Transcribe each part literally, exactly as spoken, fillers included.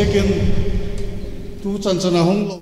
Second, tu chan chan a hung lo.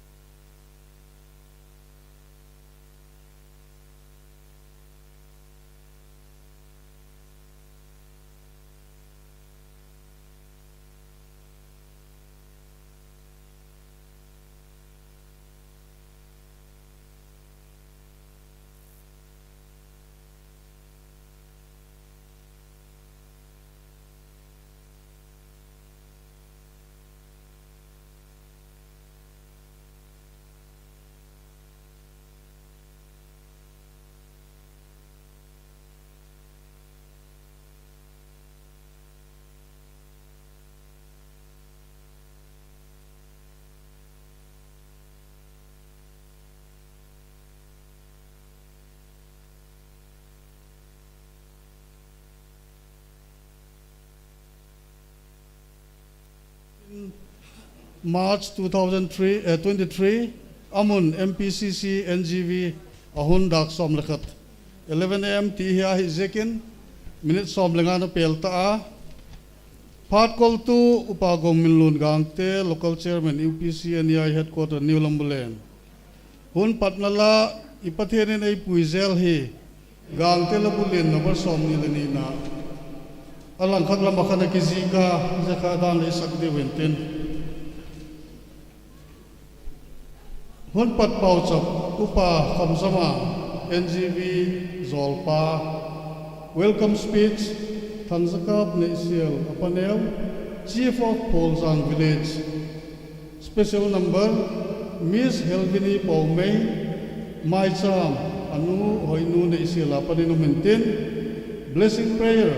March two thousand three, eh, twenty-three, amun M P C C N G V ahun dak som le khat, eleven A M ti hi ahi ziakin, minute som le nga na pel ta a. Phat koltu Upa Gongminlun Gangte, Local Chairman U P C N E I Headquarter New Lambulen. Hun patna la i Pathen in eipui zel hi, Gangte Labulen number som ni le ni na. Alangkhat lam a khan a kijih a, zia kha dan le i sak diu intin. Hun pat pauchap, Upa Khamzama, N G V Zolpa, welcome speech, Thangzakap Neihsial, Apaneo, Chief of Pholjang Village. Special number, Miss Helvini Paumei, Maicham, anu Hoinu Neihsial a panin um intin. Blessing prayer,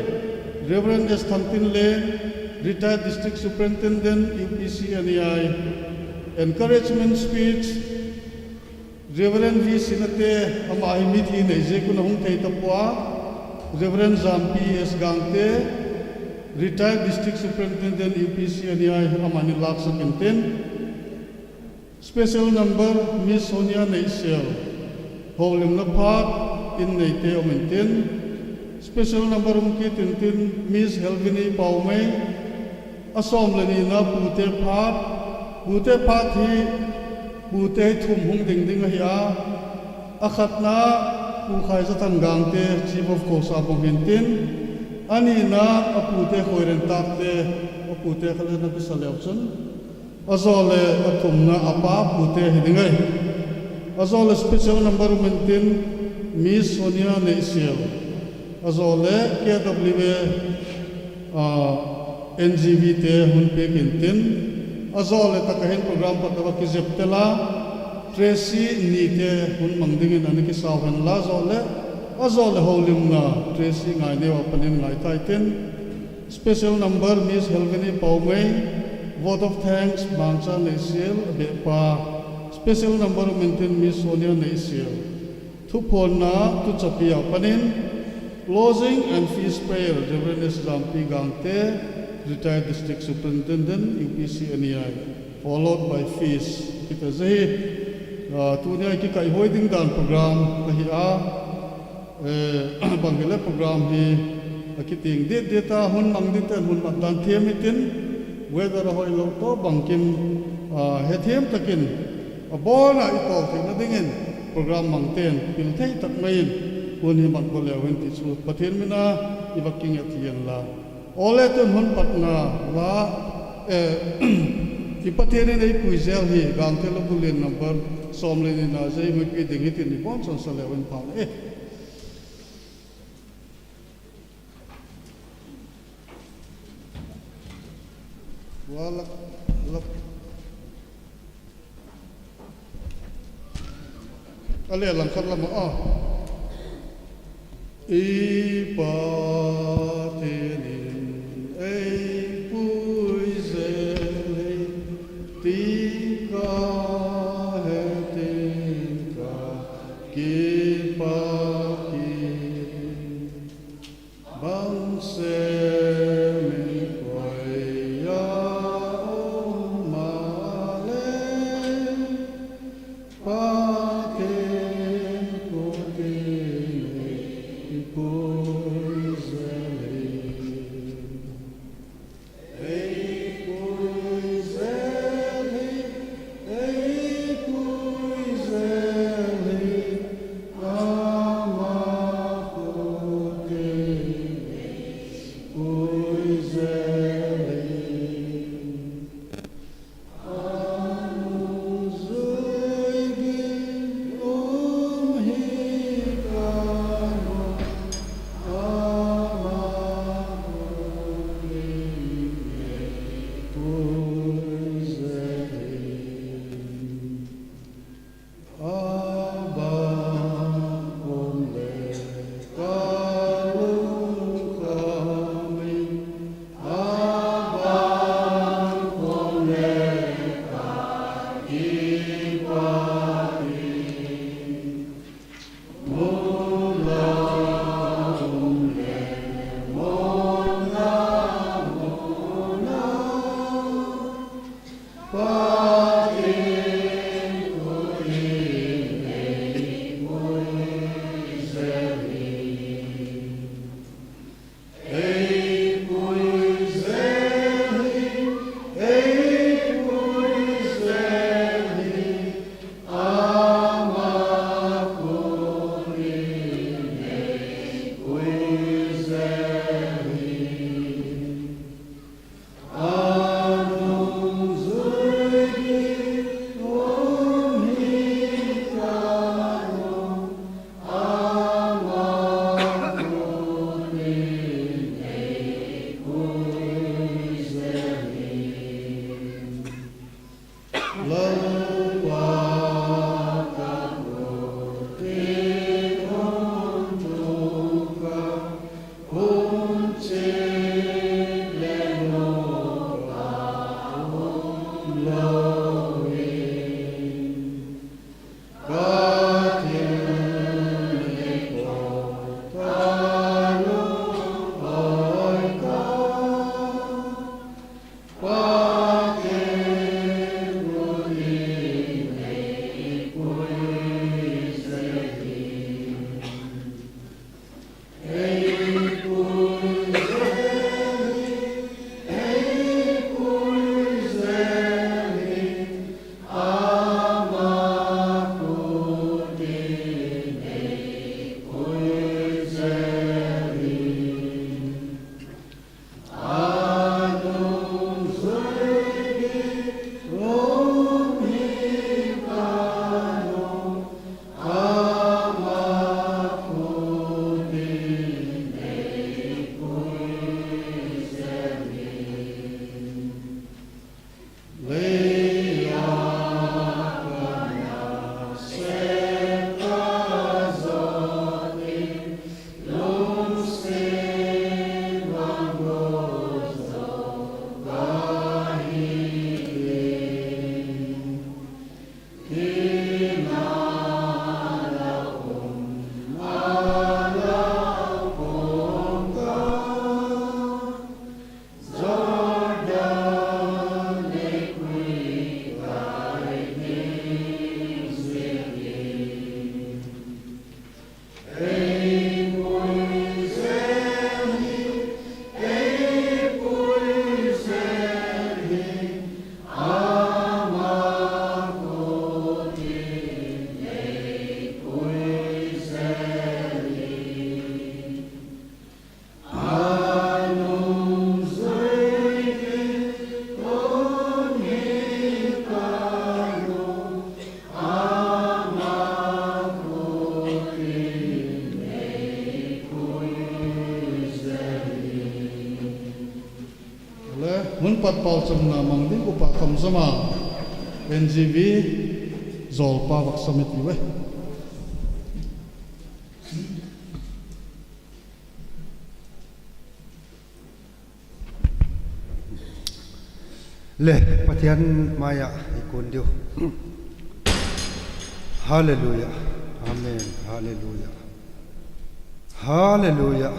Reverend S Thangtinlen, Retired District Superintendent, U P C N E I. Encouragement speech, Reverend V Sinate, ama hi mithi nei ziakun ahung thei tapua. Reverend Zampi S Gangte, Retired District Superintendent, U P C N E I, amani laksak intin. Special number, Miss Sonia Neihsial, houlimna phat in neite um intin. Special number um kit intin, Miss Helvini Paumei, asom le ni na pute phat, pute phat hi, pute hi thum hung ding ding ahi a, akhatna Pu Khaizathang Gangte, Chief of Khosabung hintin, anina apute Khoirentakte, apute kha le na kisa leu chun. Ajole athumna apa pute hi ding ahi. Ajole special number um intin, Miss Sonia Neihsial. Ajole K W A, ah, N G V te hun pek intin. Ajole taka hin program pat a va kijep tela, Tracy Nite hun mang dingin ana kisau hen la ajole. Ajole houlimna Tracy Ngaineo a panin ngai tai tin. Special number, Miss Helvini Paumei, vote of thanks, Mangcha Neihsial, abehpa. Special number um intin, Miss Sonia Neihsial. Thuphonna, tuchapi a panin, closing and feast prayer, Reverend S Zampi Gangte, Retired District Superintendent, U P C N E I, followed by feast. Hita jeh hi, ah, tunia kikaihoi ding dan program ahi a, Eh, bang hile program hi akiteng det det a, hun mang ding ten hun mat dan them itin, weather ahoi lou toh bangkim, ah, hethem takin abon a itol theina dingin program mang ten pil thei tak mai in hun hi mat go leu hen ti chu Pathen mina iva kinget hihen la. Ole tun hun patna la, eh, i Pathen in eipui zel hi Gangte Labulen number som le ni na jeh maipi ding hitin ibon chonsa leu hen pha e. Wa lak, lak. Ale langkhat lama a. I Pathen in eipui zel hi ti kahe tin kakipa hi. Bang semin koiya um ale, Pathen kut in eipui zel hi. Eipui zel Le, mun pat pau chamna mang ding upa kham jama, N G V, jol pa vak samit iwe. Le, Pathian maiya i kun diu. Hallelujah. Amen. Hallelujah. Hallelujah.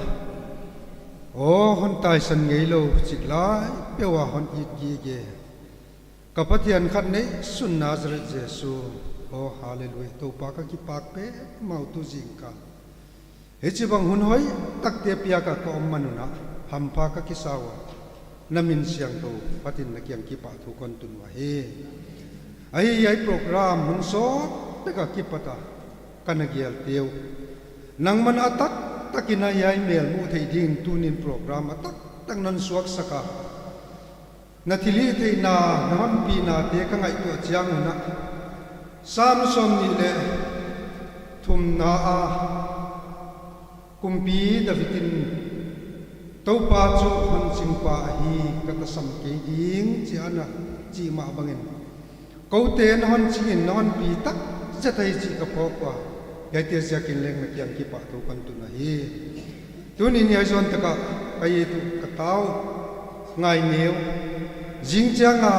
O, hon taisan ngei lou, chik lai peuva hon it gige. Ka Pathian khat neisun Nazareth Jesu. O, hallelujah. Toupa ka kipak peh mau tu jingkah. Hiche bang hun hoi takte pia ka ka um manuna, hampha ka kisa uva. Na min siangthou, Pathen na kiang kipa thu kon tun uva hi. Ahi, hiai program hun sot teka kipata, kana gel teu. Nangman atak takin hiai mel mu thei ding tunin program atak tak non suak saka. Na thilhihtheihna, na honpina te ka ngaihtuah chiang un a. Sam som ni le thumna a, Kumpi David in, Toupa chu hon chingpa ahi, ka tasam kei ding, chi ana chi mah bangin. Koute na hon chingin, na honpi tak zet ahi chi ka phawk ua. Hiaite ziakin leng na kiang kipa thu kan tun ahi. Tunin hiai zon taka ka itu ka tau ngai neu. Zing chianga,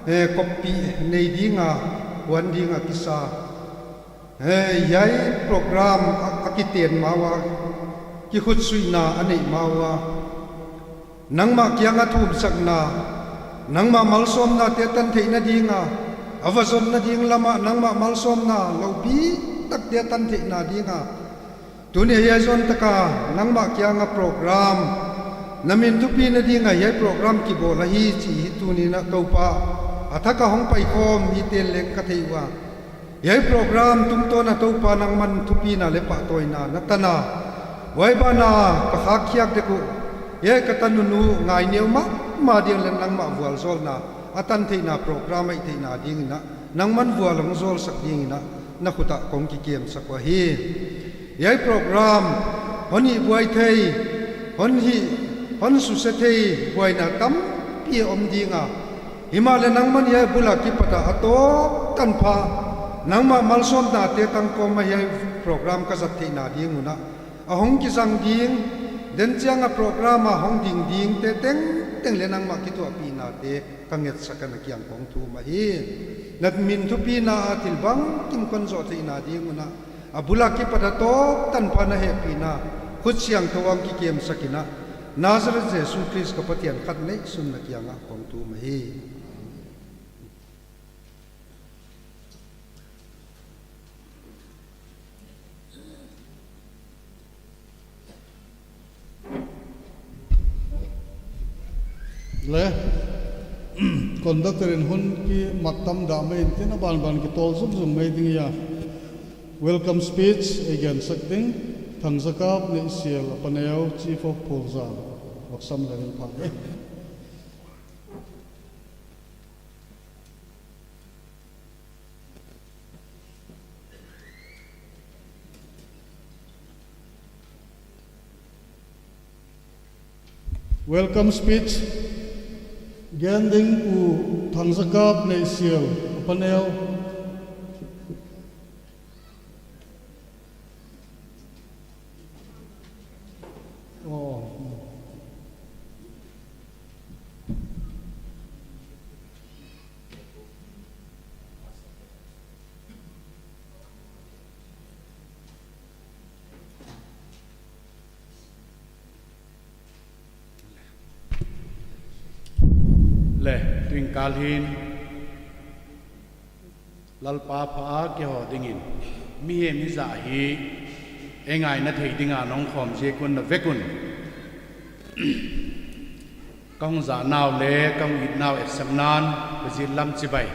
eh, koppih nei dinga, huan dinga kisa. Eh, hiai program a, a kiten ma uva, kikhutsuina a nei ma uva. Nangma kianga thumsakna, nangma malsomna te tan theina dinga, a va jonna ding lama nangma malsomna lopi takte tan theina dinga, tuni hiai jon taka nangma kianga program, na min thupina dinga hiai program kibol ahi chih hi tuni na Toupa, a thaka hong paikhom hi tel leng ka thei ua. Hiai program tungtawn a Toupa nangman thupina le pahtawina na tana. Huai bana ka khak khiak dek uh. Hiai ka tanunu ngai neu mahmah ding le nangmah vualzawlna a tan theihna program ahi theihna dingin ah nangman vual hong zawlsak dingin ah na khutah kong kikemsak uh ahi. Hiai program hon hih buai thei, hon hih, hon suse thei buaina tampi a om dinga, himahleh nangman hiai bula kipata a tawp tanpha nangmah malsawmnate tangkawma hiai program ka zat theihna ding un ah a hong kizang ding, den chianga program a hong ding dingte tengteng le nangmah kithuahpihnate ka ngetsak a na kiang kong thum ahi. Na min thupina a thil bangkim kon zawh theihna ding un ah a bula kipata tawp tanpha na hehpihna khut siangthou a hong kikemsak in ah Nazareth Jesu Khrist ka Pathian khat neihsun na kianga kong thum ahi. Le, conductor in hun kimat tam dah mai in tin a banban kitol zungzung mai ding ahi a. Welcome speech ei gensak ding, Thangzakap Neihsial, a paneo, Chief of Phulzang, Vaksam Lalin Phang e. Welcome speech gen ding Pu Thangzakap Neihsial, a paneo. Oh. Le, tuin kal hin Lalpa pha a kihou dingin mihem ijat hi ei ngaina thei dinga na hong khom ziak un na vek un ka hung zahnau le ka hung itnau etsaknan ka zil lam chibai.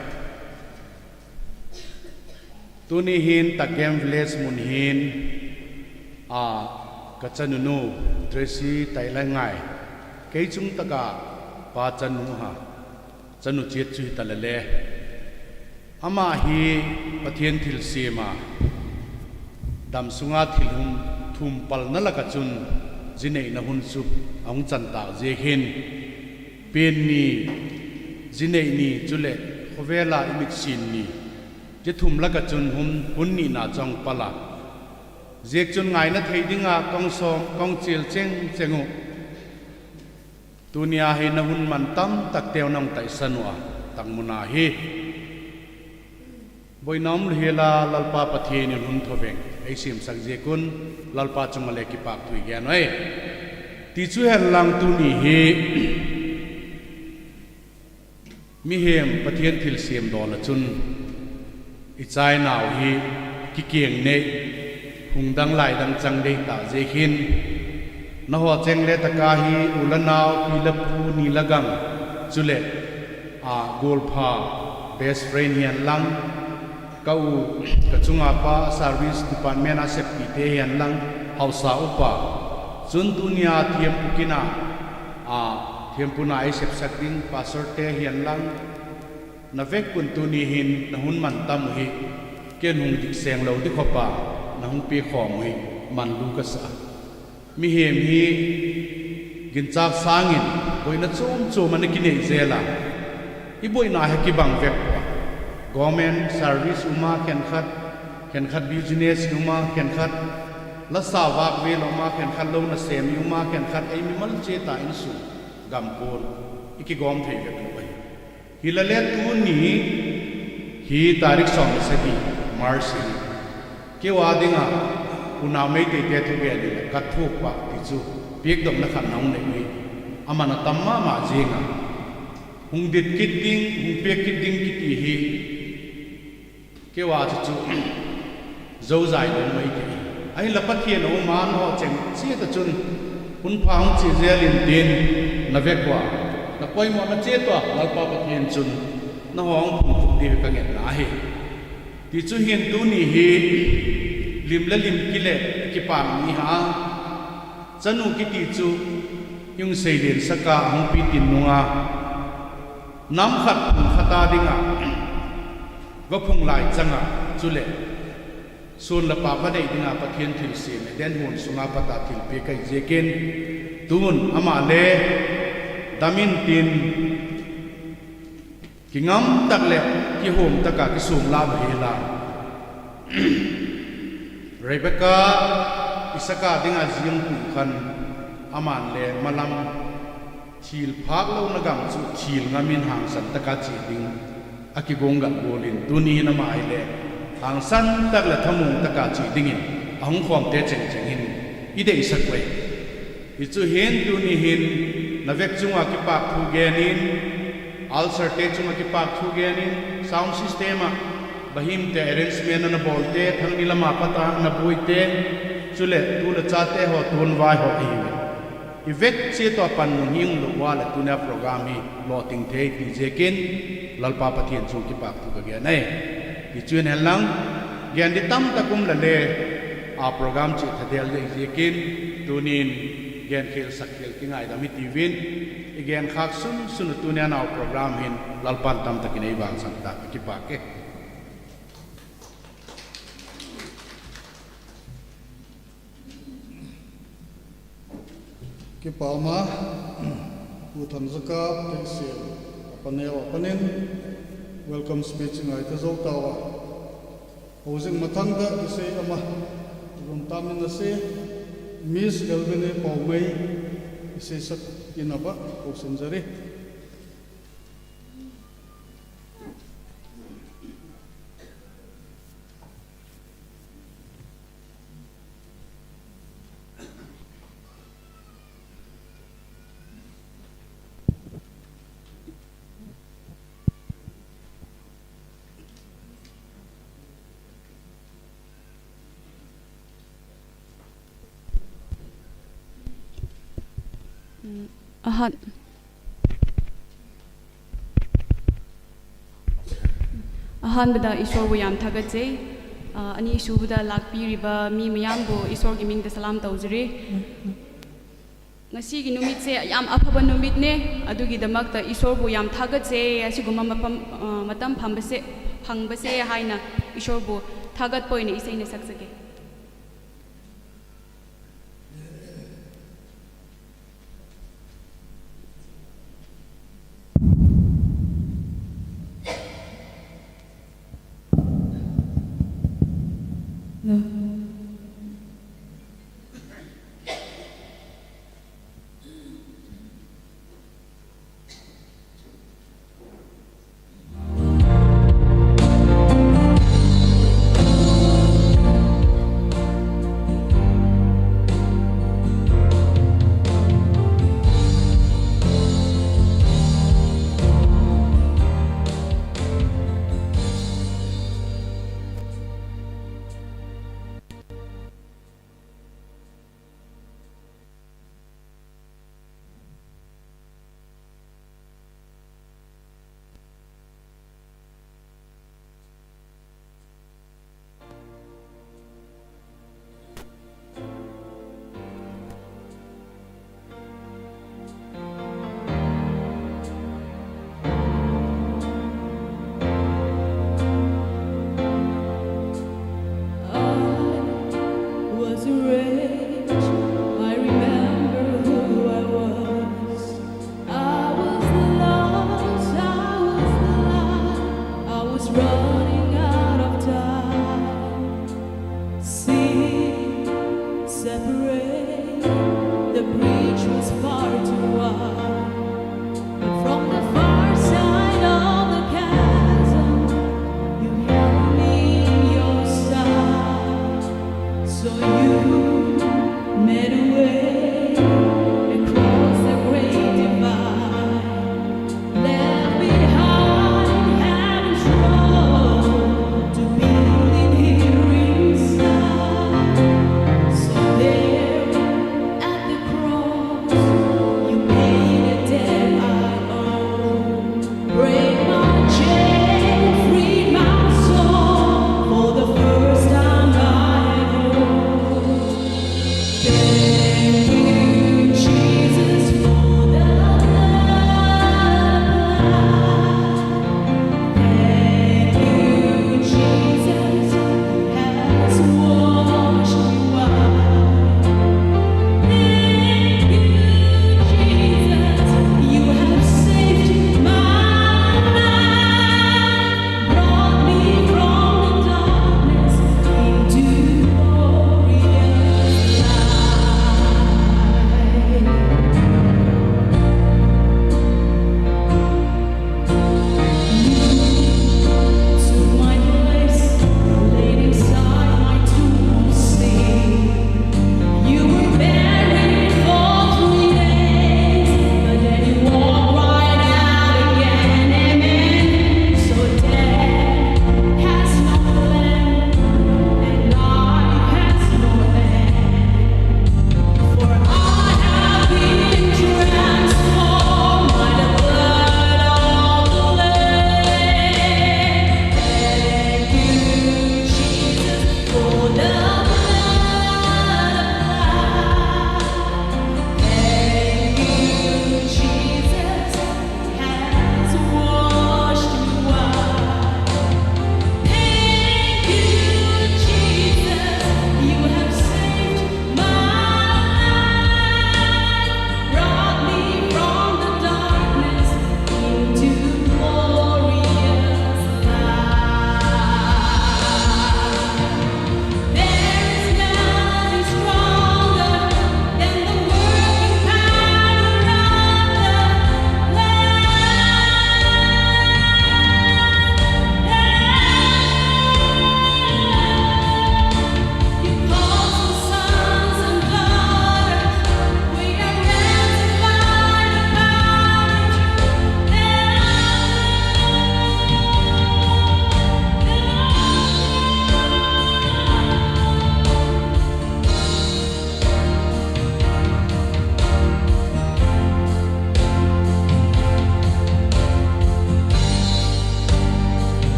Tuni hin Takem Village mun hin, a, ka chanunu Tracy Tailai ngai, kei chung taka pa chanu ha, chanu chiat chu hita lele. Ama hi Pathian thilsem a, dam sunga thil hum thum palna laka chun zi neina hun chu a hung chan tak ziak hin, pen ni, zi nei ni, chule khovela i mitsin ni, zi thum laka chun hun, hun nihna chu a hung pal a. Ziak chun ngaina thei dinga ka hung sawm, ka hung chil chengcheng uh. Tunia hi na hun man tam takte uh na hung taisan ua, tangmuna hi. Boina um lou hial a Lalpa Pathian in hun thoveng ei semsak ziak un Lalpa chunga le kipahthu i gen uve. Ti chu hen lang tuni hi mihem Pathian thilsem dol a chun i chainau hi kikeng nei, hung dang lai dang chang dei ta ziak hin, na ho cheng le taka hi u le nau, pi le pu, ni le gang, chule, a, golpha, best friend hihen lang, ka u, ka chunga pa, service department a seppite hihen lang, hausa upa. Chun tunia thiampu kin a, a, thiampu na ei sepsak ding, pastor te hihen lang, na vek un tuni hin na hun man tam u hi, ken hung dik seng lou di khop a, na hung pe khom u hi, manlu ka sa. Mihem hi ginchak sangin boina chom chom ana kinei zel a, i boina hi kibang vek pua. Government service um a khenkhat, khenkhat business um a khenkhat, lasa vak vel um a khenkhat, lou nasem um a khenkhat, ei mimal che ta insung gam kon i kigom thei vek lou ahi. Hilale tuni hi tarik sawm le sagi March hi kei a dinga unau Meitei te thugen in ka thuk pah ti chu piakdawkna khat na hung nei hi a man a tam mahmah zing a. Hung dit kit ding, hung pia kit ding kiti hi, keiva chu chu, zojai lou mai kei. Ahinla Pathen a um a, nangho cheng cheh tah chun, hun pha hung che jel in tin, na vek uva, na poimo na cheh uva, Lalpa Pathen chun, nangho hung phung khup diu ka ngen na ahi. Ti chu hin tuni hi, lim le lim kile kipah ni ha, chanu kiti chu, hung seilen saka hung pi tin nunga, nam khat phung khat a dinga, va phung lai changa, chule, sun le pha va nei dinga Pathen thilsem, Eden hon sunga pat a thilpeh kahi jeh in, tun ama le, dam in tin, kingam tak le, kihom taka kisung la ba hi la. Rebecca, Isaac a dinga jing kum khan, aman le malam, thil phak louna gam chu thil ngam in hangsan taka che ding, a kigong gal bol in, tuni hin ama hi le, hangsan tak le thamong taka che dingin, ahung khom te cheng cheng in, i deisah uve. Hichu hin tuni hin, na vek chunga kipahthu gen in, Ulcer te chunga kipahthu gen in, sound system a, bahim te arrangement ana bol te, thangni lama pat a ana boi te, chule tu le cha te ho, tun vai ho ahiuve. I vek cheh uva panmun hi hung lou uva le tunia program hi lolhing thei ti jeh in, Lalpa Pathen chung kipahthu ka gen ahi. Hichu hin hen lang, gen di tamtah um le le, a program chu thadel jeh in, tunin, gen khel sak khel kingaidam hiti uvin, i gen khak sunsun u tunia nau program hin Lalpan tamtah in ei vangsan ta, kipa e. Kipa ma, Pu Thanjakap, Teisel, a panel a panin, welcome speech ngai ta jou tauva. Hou jing mathang tah kisei ama, lum tam in ase, Miss Kelvin Paomei, isei sak in aba, hou sin jari. Ahan, ahanbada ꯏꯁꯣꯔꯕꯨ ꯌꯥꯝ ꯊꯥꯒꯠꯆꯩ꯫ ꯑ, ꯑꯅꯤꯁꯨꯕꯗ ꯂꯥꯛꯄꯤꯔꯤꯕ ꯃꯤ ꯃꯌꯥꯝꯕꯨ ꯏꯁꯣꯔꯒꯤ ꯃꯤꯡꯗ ꯁꯂꯥꯝ ꯇꯧꯖꯔꯤ꯫ ꯉꯁꯤꯒꯤ ꯅꯨꯃꯤꯠꯁꯦ ꯌꯥꯝ ꯑꯐꯕ ꯅꯨꯃꯤꯠꯅꯦ꯫ ꯑꯗꯨꯒꯤꯗꯃꯛꯇ ꯏꯁꯣꯔꯕꯨ ꯌꯥꯝ ꯊꯥꯒꯠꯆꯩ꯫ ꯑꯁꯤꯒꯨꯝꯕ ꯃꯐꯝ, ꯑ, ꯃꯇꯝ ꯐꯪꯕꯁꯦ, ꯐꯪꯕꯁꯦ ꯍꯥꯏꯅ ꯏꯁꯣꯔꯕꯨ ꯊꯥꯒꯠꯄ ꯑꯣꯏꯅ ꯏꯁꯩꯅ ꯁꯛꯆꯒꯦ꯫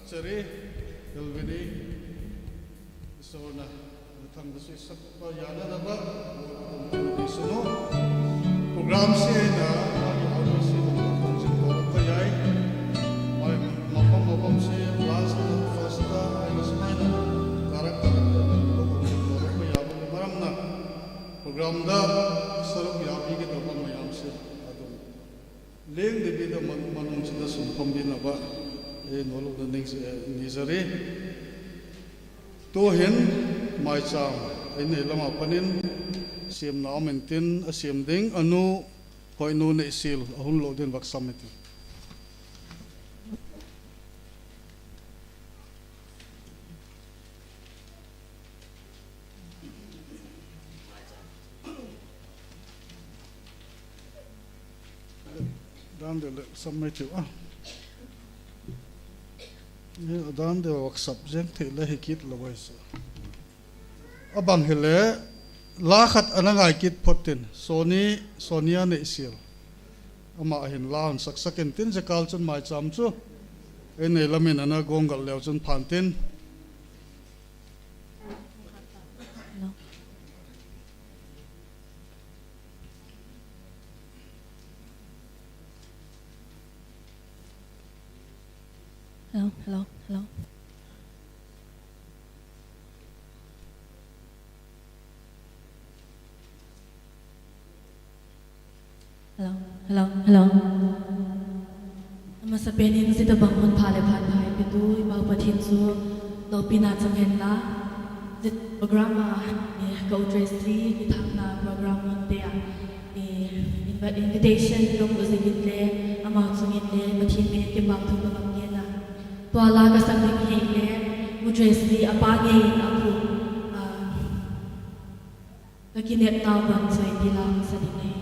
Chari, Calvary, Isor na, nathang da sui sakpa yana da ba, sunu. Program si na, agi audio si ba, kong jing to pa yai. Mai, mapam, mapam si, last na, first na, ai na si mai na, karak, karak, kong jing to pa yai, maram na, program da, saruk ya, bigi to pa mayam si, adum. Leng de bi da man, manung si da sum pam bi na ba, e, nolu da ning, e, ni jari. Tuhin, maicham, ei nei lama panin, siamna um intin, a siam ding, anu, Hoinu Neisil, a hun lo din vak sam intin. Dan de le sam mai tiu a. Ni dan de workshop jeng thei le hi kit lo wai sa. Abang hi le la khat ana ngai kit phot tin. Soni, Sonia Neisil. Ama hin la hon sak sak intin je kal chun maicham chu. Ei nei lamin ana gong gal leu chun phan tin. Hello, hello, hello. Hello, hello, hello. Amasapen in hitabang hun pha le phat pha eipetu i Pau Pathen chu loupina chang hen la. Hiche program a, eh, ka u Tracy kithahna program mun te a, eh, invi-, invitation kamu jing in le, ama chung in le, Pathen min in kipah thu kahin ngen a. Tua la kasan ding hi le, u Tracy apa ngei in apu, ah, Ka kinepnau bang chu ipi la sa ding ahi.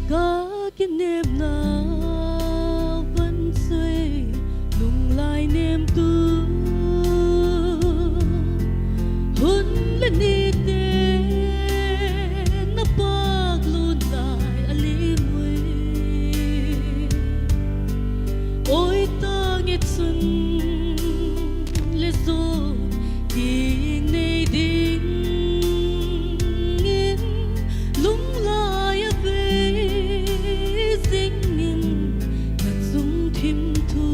Ka kinepna van sui lunglai nem tu hun le ni te na pak lun lai a lim ui. Oi tange chun le zo ding nei ding in lunglai a vei zing in na chung thim thu.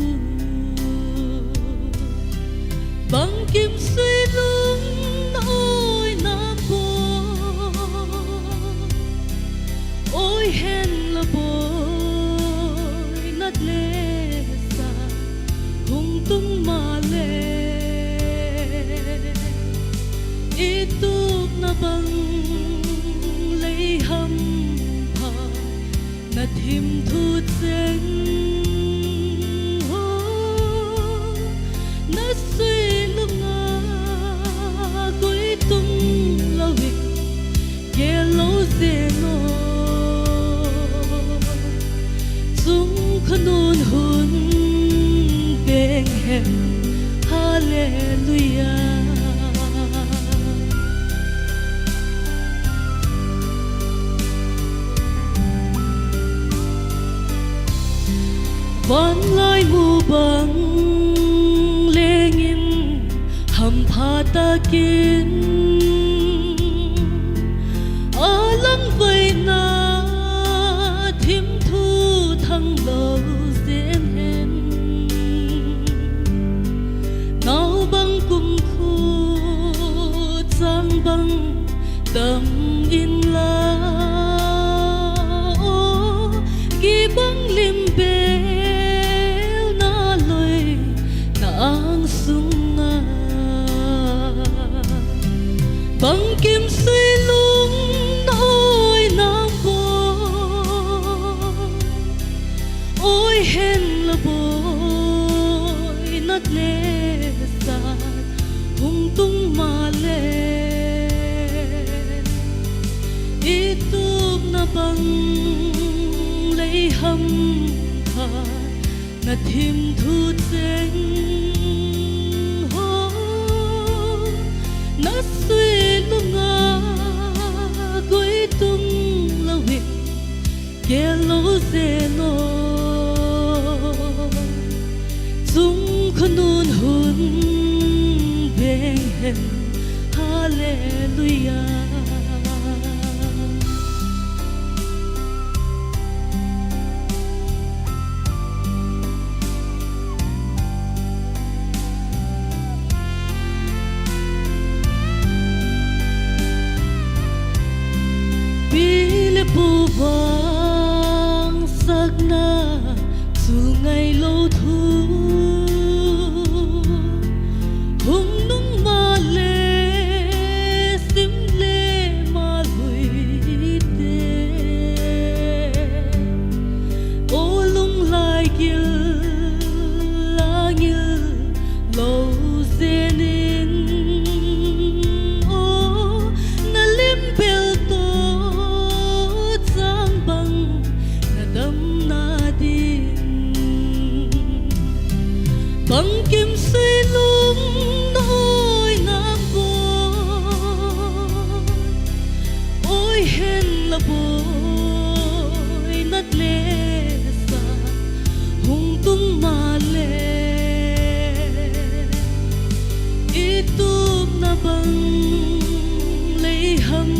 Bangkim sui lung na oi na po. Oi hen la boi na le sa hung tung ma le. I tup na bang lei ham pha na thim thu cheng ho. Na sui lunga koi tung lo in. Gel lo zeno chung khonun hun beng hen. Hallelujah. Van lai mu bang lengin hampha takin Hen la boi, nat le sat hung tung male, i tupna bang lei ham khat na thim thu cheng ho, na sui lunga koi tung lo in, gel lo zel o, chung khonun hun veng hen. Hallelujah. Pi le pu vang sakna chu ngai lo thu, hung nung male sim le malui te. O lunglai gil a ngil lo zenin, o na lim bel to chang bang na damna ding. Bangkim sui lung na oi nam boi, oi hen la boi, nat le sat hung tung male, i tupna bang lei ham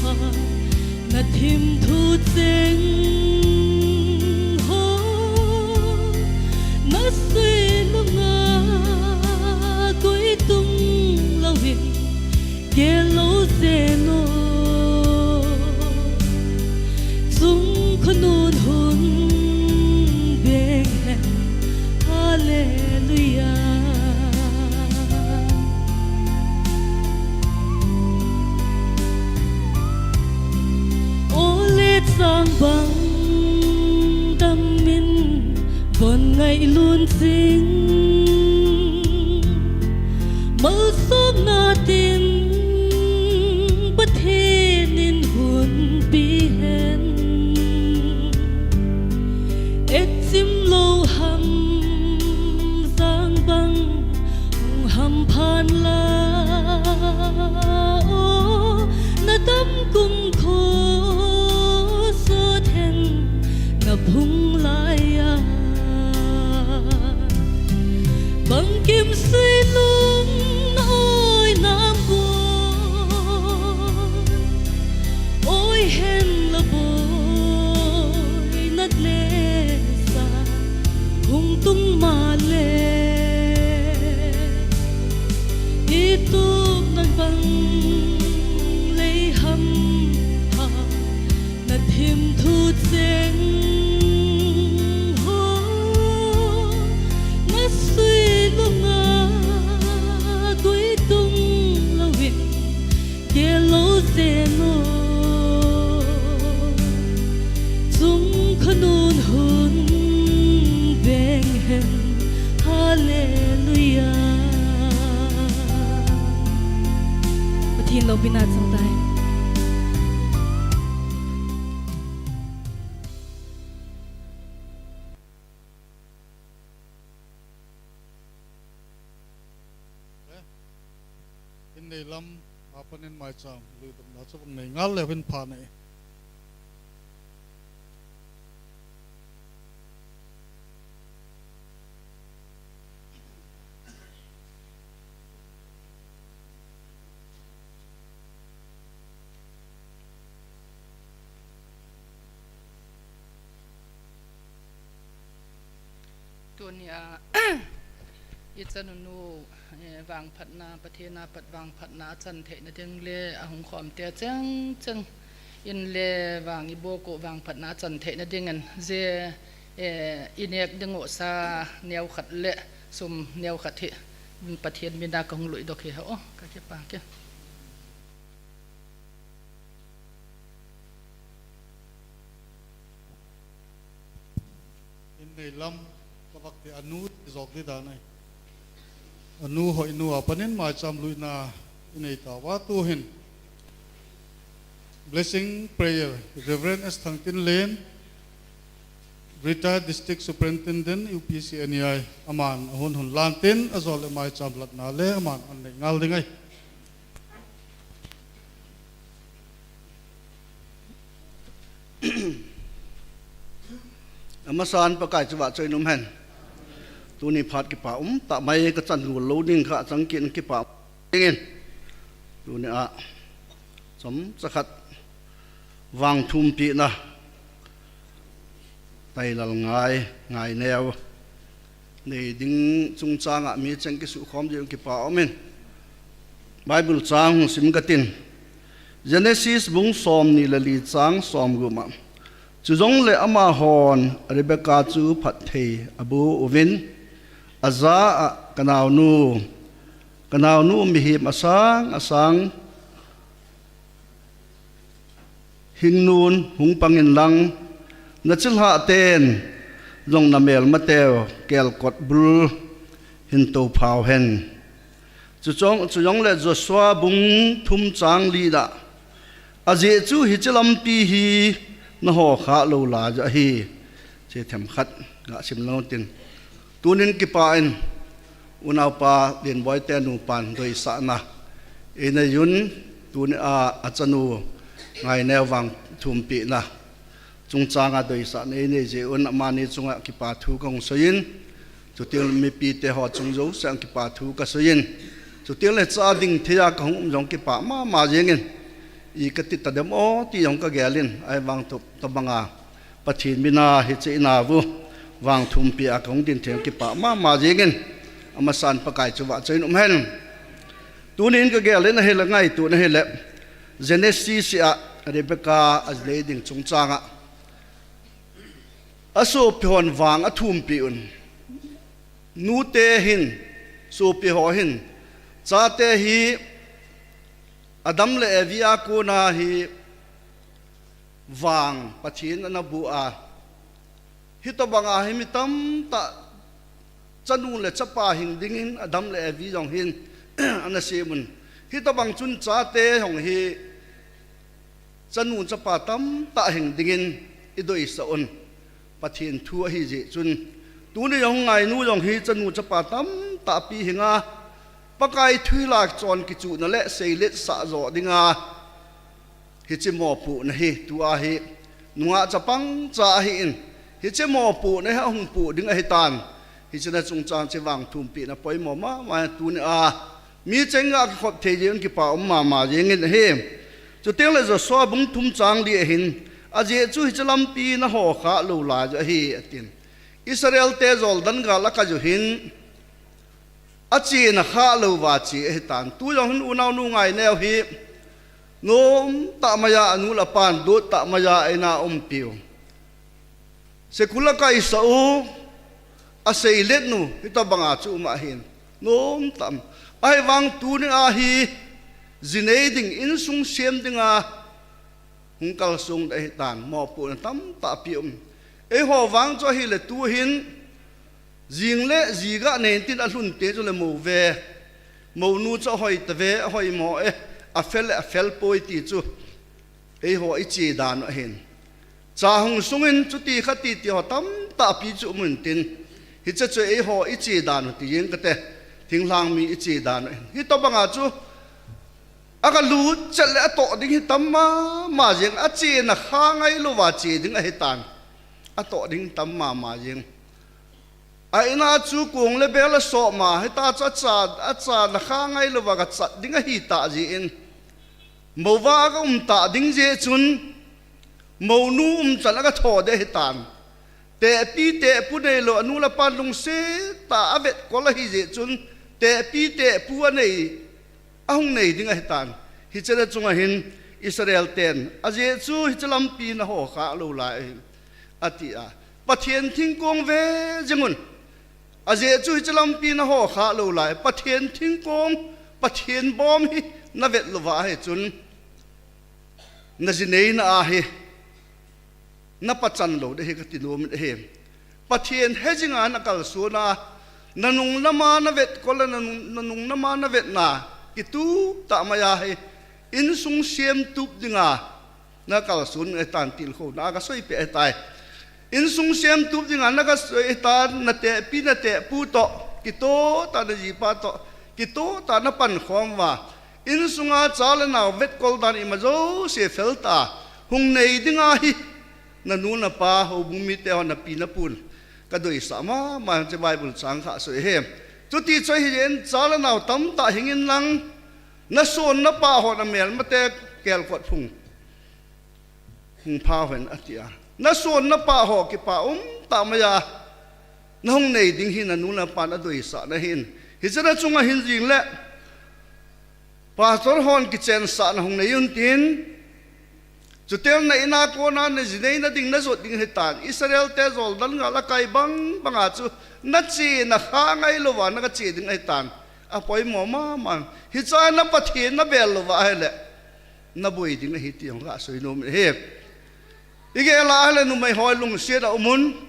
khat na thim thu cheng ho, na sui lunga koi tung lo in, gel lo zel o, chung khonun hun veng hen. Hallelujah. O le chang bang damin von ngai lun sing, malsomna tin Pathen in hun pi hen. Etsim lo ham jang bang hung ham phan la o, na dam kum kho sot hen na phung lai a. Bangkim sui lung na oi nam boi, oi hen la boi, nat le sat hung tung male, i tupna bang lei ham khat na thim thu cheng ho, na sui lunga koi tung lo in, gel lo zel o, chung khonun hun veng hen. Hallelujah. Pathen loupina chang tai. In nei lam, apan in maicham luidamna chu bang nei ngal le hin pha nei. Tunia, i chanunu, eh, vangphatna, Pathen a pat vangphatna a chan theina ding le, ahung khom te cheng cheng in le vang i bok u vangphatna a chan theina dingin, je, eh, i nek ding u sa neo khat le sum neo khat hi Pathen mina ka hung luidok hi ha o, ka kipak e. In Nei lam, ka bak ti anu, i jok di dan ai. Anu hoi nu a panin maicham luina i nei ta va tu hin. Blessing prayer, Reverend S Thangtinlen, Retired District Superintendent, U P C N E I, aman ahun hun lan tin, ajol le maicham latna le aman an nei ngal ding ai. Amasan Pakai chu vahchoi'n um hen. Tuni phat kipa um tah mai ka chan gol lou ding kha chang kin kipa dingin. Tuni a chomcha khat vangthumpina tailal ngai, ngaineo nei ding chungchang a mi cheng kisukhom ding kipa um in. Bible chang hung sim ka tin. Genesis bung somni le li chang somgup a. Chujongle amahon Rebekah chu phatthei abu uvin, aja a, ka naonu, ka naonu mihem asang asang hingnun hung pangin lang, na chilhah ten jong na melmateu kelkot bul hin tophau hen. Chuchong, chujongle Joshua bung thum chang li a, ajeh chu hiche lampi hi na ho khah lou lai ahi. Che themkhat ga sim lou tin. Tunin kipa in, unaupa Lienboi te nupan doisahna ei nei un, tuni a achanu ngaineo vangthumpina chungchang a doisahna ei nei jeh un amani chunga kipa thu ka hung soi in, chuting le mipi te ho chung jouse a kipa thu ka soi in, chuting le cha ding thei a ka hung um jong kipa mama jeng in, i ka ti ta dem o ti jong ka gel in, ahivang tobang a Pathen min a hiche in a vangthumpi a ka hung din thei kipa mama jeng in, amasan Pakai chu vahchoi'n um hen. Tunin ka gel in ahile ngaito na hile, Genesis a Rebekah a ji nei ding chungchang a, asopi hon vang athumpi un. Nute hin, sopi ho hin, chate hi Adam le Evi a kona hi vang Pathen ana bu a, hitobang a hi mi tamtah chanu le chapa hing dingin Adam le Evi jong hin ana sem un. Hitobang chun chate jong hi chanu chapa tamtah hing dingin i doisah un. Pathen thu ahi jeh chun, tuni jong ngainu jong hi chanu chapa tamtah pi hing a, Pakai thu hi la chon kichuhna le seiletsah jo ding a, hiche mopohna hi tua hi nungah chapang cha ahi in, hiche mopohna hi ahung poh ding ahi tan. Hiche na chungchang che vangthumpina poimo mama tuni a mi cheng a kikhop thei jeh un kipa um mama jeng in ahi. Chuteng le Joshua bung thum chang li a hin, ajeh chu hiche lampi na ho khah lou lai ahi, atin. Israel te Jordan gal a kai u hin, achena khah lou va che ahi tan. Tu jong hin unaunu ngaineo hi, nom tah mai a anu le apan dot tah mai a eina umpiu. School a kaisah u, aseilet nu, hitobang a chu um ahin. Nom tah. Ahivang tuni a hi, ji nei ding insung sem ding a, hung kalsong ding ahi tan, mopohna tamtah pi um. Eiho vang chu ahile tu hin, jing le ji ga nei tin alhun te chu le mo ve. Monu chu ahoi ta ve, ahoi mo e, afel le afel poi ti chu. Eiho i che dan u ahin. Cha hung sung in chuti khati ti ho tamtah pi chu um in tin. Hiche chu eiho i che dan u ti jeng kate. Thinglhang mi i che dan u ahin. Hitobang a chu, aga lut chet le atoh ding hi tam mama jeng, achena kha ngai lou va che ding ahi tan. Atoh ding tam mama jeng. A in a chu kong le bel asop ma, hita chu acha, achena kha ngai lou va ga chat ding ahi ta jeh in. Mo va aga um ta ding jeh chun, monu um chan aga tho ding ahi tan. Tehpi tehpu nei lou, anu le apan lungset tah a avetkol ahi jeh chun, tehpi tehpu anei, ahung nei ding ahi tan. Hiche na chunga hin Israel ten, ajeh chu hiche lampi na ho khah lou lai ahi, ati a. Pathen thingkong ve jeng un. Ajeh chu hiche lampi na ho khah lou lai. Pathen thingkong, Pathen bom hi na vet lou va ahi chun, na ji neina a hi, na pachan lou ding ahi kati nom in ahi. Pathen hejinga nakalsona, nanung lama navetkol a, nanung, nanung lama navetna, kitup tah mai ahi, insung semtup dinga nakalson ahitan tilkhouna kasoipeh ahitai. Insung semtup dinga nakasoi ahitan, natehpi natehpu toh, kitoh tah najipa toh, kitoh tah napankhom uva, insunga cha le nao vetkol dan ima jouse feltah a hung nei dinga hi, nanu napa, houbung mite ho, napi napun kadoisah mama chu Bible chang kha asoi ahi. Chuti chu ahijeh in cha le nao tamtah hingin lang, nason napah ho namelmate kelkot phung hung pha hen atia. Nason napah ho kipa umtah mai a nahung nei ding hi nanu napan adoisahna ahin. Hiche na chunga hin jing le, pastor hon kichensahna hung nei un tin, chuteng na ina kona najineina ding najot ding ahitan, Israel te Jordan gal akai bang banga chu nachena kha ngailouva nagache ding ahitan. Apoimo mama. Hichea na Pathen nabel louva ahile, naboi ding ahi ti jong kasoi nom ahi. Igel a ahile numei ho lungset a um un.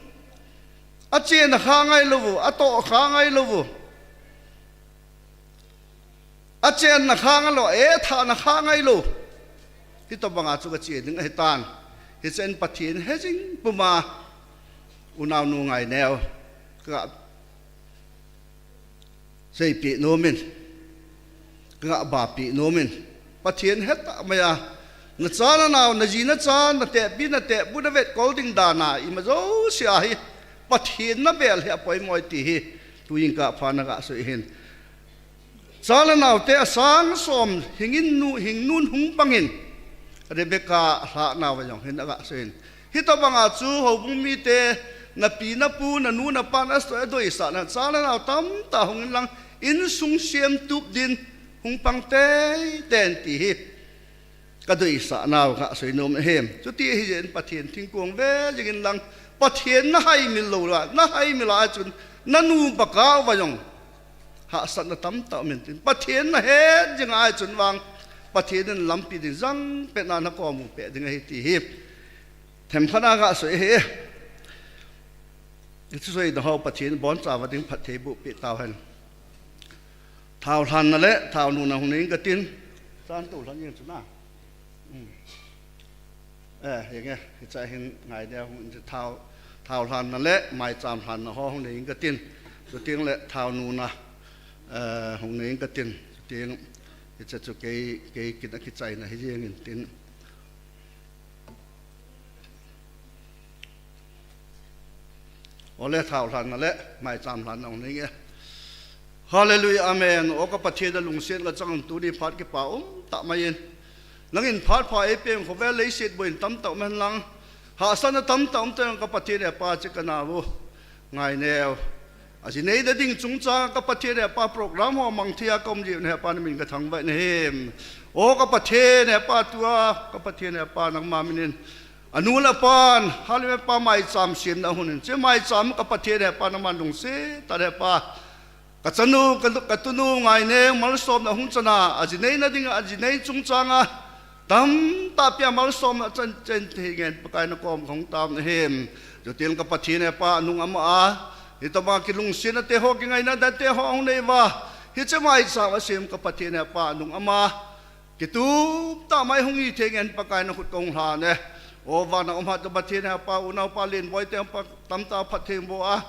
Achena kha ngailou u, atoh kha ngailou u, achenna kha ngailou, ethahna kha ngailou, hitobanga chu kache ding ahitan. Hichea Pathen hejing puma unaonu Ngaineo, ka seipeh nomin, kagabapeh nomin, Pathen hetah mai a, nacha nanao, naji nacha, natehpi natehpu navetkol ding dana ima jouse ahi, Pathen nabel hi apoimo e ti hi tujingkah pha nagasei hin. Cha le naote asang som hingin nu, hingnun hung pangin, Rebecca lhahnauva jong hin agasei hin. Hitobanga chu houbung mite, napi napu, nanu napan asoi adoisahna, cha le nao tamtah hungin lang, insung semtup din hung pang teitei in ti hi kadoisahnau kasei nom ahi. Chuti ahijeh in Pathen thingkong ve jingin lang, Pathen nahaimil lou la, nahaimil a chun, nanu bakah uva jong hahsatna tamtah um intin, Pathen nahet jing a chun vang, Pathen in lampi ding jangpetna nakom u peh ding ahi ti hi themkhat a kasei ahi. Hiche seidoh ho Pathen in abonchauva ding phattheiboh peh tauhen. Thao lhanna le thao nuna hung nei inge katin. Chan tou lhan jeng chu na. Eh, henge, hichea hin Ngaineo hung in, thao, thao lhanna le maicham lhanna ho hung nei inge katin. Chuteng le thao nuna, eh, hung nei inge katin. Chuteng, hiche chu kei, kei kin a kichaina hi jeng intin. Ole, thao lhanna le maicham lhanna hung nei inge. Hallelujah, amen. O ka Pathen, nalungset lachang tuni phat kipa umtah mai in, nangin phat pha eipeh in, khovel leiset boina tamtah um hen lang, hahsatna tamtah um teng ka Pathen e Pa, hiche kanao u Ngaineo, aji neina ding chungchang ka Pathen e Pa, program ho mangthei a ka um jeh un he Pa, namin kathangvah in ahi. O ka Pathen e Pa, tua ka Pathen e Pa, nangma min in, anu le apan, hallelujah Pa, maicham semna hun in, hiche maicham ka Pathen e Pa, nangman lungset tah in he Pa, ka chanu, ka, ka tunu Ngaineo malsomna hung chana, aji neina dinga, aji nei chungchanga tamtah pia malsomna chan chen thei ngen Pakai nakom kahung taona ahi. Chuteng ka Pathen e Pa, anung ama a hitobang kilungsetna te ho, kingaina dan te ho ahung nei uva, hiche maicham asem ka Pathen e Pa, anung ama kitup tah mai hung hithei ngen Pakai nakhut kahung lhan e. O vana um hatah Pathen e Pa, unaupa Lenboi te pa tamtah phatthei boh a,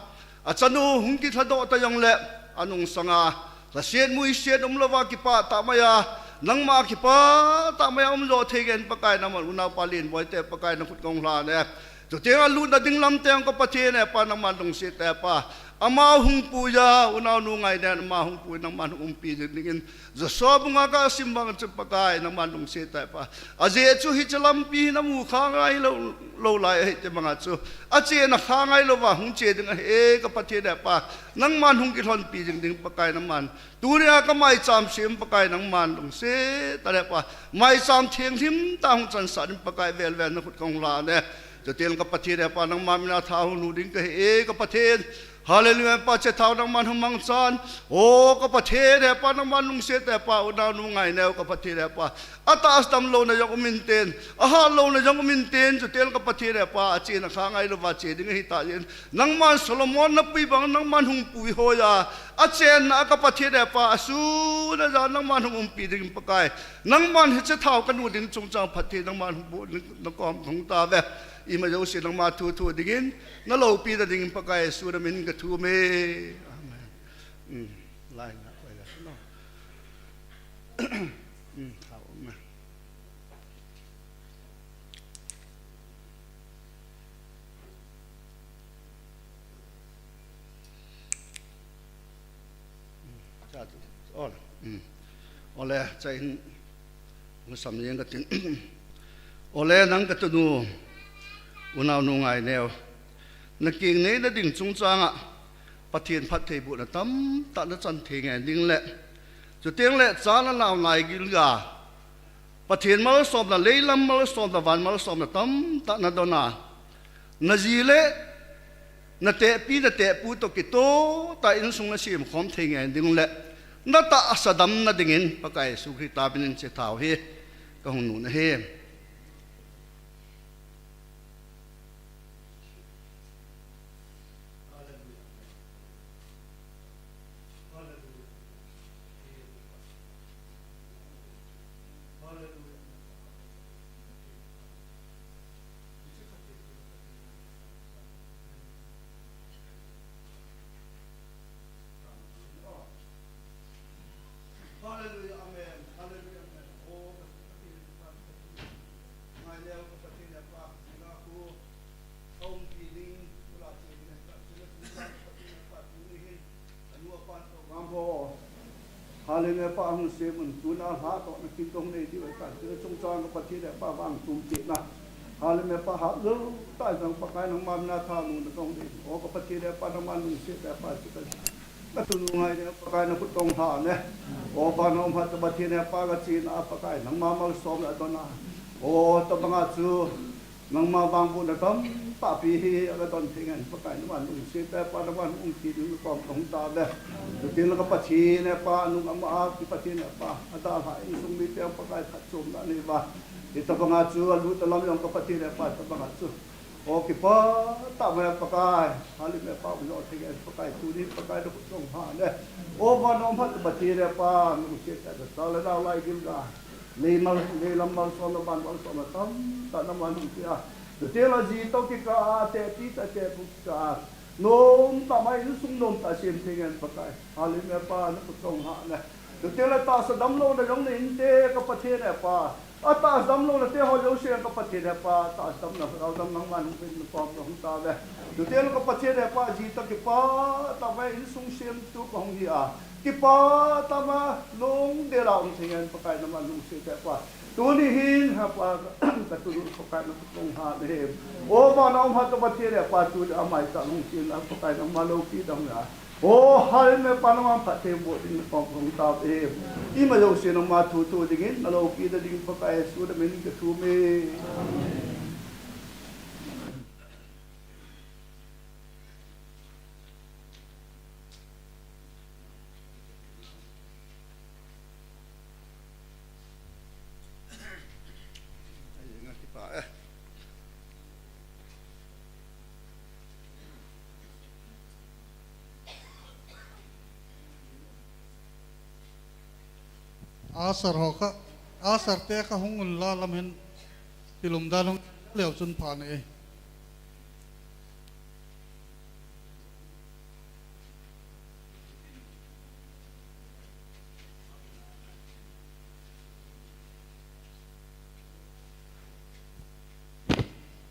achanu hung kithadoh ta jongle, anung sanga lhaset muiset umlouva kipah tah mai a, nangma kipah tah mai a um jo thei ngen Pakai, nangman unaupa Lenboi te Pakai nakhut kahung lhan e. Chuteng alutna ding lam teng ka Pathen e Pa, nangman lungset tah e Pa, ama hung pui a, unaonu Ngaineo in ama hung pui, nangman hung umpi ding dingin, Joshua bunga kasim bang chu Pakai, nangman lungset tah e Pa. Ajeh chu hiche lampi hi namu kha ngailou, lou lai ahi ti banga chu, achena kha ngailouva hung che ding ahi e ka Pathen e Pa, nangman hung kilhonpi ding ding Pakai, nangman tunia ka maicham sem Pakai, nangman lungset tah e Pa, maicham thenglhim tah hung chansah ding Pakai, velvel nakhut kahung lhan e. Chuteng ka Pathen e Pa, nangma mina thao hung nu ding kahi e ka Pathen. Hallelujah, Pa, hiche thao nangman hung mangchan. O, ka Pathen he Pa, nangman lungset he Pa, unaunu Ngaineo ka Pathen he Pa. Atahsa damlouna jong um inte, ahat louna jong um inte, chuteng le ka Pathen he Pa, achena kha ngailouva che ding ahitai. Nangman Solomon napui bang, nangman hung puihoi a, achenna a ka Pathen he Pa, asun ajan nangman hung umpi dingin Pakai. Nangman hiche thao kanu ding chungchang phatthei nangman hung boh ding nakom kahung tauve. Ima jouse nangma thu thu dingin, naloupi na dingin Pakai Jesu namin kathum e. Amen. Um, lai na, lai na, no. Um, thao, um. Cha tu, ole, um. Ole, cha in, hung sam jeng katin. Ole, nang katunu, unaunu Ngaineo. Nakeng neina ding chungchang a, Pathen phattheibohna tamtah nachan thei ngen ding le, chuteng le cha le nao naigil ga, Pathen malsomna, leilam malsomna, van malsomna tamtah nadon a, naji le natehpi, natehpu toh kitoh tah a insung nasemkhom thei ngen ding le, natahsa damna dingin Pakai Jesu Christa minin hiche thao hi kahung nun ahi. Hallelujah, amen. Hallelujah, amen. Oh, Pathen, Pathen, Pathen. Ngaineo ka Pathen he Pa, sina khu, aumpi ding, kula che ding, ka chule khu, Pathen he Pa, tuni hin, anu apan toh vang ho. Hallelujah, Pa, hung sem un, tuna lha toh, na kin toh nei diu, ka chule chungchang ka Pathen he Pa, vang tum te na. Hallelujah, Pa, ha, lo, ta jang Pakai nangma mina tha nu na tong ding. O ka Pathen he Pa, nangma lungset he Pa, chu ka Katunu Ngaineo Pakai nakhut kahung lha ne. O van a um hatah Pathen he Pa kachena a Pakai nangma malsomna don a. O tabanga chu nangma vangbohna tamtah pi hi aga don thei ngen Pakai nangma lungset he Pa nangma umpi ding nakom kahung tauve. Chuteng le ka Pathen he Pa nung ama a ki Pathen he Pa adalhah insung mite Pakai phatchomna nei uva. Hitabanga chu alut alam jong ka Pathen he Pa tabanga chu O kipa tah mai Pakai, Hallelujah Pa, umlou thei ngen Pakai, tuni Pakai nakhut kahung lha ne. O van a um hatah Pathen he Pa, nungsiat tah, cha le nao lai gilga. Leimal, leilam malsomna, van malsomna tamtah naman hung pia. Chuteng le ji toh kikah a, tehpi tah, tehpu kikah a. Nomtah mai insung nomtah sem thei ngen Pakai. Hallelujah Pa, nakhut kahung lha ne. Chuteng le tahsa damlouna jong nei inte ka Pathen he Pa. Atahsa damlouna te ho jouse ka Pathen he Pa, tahsa damna, lhagao dam nangman hung peh in nakom kahung tauve. Chuteng le ka Pathen he Pa, ji toh kipa tah mai insung semtup ahung hi a. Kipa tah mai lungdel a um thei ngen Pakai nangma lungset he Pa. Tuni hin he Pa, katunu Pakai nakhut kahung lha ne. O van a um hatah Pathen he Pa, tuni a mai tah lungset a Pakai nangma loupi dam a. O, Hallelujah Pa nangma phattheiboh ding nakom kahung tauve. Ima jouse nangma thu thu dingin, naloupi na ding Pakai Jesu namin kathum e. Asar ho kha, asar te kha hung un la lam hin kilum dan hung leu chun pha ne.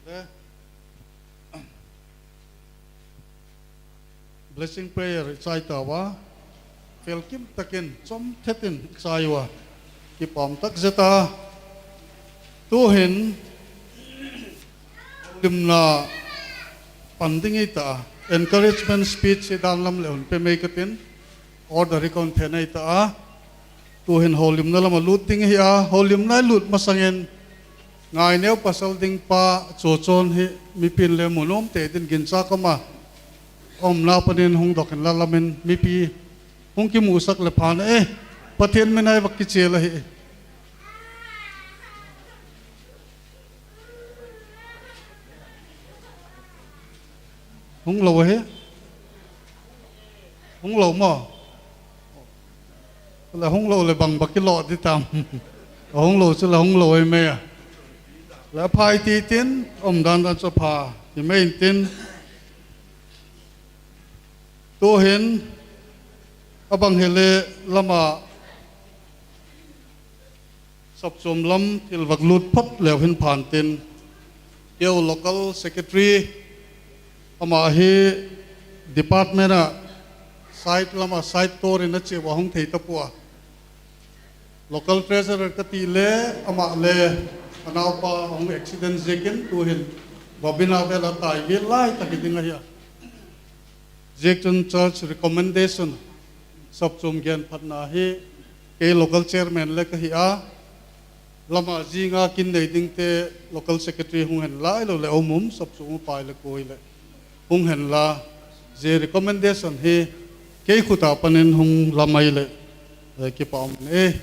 Le. Blessing prayer i chai tauva, felkim takin, chomthet in i chai uva, kipah tak jeh a, tuhin, limna pan ding ahi ta, encouragement speech hi dan lam le hung pe mai katin, order hi kon the nai ta, tuhin houlimna lama lut ding ahi a, houlimna lut masangin, Ngaineo pasal ding pa, Chochon hi, mipin le mu nom te din gincha kama. Aumna panin hung dok in la lamin mipi hung kimusak le phan e. Pathen mina i va kichel ahi. Hung lo ahi. Hung lo mo. La hung lo le bang ba kilo di tam. Hung lo chu la hung lo e me a. La phai ti tin, um dan dan chu pha. Ti me in tin. Tu hin, abang hele lama Sapchom lam thil vak lut phot leu hin phan tin, keu local secretary, ama hi department a side lama side tour in a che wa hung thei ta pua. Local treasurer ka ti le, ama le, anaupa hung accident ziakin tu hin, babina vela tai gil lai ta ki ding ahi a. Ziak chun church recommendation, Sapchom gen phatna hi, kei local chairman le ka hi a, lama zinga kin nei ding te local secretary hung hen lai lo le um um, Sapchom upai le koi le hung hen la, zi recommendation hi, kei khuta panin hung lamai le, eh, kipa um e.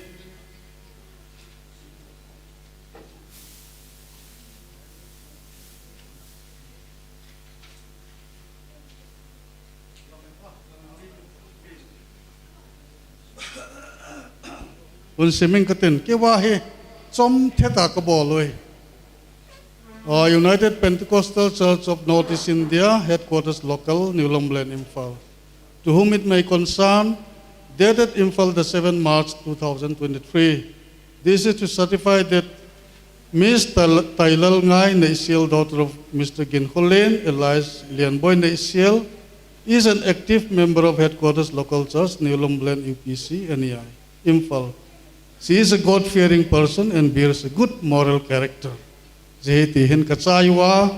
Hun simin ka tin, kei va hi chom theta ka bol ui. Uh, United Pentecostal Church of Northeast India, headquarters local, New Lomlen, Imphal. To whom it may concern, dated Imphal, the seventh March two thousand twenty-three. This is to certify that Miss Tal-, Tailal Ngai Neisial, daughter of Mister Ginkholen, alias Lianboi Neisial, is an active member of Headquarters Local Church, New Lomlen U P C, N E I, Imphal. She is a God-fearing person and bears a good moral character. Zi hi ti hin ka chai ua,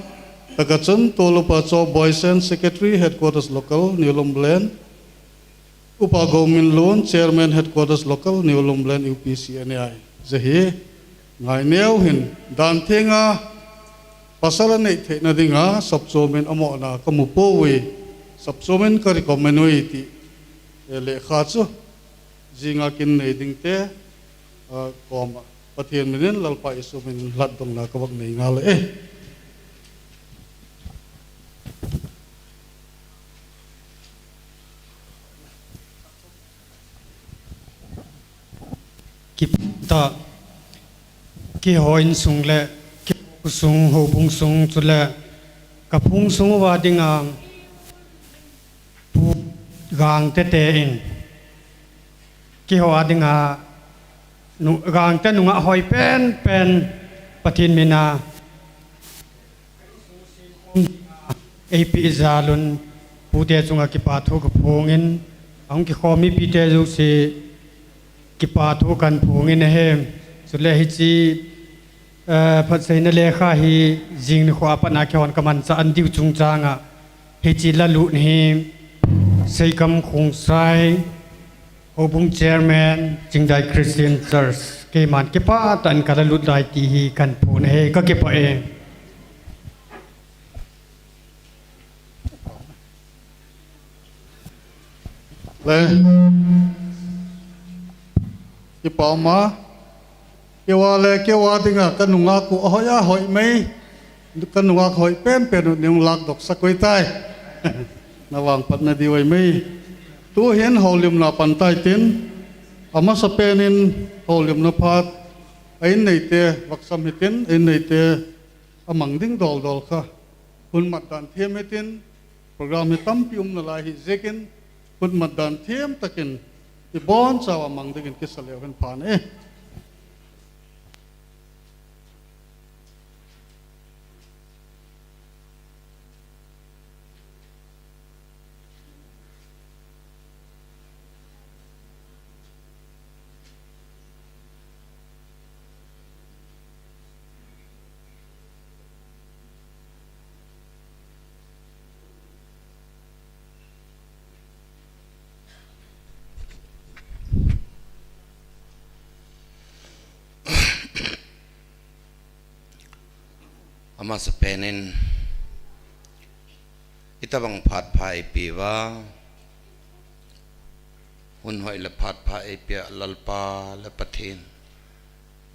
taka chun Tolupa Cho Boysen, Secretary, Headquarters Local, New Lomlen, Upa Gominlun, Chairman, Headquarters Local, New Lomlen U P C N E I. Zi hi, ngai neo hin, dan thenga, pasal a nei theina dinga, Sapchom in amo na ka mu po ui, Sapchom in ka recommend ui ti, e le kha chu, zinga kin nei ding te, a, koma. Pathen minin Lalpa Isu minin hlat dongna ka vak nei ngal e. Kipta, keiho insung le, keiho sung, houbung sung, chule, ka phung sung uva dinga, Pu Gangte te in, keiho a dinga, nu-, Gangte nungah hoi pen pen Pathen mina, eipi jalun, pute chunga kipa thu ka phongin, ahung kikhom mipite jouse kipa thu kan phongin ahi. Chule hiche, eh, phatseina lekha hi jing nikho a pat a keihon ka manchah an diu chungchang a, hiche la lut hi Seikam Khongsai, Houbung Chairman, Chingdai Christian Church, keiman kipah tah in ka la lut lai ti hi kan phon ahi, ka kipah e. Le, kipah ma, keiho le, keiho dinga, ka nungah khu, ahoi, ahoi mai, ka nungah hoi pen pen u nei hung lak dok sak ui tai. Na vangphat na diu ai mai. Tu hin houlimna pan tai tin, amasa pen in houlimna phat, a in neite, vaksam hitin, a in neite, a mang ding dol dol kha. Hun mat dan them hitin, program hi tampi um nalai hi ziakin, hun mat dan them takin, i bonchauva mang dingin kisa leu hen phan e. Amasa penin, Itobang phat pha eipeuva, hun hoi le phat pha eipea Lalpa le Pathen,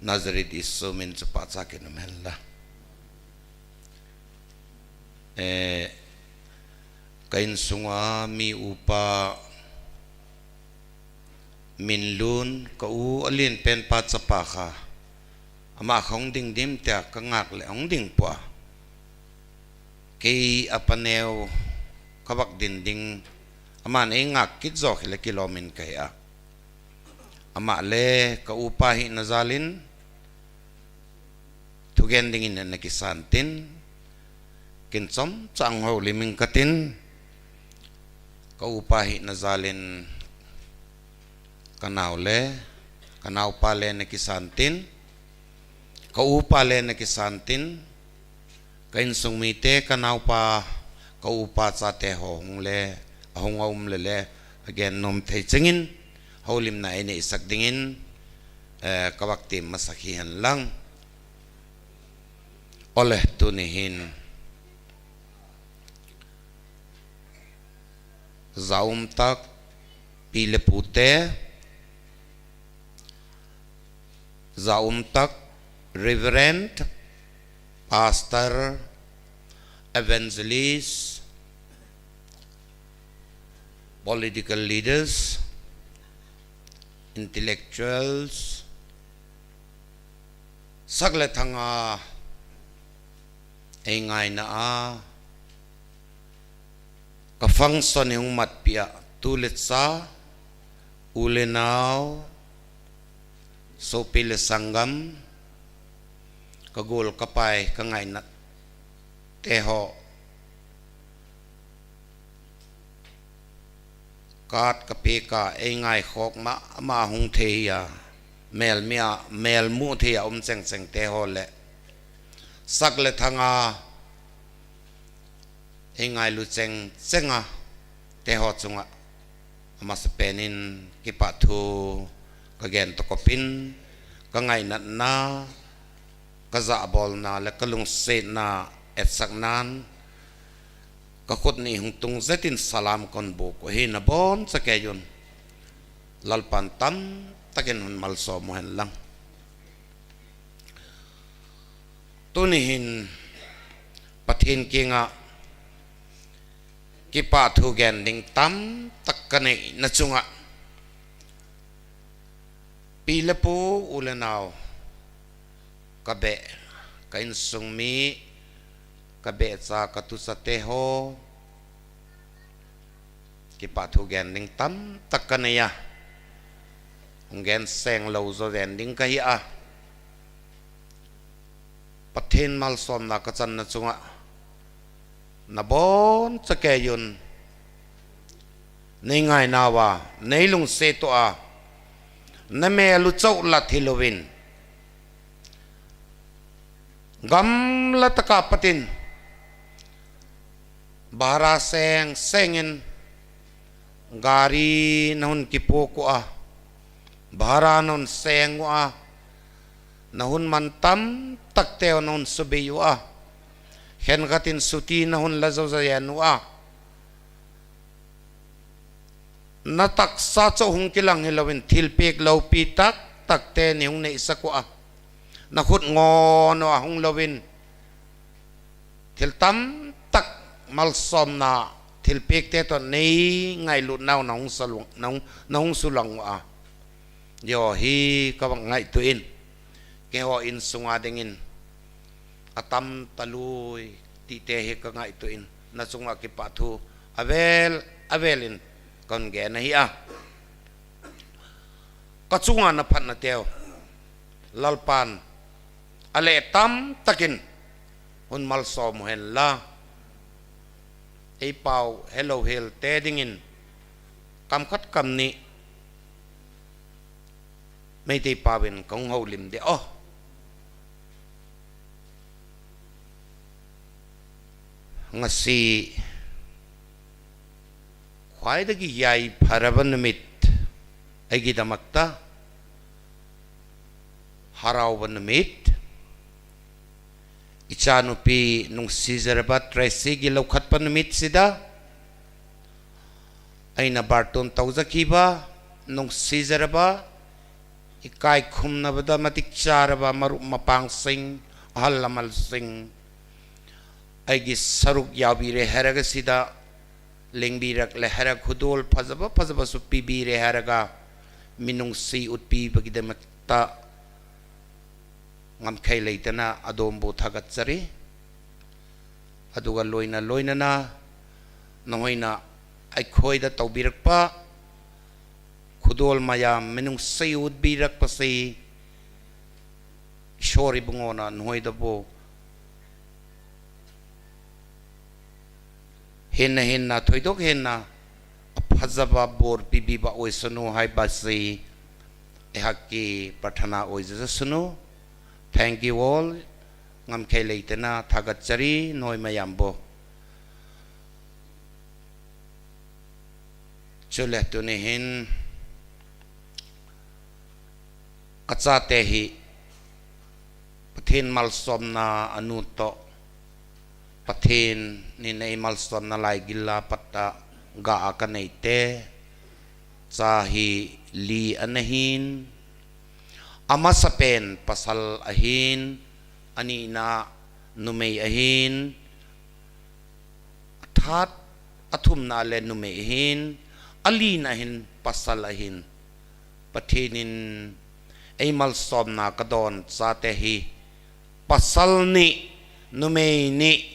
Nazareth Jesu min chu pachat in umhen lang. Eh, ka insunga mi upa Minlun, ka u alen pen pa chapa kha, ama kha hung ding dim tia ka ngah le hung ding poi. Kei apa neo ka vak din ding, aman ei ngah kit jo khel le kilom in ka hi a. Ama le ka upa hina jal in, thugen dingin ana kisan tin, kin chomcha hung houlim ing katin, ka upa hina jal in ka nao le, ka naopa le ana kisan tin, ka upa le ana kisan tin, ka insung mite, ka naopa, ka upa chate ho hung le, ahung a um le le, agen nom thei chengin, houlimna einei sak dingin, eh, ka vak tem masak hihen lang. Ole, tuni hin, jaum tak pi le pute, jaum tak Reverend, Pastor, Evangelist, political leaders, intellectuals, sak le thang a, ei ngaina a, ka function hung matpi a, tu le cha, u le nao, sopi le sanggam, ka gol ka pai, ka ngaina te ho, card ka peh a, ei ngai khok ma, ama hung thei a, mel mi a, mel mu thei a um cheng cheng te ho le, sak le thang a, ei ngailu cheng cheng a, te ho chunga, amasapen in kipa thu ka gen to kop in, ka ngainatna, ka jahbolna le ka lungsetna etsaknan, ka khut ni hung tung jet in salam kon buk u hi, nabon chakei un, Lalpan tamtakin hun malsom u hen lang. Tuni hin Pathen kinga kipa thu gen ding tamtak ka neina chunga, pi le pu, u le nao, ka beh, ka insung mi, ka beh cha, ka tu cha te ho, kipa thu gen ding tamtak ka nei a, hung gen seng lou jo den ding ka hi a. Pathen malsomna ka channa chunga, nabon chakei un, nei ngaina uva, nei lungset uva, na mel u chauh lat hi louvin, gamla taka patin, bhara seng sengin gari na hun kipok u a, bhara na hun seng u a, na hun man tamtak te na hun subei u a, khenkhat in chutti na hun la jo ja jen u a, na taksa chauh hung kilang hi louvin, thilpeh loupi taktak te nei hung neisak u a, na khut ngon uva hung louvin, thil tamtak malsomna, thilpeh te toh nei ngailut nau na hung sulang, na hung, na hung sulang u a. Hiho hi ka vak ngaito in, keiho insunga dingin atam talou ti te hi ka ngaito in, na chunga kipa thu avel avel in kon gen ahi a. Ka chunga na phatna teu, Lalpan ale tamtakin hun malsom u hen lang. Ei pau helou hel te dingin kam khat kam ni Meitei pauvin kong houlim de o. Ngasi khwaidagi yai pharava numit, aigi damakta harauva numit, Ichanupi nungsijeraba Tracy gilou khat pa numit sida. Aina barton tauja kiba nungsijeraba. Ikai khumna bada matik charaba marup mapang sing, ahal lamal sing. Aigi saruk yaubire heraga sida. Lengbirak le hera khudol phajaba phajaba supibire heraga. Minungsi utpi bagidamakta. Ngamkhei leitana adombu thagat chari. Aduga loina loinana, nahoina aikhoida taubirakpa, khudol maya minungsi utbirakpa sei, Ishori bungona nahoida bo. Hinna hinna thoidok hinna aphajaba bor pibiba oisunu haiba sei. Ehaki prathana oija sunu. Thank you all. Ngamkhei leitana thagat chari noi mayambo. Chule tuni hin achate hi Pathen malsomna anu to Pathen nin ei malsomna lai gilla pata ga a kaneite. Cha hi li anahin. Amasapen pasal ahin, anina numei ahin, athat athumna le numei ahin, alina hin pasal ahin. Pathen in ei malsomna kadon chate hi pasal ni, numei ni,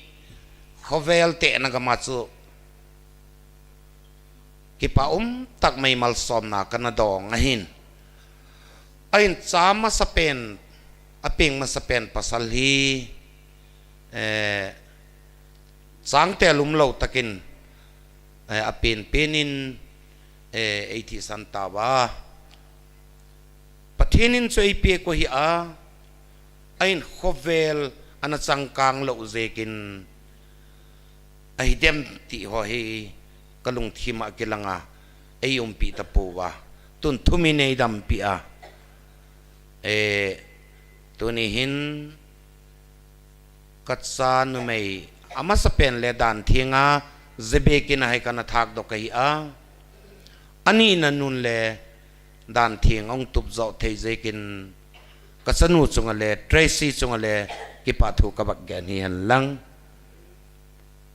khovel te na gama chu kipa um tak mei malsomna kana dong ahin. Ahin cha masapen, apeng masapen pasal hi, eh, changte lumlo takin, eh, apen penin, eh, ei thisan tauva. Pathen in chu eipeh ko hi a, ahin khovel ana changkang lo jekin, ahidem ti ho hi kalungthim a kilanga, ei umpi tapouva, tun thumin eidampi a, eh, tuni hin, kacha numei, amasapen le dan thenga, jebekin ahai kana thakdoh kahi a. Anina nun le dan theng ahung tupjoh thei jekin, kachanu chunga le, Tracy chunga le, kipathu kabak gen hihen lang.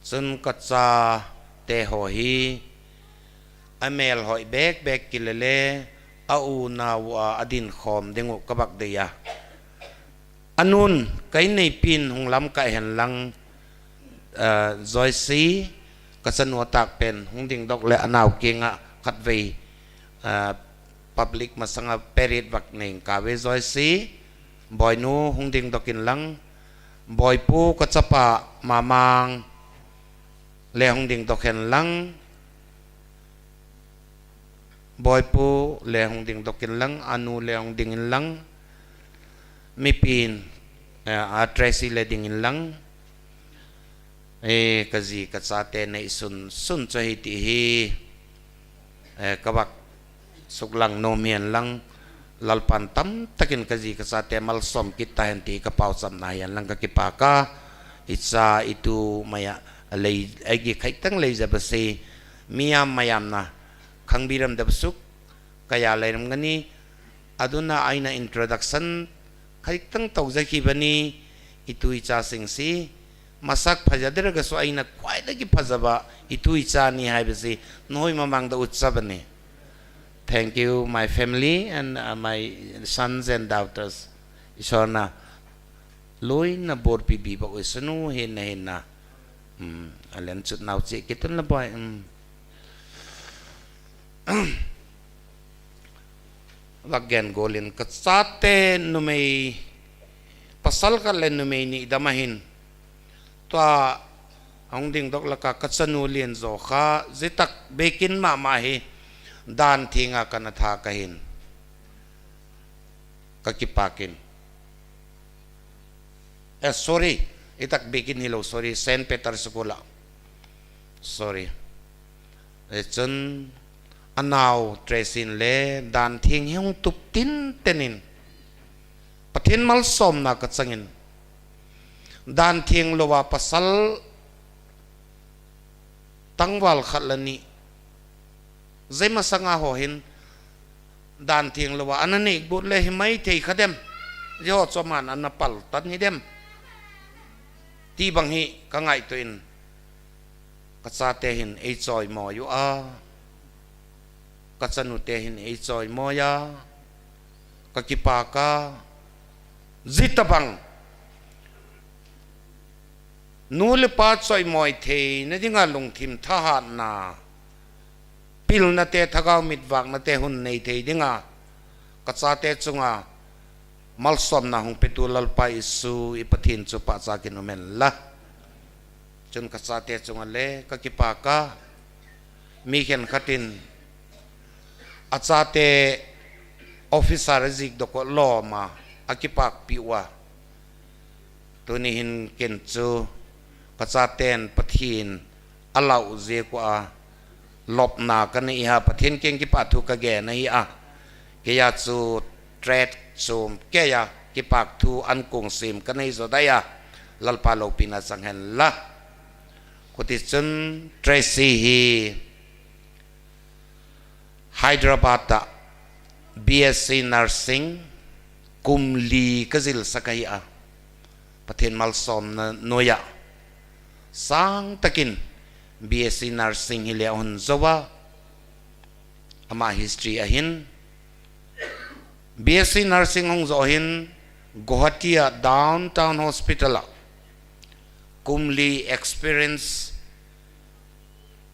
Chun kachate ho hi, amel hoi bek bek kilele, aunau a adin khom dingu kabak deiya. Anun, kainneipin hung lamkai hen lang, eh, Joyce, kachanu atakpen, hung dingdoh le anao kinga khatvei, eh, public masanga perit vak nei kave Joyce, Boinu hung dingdoh in lang, Boipu kachapa Mamang, le hung dingdoh hen lang, Boipu le hung dingdoh in lang, anu le hung dingin lang, mipin, eh, a Tracy le dingin lang, eh, kaji kachate neisun, sun chu hiti hi, eh, kabak suklang nom hihen lang, Lalpan tamtakin kaji kachate malsom kit tahen ti kapaochamna hihen lang kakipah a, icha itu maya, alei, aigi khaitang lei jabase, miyam mayamna, khangbiram dabsuk, kaya leiram ngani, aduna aina introduction, khaitang tauja kibani, itu icha singsi, masak phaja deraga su aina khwaidagi phajaba, itu icha ni haibase, noi mamangda utsa bani. Thank you, my family and, uh, my sons and daughters. Isorna, loina bor pibiba oisunu, hinna, hinna. Hmm, alen chut nau chi kitun la boi, hmm. Vak gen golin kachate numei, pasal khat le numei ni dama hin. Tua hung dingdoh laka kachanu Lianjo kha, jitak bekin mama hi, dan thenga kana thak ahin. Kakipakin. Eh, sorry. Itak bekin hilou, sorry. Saint Peter School a. Sorry. Eh, chun anao Tracy in le dan theng hi hung tup tinten in. Pathen malsomna kachangin. Dan theng louva pasal tangval khat le ni. Jeh masanga ho hin dan theng louva ana nei got le hi mai thei kha dem. Jeh ho chu aman ana pal tan hi dem. Ti bang hi ka ngaito in ka chate hin ei choi mo u a. Ka chanu te hin ei choi mo a. Ka kipak a. Jeh tabang. Nu le pa choi mo theina dinga lungthim thahatna, pilna te, thagau mitvakna te hun nei thei dinga, ka chate chunga malsomna hung petu Lalpa Jesu i Pathen chu pachat in um hen la. Chun ka chate chunga le ka kipak a, mi khenkhat in a chate officer a jik doh ko lom a, a kipakpi uva. Tuni hin ken chu ka chaten Pathen a lau jeh uva lopna ka nei a, Pathen kiang kipa thu ka gen ahi a. Kei a chu threat chom kei a kipak thu an kong sem ka nei jo dai a. Lalpa loupina chang hen la. Khuti chun Tracy hi Hyderabad a B S C Nursing kum li ka jilsak ahi a, Pathen malsomna noiya sang takin B S C Nursing hi le a hung jou a, ama history ahin B S C Nursing hung jou hin Guwahati a Downtown Hospital a kum li experience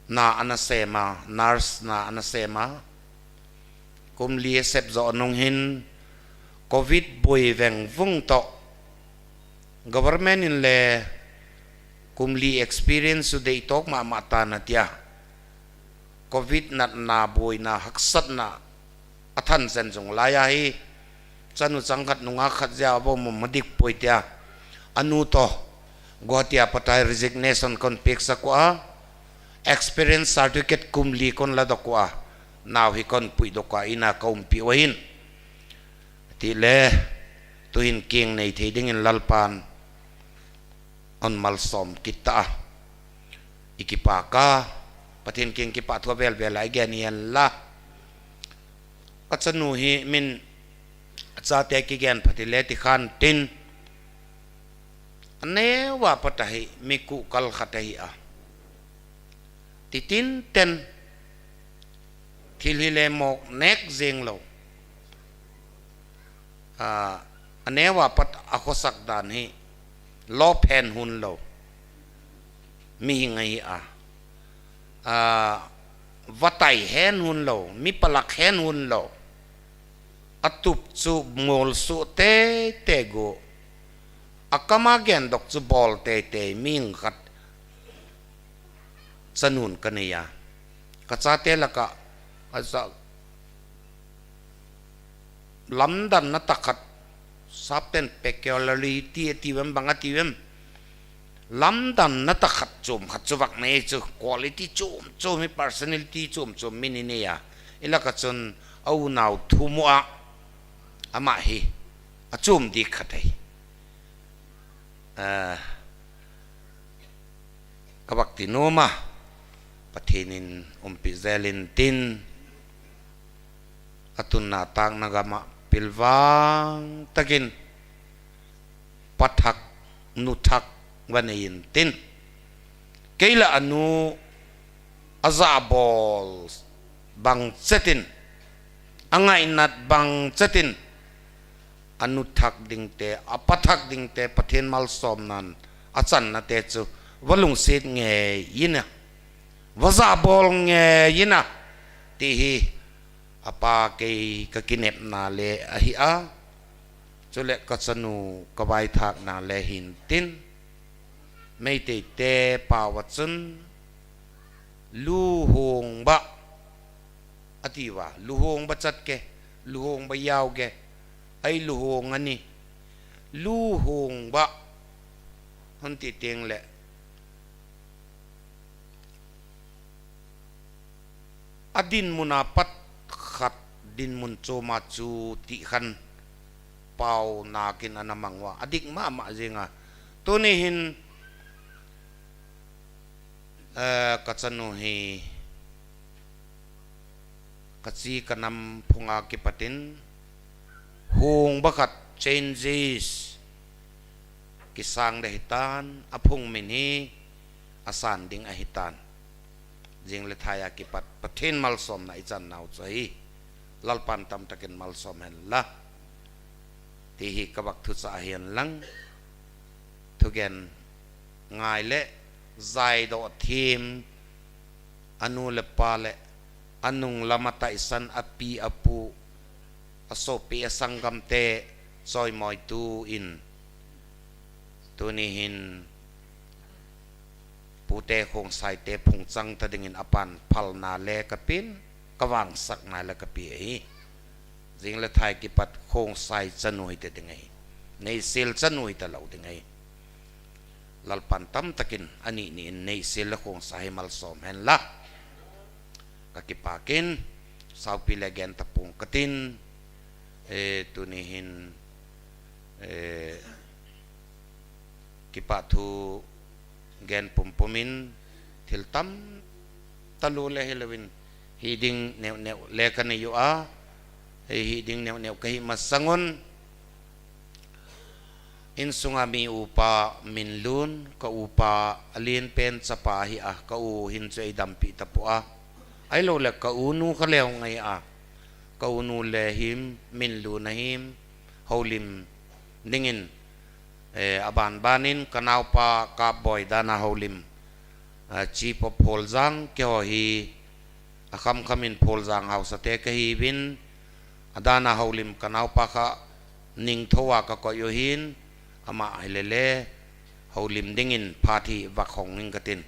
na ana sem a, nurse na ana sem a. Kum li a sep jou nung hin Covid boi veng vung toh government in le kum li experience u dei tok mama tan atia. Covid natna, boina, haksatna a than jen jong lai ahi. Chanu chang khat nungah khat jeh a vo mum madik poi tia. Anu toh Guwahati a pat a resignation kon peksak uva, experience certificate kum li kon ladoh uva, nao hi kon puidoh uva, ina ka umpi u ahin. Tile, tuhin keng nei thei dingin Lalpan ahin malsom kit ta a. I kipak a, Pathen kiang kipa thu avel vel a i gen ahi hen la. Ka chanu hi min a chate kigen phat hile ti khan tin. A neo a pat a hi mi kuhkal khat ahi a. Titin ten thil hi le mok nek jeng lou. A, a neo a pat a khosak dan hi lop hen hun lou. Mihing ahi a. A, vatai hen hun lou, mi palak hen hun lou. A tup chu mol su te te gu. A kama gen doh chu bol te te mihing khat. Chanun ka nei a. Ka chate laka, a cha, lamdanna tah khat, sapten peculiarity ati vem bang ati vem. Lamdanna tah khat chom khat chu vang nei chu quality chom chom hi personality chom chom mi ni nei a. I laka chun a unau thum u a ama hi a chom dik khat ahi. A, ka bak ti nom a, Pathen in umpi jel in tin, a tunna takna gam a pilvang takin, pa thak, nu thak va nei in tin. Kei le a nu a jabol bang chet in, a ngainat bang chet in, a nu thak ding te, a pa thak ding te, Pathen malsomnan a channa te chu va lungset ngei in a, va jabol ngei in a, ti hi a pa kei ka kinepna le ahi a, chule ka chanu ka vaithakna le hin tin, Meitei te pao a chun, luhong ba, ati uva, luhong ba chat ke, luhong ba yao ke, ai luhong ani, luhong ba, hon ti teng le, a dinmun a pat khat dinmun chom a chu ti khan pao nakin ana mang uva. A dik mama jeng a. Tuni hin, eh, ka chanu hi ka chi ka nam phunga kipatin hung bakhat changes kisang le hitan, a phung min hi a san ding ahitan. Jing le thai a kipat Pathen malsomna i chan nau chu ahi. Lalpan tamtakin malsom hen la. Ti hi ka vak thucha ahi hen lang. Thugen ngai le zaidoh thim, a nu le pa le a nung lam a taisan, a pi a pu, a sopi a sanggamte choimoitu in, tuni hin pute Khongsai te phungchang ta dingin a pan phalna le ka pen, ka vangsakna le ka pe ahi. Jing le thai kipat Khongsai chanu hita ding ahi. Neihsiel chanu hita lou ding ahi. Lalpan tamtakin ani ni in Neihsiel le Khongsai hi malsom hen la. Ka kipakin, saupi le gen tapong katin, eh, tuni hin, eh, kipa thu gen pumpumin thil tam talu le hilouvin hi ding neu neu le ka nei u a, hi ding neu neu ka hi masangun, insunga mi upa Minlun, ka upa a lien pen chapa hi a, ka u hin chu ei dampi tapu a. Ahilou le ka u nu ka leu ngai a, ka u nu le him, Minlun a him, houlim dingin, eh, a ban banin ka naupa Kapboi dan a houlim, ah, Chief of Pholjang, keiho hi a khamkham in Pholjang haosa te ka hiuvin, a dan a houlim ka naupa kha Ningthou a ka koi u hin, ama hi le le houlim dingin phat hi vak hong ning katin,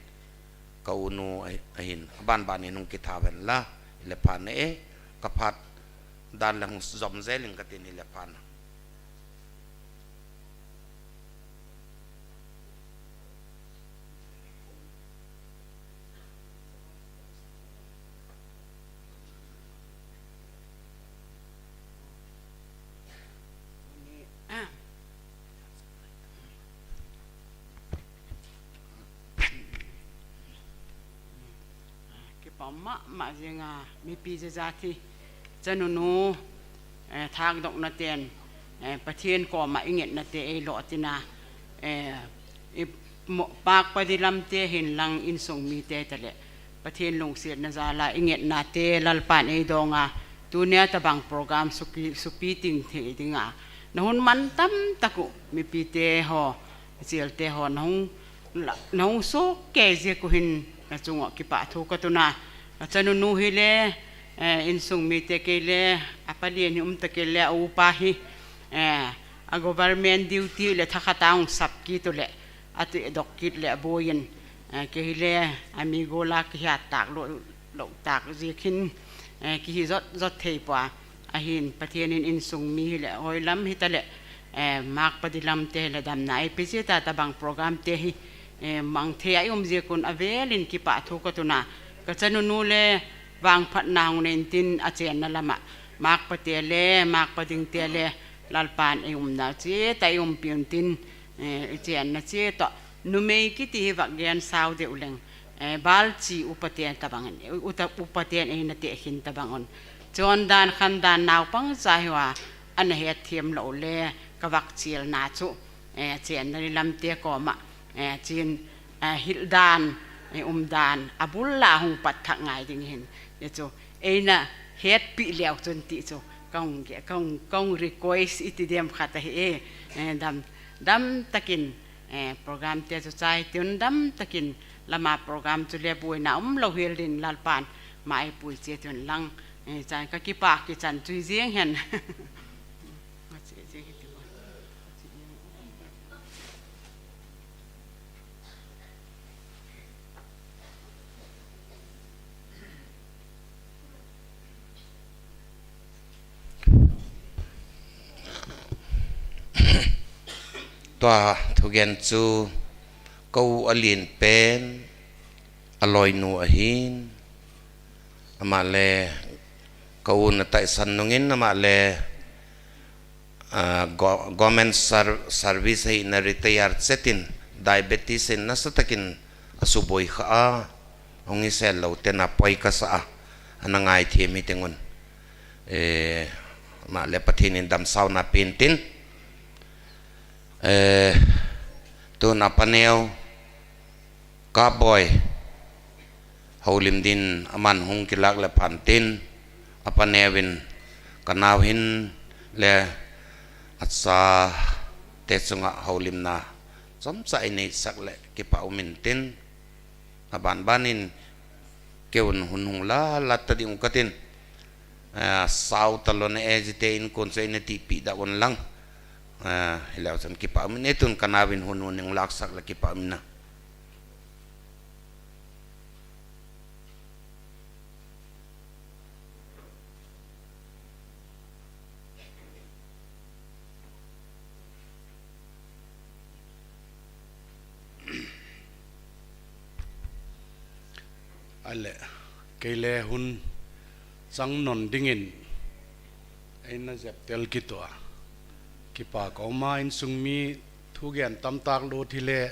ka u nu ahi, ahin, a ban ban hin hung kitha ven la, hi le phan e, ka phat dan le hung jom jel ing katin hi le phan. Kipa mama jinga mipi jajati chanunu, eh, thakdohna ten, eh, Pathen koma i ngetna te ei lo tina, eh, i mo-, pakpa dilam te hin lang insung mite tale Pathen lungsetna jala i ngetna te Lalpan ei donga tunia tabang program suki, supi ting thei dinga na hun man tam taku mipite ho, chielte ho na hung la, na hung suk kei jeh u hin na chunga kipa thu ka tuna. Ka chanunu hi le, eh, insung mite kei le, a palien hi um ta kei le, a upa hi, eh, a government duty le thakhat a hung sap kit u le, a ti dok kit le a boiyin, eh, kei hi le, a mi gola kihia tak lo, lo tak jeh hin, eh, kihi jot, jot thei pua. Ahin Pathen in insung mi hi le, hoi lam hi ta le, eh, makpa dilam te hi le damna ei pe jeh ta tabang program te hi, eh, mang thei a i um jeh un a velin kipa thu ka tuna. Ka chanunu le vangphatna hung nei intin a chenna lama makpa te le, makpa ding te le, Lalpan ei umna cheh ta ei umpi intin, eh, i chenna cheh ta. Numei kiti hi vak gen sau deu leng, eh, balchi upaten tabang in, uta, upaten eina te hin tabang un. Chondan, khandan, naupang cha hiva, ana het them lo le, ka vak chilna chu, eh, chenna dilam te koma, eh, chin, eh, hildan, eh, umdan, a bul la hung pat thak ngai ding hin. Hichu, eina hetpi leu chun ti chu, ka hung ge-, ka hung, ka hung request iti dem khat ahi e, eh, dam, dam takin, eh, program te chu chai tun dam takin lama program chu le buaina um lo hel din Lalpan ma ei pui cheh tun lang, eh, chan ka kipa kichan chu jeng hen. Tua thugen chu ka u a lien pen a loinu ahin, ama le ka u na taisan nungin ama le Ah, go-, government ser-, service ahina retire chetin diabetes in nasatakin asuboi kha a, hung isel lou tena poi kasa a, ana ngaithem hiting un. Eh, ama le Pathen in damsauna pen tin. Eh, tuna paneo, Kaboi, houlim din aman hung kilak le phan tin, apaneo in kanao hin le achate chunga houlimna chomcha ineisak le kipa um intin, aban ban in keihon hun hung la la ta ding u katin, ah, sao talou na e jite in kon se ina tipi da un lang. Ah, hileu chun kipa um in, tun kanao in hun hun hung laksak le kipa um ina. Ale, kei le hun chang non dingin eina jep tel kitoh a, kipa ka um a, insung mi thugen tamtak lut hile,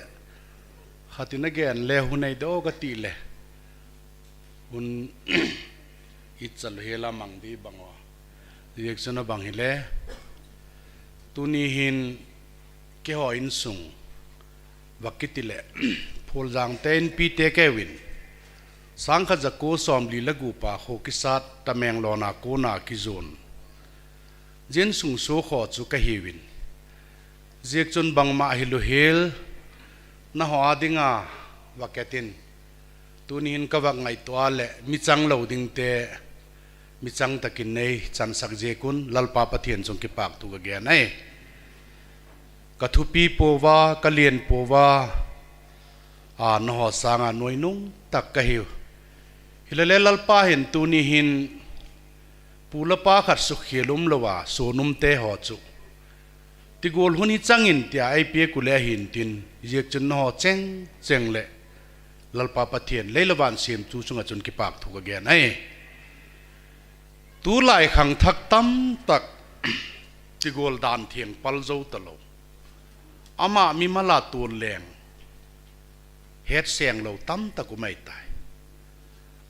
khat in agen le hun eidoh kati le, hun ichal hela mang di bang o. Reaction a bang hile, tuni hin keiho insung va kiti le, Pholjang te inpi te keu in, sangkhat jako somli le gup a kho kisat Tamenglong a kona kijon. Jin sung so kho chu kahiuvin. Ziak chun bangma hilou hel, nangho a dinga va ketin. Tuni hin ka va ngaito a le, mi chang lou ding te, mi chang takin nei chansak ziak un, Lalpa Pathen chung kipak thu ka gen ahi. Ka thupi pouva, ka lien pouva, a, nangho sanga nuinung tak kahiu. Hile le Lalpa hin tuni hin, pu le pa khat sukhel um louva, sonum te ho chu. Tigol hun hi chang in tia eipeh u le ahin tin, ziak chun nangho cheng cheng le Lalpa Pathen lei le van semtu chunga chun kipak thu ka gen ahi. Tulai khangthak tamtak tigol dan theng pal jou talou. Ama mimal a tun leng het seng lou tamtak um ahitai.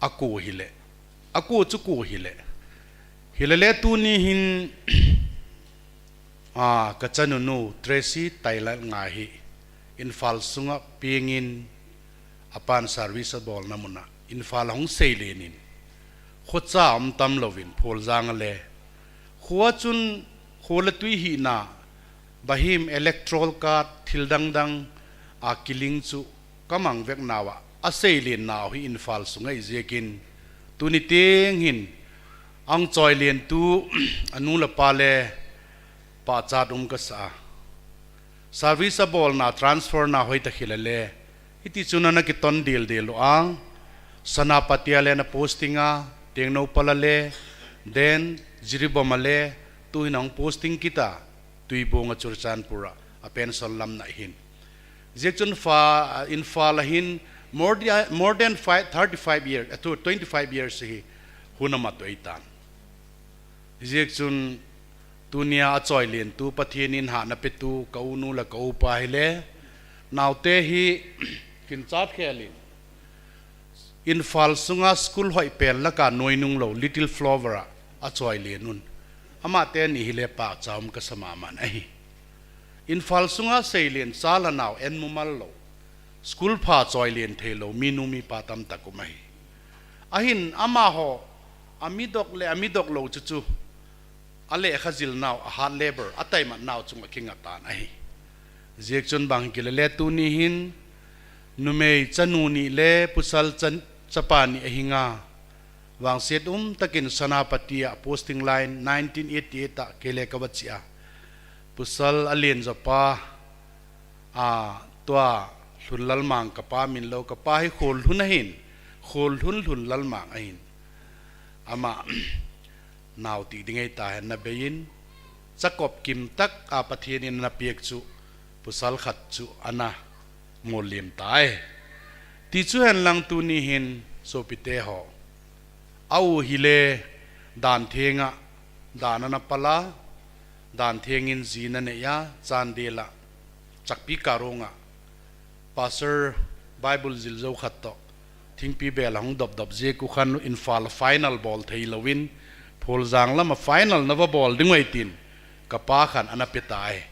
Ako hile, ako chu ko hile. Hile le tuni hin, a, ka chanu nu Tracy Tailal ngai hi Imphal sunga pengin apan service abolna muna Imphal hung seilen in, khocha um tam louvin Pholjang a le, kho a chun kho le tui hina, bahim electoral card thil dang dang a kiling chu ka mang vek nauva, aseilen nau hi Imphal sunga ahi ziakin, tuni teng hin ahung choilen tu anu le apa le pachat um kasa a. Service abolna, transfer na hoitah hile le, hiti chun ana kiton del del u a, Senapati a le ana posting a, Tengnoupal a le, then Jiribam a le, tu hin ahung posting kit a, Tuibong a Churachandpur a, a pension lam na hin. Ziak chun fa, a, Imphal a hin more than, more than five, thirty-five years, a, to twenty-five years hi hun ama toh ahitan. Ziak chun tunia achoilen tu Pathen in hahna petu ka unu le ka upa hile, naote hi kinchat khel in, Imphal sunga school hoipen laka nuinung lou Little Flower a achoilen un. Ama teni hile pachat um kasa mama in ahi. Imphal sunga seilen cha le nao en mumal lou, school pha choilen thei lou minu mipa tamtak um ahi. Ahin amaho, amidok le amidok lou chu chu, alekha jil nau, a hard labor, ataimat nau chunga kinga tan ahi. Ziak chun bang hikile le tuni hin, numei chanu ni le pasal cha, chapa ni ahinga, vangset um takin Senapati a posting line nineteen eighty-eight a kei le ka va che a. Pasal alen jo pa, a, tua Lhunlalmang ka pa min lou, ka pa hi Khollhun ahin, Khollhun Lhunlalmang ahin. Ama, nao ti ding ahi ta hen na bei in, chakop kim tak a Pathen in ana pek chu, pasal khat chu ana mollem tai. Ti chu hen lang tuni hin sopite ho. A u hile dan thenga, dan ana pal a, Dan thengin jin anei a, Chandel a, Chakpi Karong a, Pastor Bible zil jou khat toh, thingpi bel a hung dopdop jeh u khan Imphal a final bol thei louvin, Phuljang lam a final nava bol ding uve tin, kapa khan ana pe tai.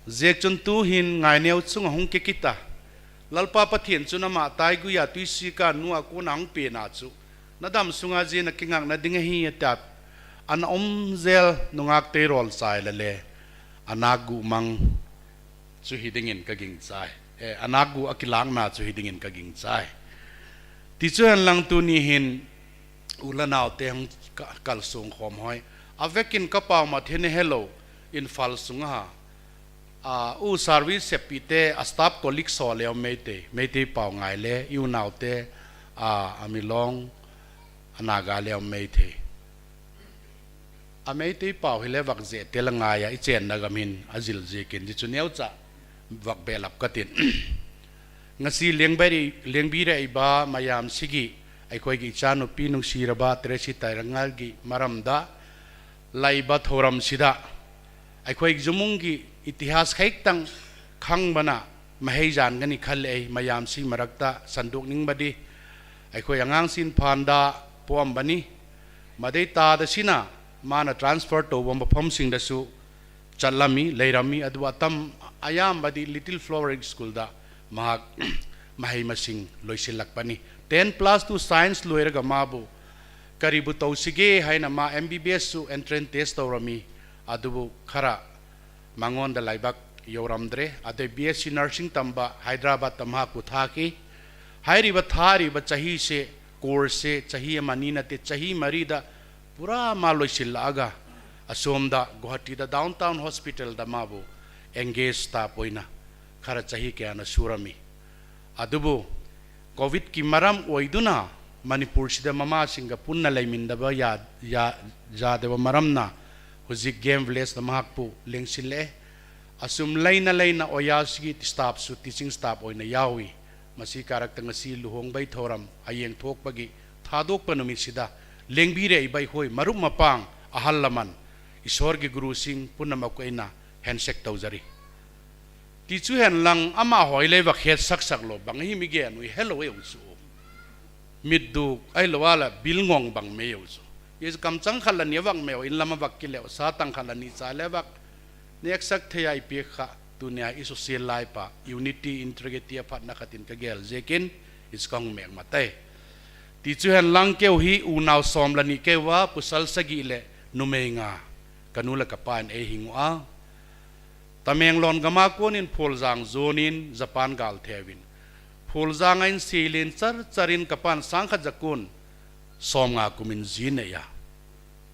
Jeh chun tuhin Ngaineo chung a hung kikit a, Lalpa Pathen chun ama taigui a tuisik a nu a kon a hung pen a chu, nadam sunga jin a kingakna ding ahi ati a, ana um jel nungak Teirolchai le le, ana guh mang chu hi dingin ka gingchai. Eh, ana guh a kilakna chu hi dingin ka gingchai. Ti chu hen lang tuni hin u le nao te hung ka-, kalsong khom hoi. Avekin ka pau ma thene hello, Imphal sunga ha. A, u service sepi te a staff colleague so leo Meitei, Meitei pau ngai le, i u nao te, a, a Milong, a Naga leo Meitei. A Meitei pau hi le vak jeh te la ngai a, i chenna gam hin a jil jeh kin, ji chu neo cha vak belap ka tin. Ngasi Liangbiri, Liangbiri a i ba, Mayam Sigi, ai khoi gi cha nu pi nung si ra ba, Teresi Tai Rangal gi, maram da, lai ba thoram sida. Ai khoi gi jumung gi, itihas khaik tang khang bana, mahei jan gani khal ei, Mayam Sigi marak ta, sanduk ning ba di. Ai khoi angang sin phan da, puam bani. Madei ta da sina, mana transfer to bom ba phom sing da su, Chatlami, Leirami, adu atam ayam badi Little Flower School da mahak mahei masing loisilak pani. Ten plus two science loira ga mabu. Karibu to sige haina ma M B B S su entrance test to rami. Adubu khara mangon da laibak yoram dre. Ade B S C nursing tamba Hyderabad tamaha kuthaki. Hairi ba thari ba chahi se course se chahi amani na te chahi mari da pura ma loisil aga. Asom da Guwahati da Downtown Hospital da mabu engage ta poina khara chahi ke ana surami. Adubu Covid ki maram oiduna Manipur sida mama Singapore na leimin da ba ya, ya, ya de ba maram na huzik game village da mahak pu lengsil le. Asum leina leina oya sigi staff su teaching staff oina yawi. Masi karak tanga si luhong bai thoram, ayeng thok bagi, thadok pa numit sida, lengbi rei bai hoi, marup mapang, ahal laman, Isor gi guru sing, punam aku eina, handshake tau jari. Ti chu hen lang, ama hoi lei vak het sak sak lo, bang hi mi gen ui, hello eu chu. Mit duk, ai lo ala, bil ngong bang me eu chu. Yes kam chang khala ni vak meu, in lama vak ki leo, sa tang khala ni cha le vak, Neksak thei a i pek kha, tunia i social life a, unity, integrity a phatna khatin ka gel jekin, i chu ka hung mek matai. Ti chu hen lang keu hi, unau som la ni keu a, pusal sagi le, numei nga, ka nu le ka pa in ei hing u a. Tamenglong gama konin Phuljang zonin, Japan gal thevin. Phuljang a in silin char charin ka pan sang khat jakun, som nga kumin ji nei a.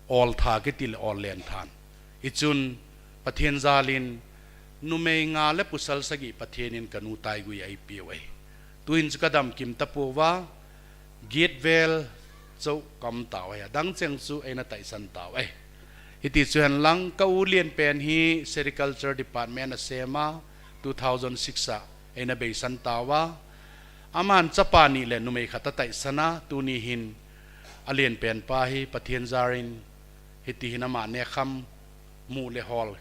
Ol tha kiti le ol len than. I chun Pathen jalin numei nga le pusal sagi Pathen in ka nu taigui a i piu ai. Tuin chu ka dam kim ta pu va, git vel chau kam tau ai, adang cheng chu eina taisan tau ai. Hiti chu hen lang ka u lien pen hi Sericulture Department a sema two thousand six a eina beisan tau a. Aman chapa ni le numei khat a taisan a, tuni hin a lien pen pa hi Pathen jarin hiti hin ama nekham mu le hol.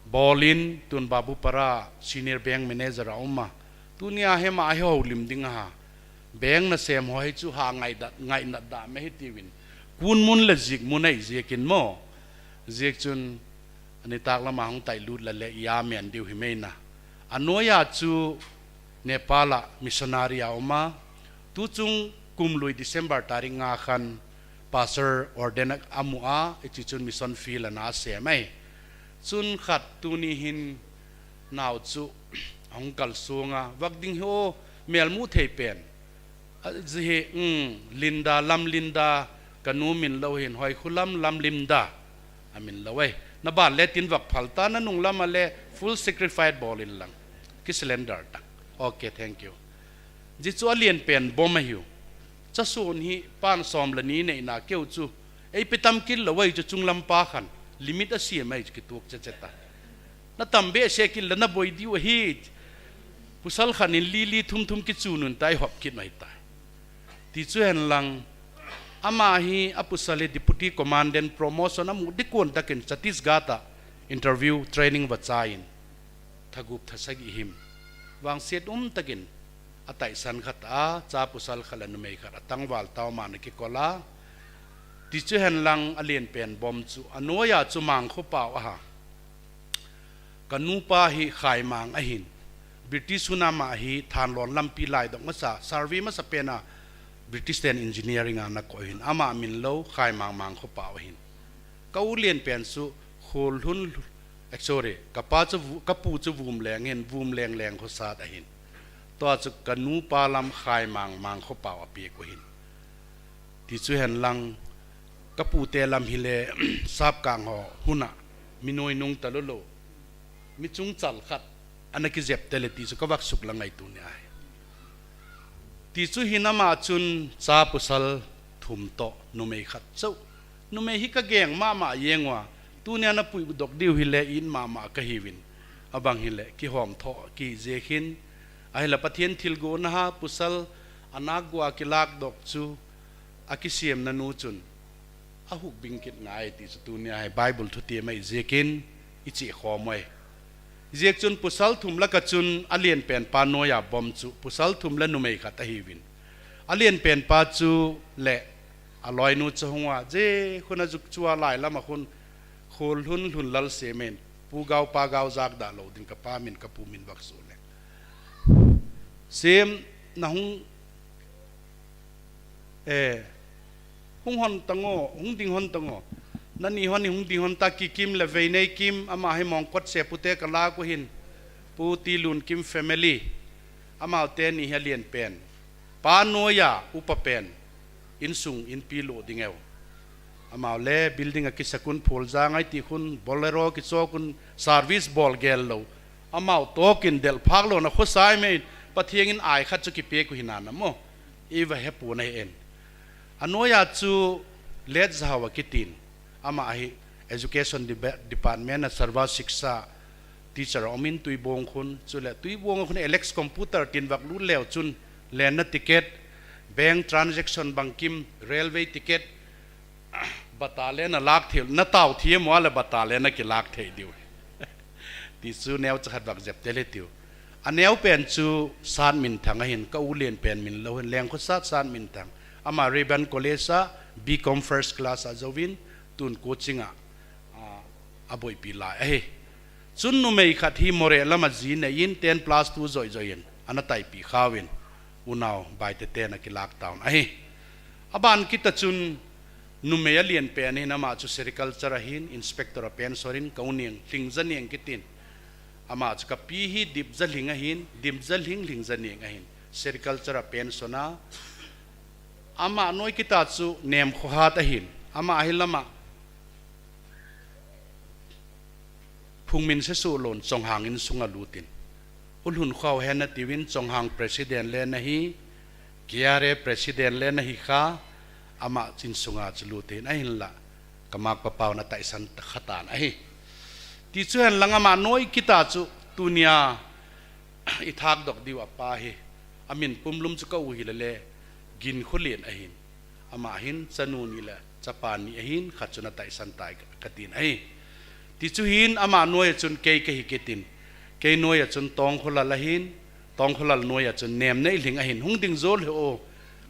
Bolin tun Babupara Senior Bank Manager a um a. Tunia hema a hi ho lim ding a ha. Bank na sem ho hi chu ha ngai da, ngai na da me hiti vin. Kun mun le zik mun ei zikin mo. Zik chun ani tak lama hung tai lut la le ya men diu hi meina. Anoya chu Nepal a missionary a um a. Tu chung kum lui December tarik nga khan Pastor ordain a mu a, i chi chun mission field ana sem ai. Chun khat tuni hin nau chu hung kal sunga, vak ding hi o, mel mu thei pen. A, zi hi, um, Linda, Lam Linda, ka nu min lo hin, hoi khu lam, Lam Linda. A min lo ai. Na ban le tin vak phal ta, na nung lama le full sacrifice bol in lang. Ki surrender ta. Okay, thank you. Ji chu a lien pen bom a hiu. Cha sun hi pan som la ni nei na keu chu. Ei pe tam kil lo ai chu chung lam pa khan. Limit a siam ai chu ki tuak che che ta. Na tam be se kil la na boi diu hi. Pusal khan in li li thum thum ki chu nun tai hop kit mai ta. Ti chu hen lang. Ama hi a pusal hi Deputy Commandant promotion a mu di kon takin Chhattisgarh a Interview training vacha in, thagup thasagi him vangset umtakin, ataisan khat a, chapusal khat le numei khat atangval tauman akikola. Tichu henlang alienpen bom chu anoiya chu Mangkhopao aha. Kanupa hi Khaimang ahin. British huna ama hi thanlon lampi laidok masa, survey masa pena British ten engineering a anakoh hin. Ama min lou Khaimang Mangkhopao ahin. Ka u lienpen chu Kholhun, eh, sorry, kapa chu Vu-, kapu chu Vumleng hin, Vumleng Lengkhosat ahin. Tua chu kanupa lam Khaimang Mangkhopao apeh u hin. Tichu henlang, kapute lam hile, Sapkang ho huna, mi noinung talou lou, mi chungchal khat ana kijep tele tichu kavak suklang ngai tuni ahi. Tichu hin ama chun chapusal thum toh numei khat chou. Numei hi kageng mama jeng uva, tunia napuidok diu hile in mama kahiuvin. Abang hile kihom thoh kijeh hin. Ahile Pathen thilgon aha, pasal anakgua kilakdok chu akisiemna nu chun ahuk bing kit ngai tichu tunia hi Bible thutemin ijeh in ichihkhom uve. Jeh chun pasal thum laka chun alienpen pa noiya bom chu pasal thum le numei khat ahiuvin. Alienpen pa chu le aloinu chu hung uva, jeh khun ajuk chu alai lama khun Kholhun Lhunlal Sem in, Pu Gao Pa Gao jakda lou ding, kapa min kapu min vak sule. Sem, nahung, eh, hung hon tango, hung ding hon tango. Nani hon hi hung ding hon ta, Kikim le Veinei Kim, ama hi Mongkot Sepute kalak u hin. Pu Tilun Kim family. Amaute ni hi alienpen. Pa noiya upa pen. Insung inpi lo ding eu. Amau le building akisakun, Pholjang ahi ti khun, Bolero kichokun, service bol gel lou. Amau tokin delphak louna khosai mei, Pathen in ai khat chu kipeh u hinam mo. Iva hepuna hi en. Anoiya chu Let Jahao akitin. Ama hi Education Deba-, Department a Sarva Shiksha teacher a umin Tuibong khun, chule Tuibong khun Alex Computer tin vak lut leu chun, lenna ticket, bank transaction bangkim, railway ticket, battalion a lak thei, natao thei mo le battalion a kilak thei diu. Tichu neocha khat vak jep tele tiu. Aneo pen chu Satminthang ahin, ka u lienpen min lou hin, Lengkhosat Satminthang. Ama Rayburn College a B Com first class a jouvin, tun coaching a, a, aboipi lai ahi. Chun numei khat hi Moreh lama ji neiyin ten plus two joi joiyin ana taipi khauvin, unao Baite ten akilak tauvin ahi. Aban kit a chun numei alienpen hin ama chu sericulture ahin, inspector a pension in, ka u neng Lhingjaneng kitin. Ama chu kapi hi Dipjalhing ahin, Dipjalhing Lhingjaneng ahin, sericulture a pension a. Ama noi kit a chu Nemkhohat ahin, ama hi lama Phungmin sesuh louvin Chonghang insunga lutin. U Lhunkhao hena tiuvin Chonghang president le nahi, K R A president le nahi kha, ama insunga chu lutin ahinla, kamak papao nataisan ta khatan ahi. Tichu henlang ama noi kit a chu tunia ithak dok diu apa hi. Amin pumlum chu ka u hi lele, Ginkholen ahin. Ama hin chanu ni le chapa ni ahin, khat chu nataisan tai ka, katin ahi. Tichu hin ama noiya chun kei kahi kitin. Kei noiya chun Tongkholal ahin, Tongkholal noiya chun Nemneilhing ahin. Hung ding jol he o,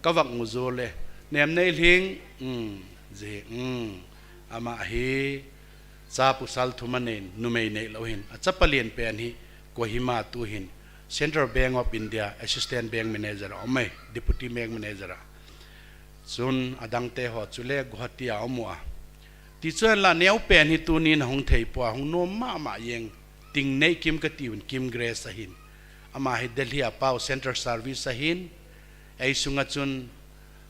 kavak mu jol e. Nemneilhing, um, ji, um, ama hi, chapusal thum anei, numei neilou hin. Achapa lienpen hi, Kohima tuhin, Central Bank of India, Assistant Bank Manager a um e, Deputy Bank Manager a. Chun adangte ho chule Guwahati a um uva. Tichu henla neopen hi tunin ahung thei poi, ahung nom mama jeng, Tingneikim katiuvin, Kim Grace ahin. Ama hi Delhi a pao Central Service ahin, eisunga chun,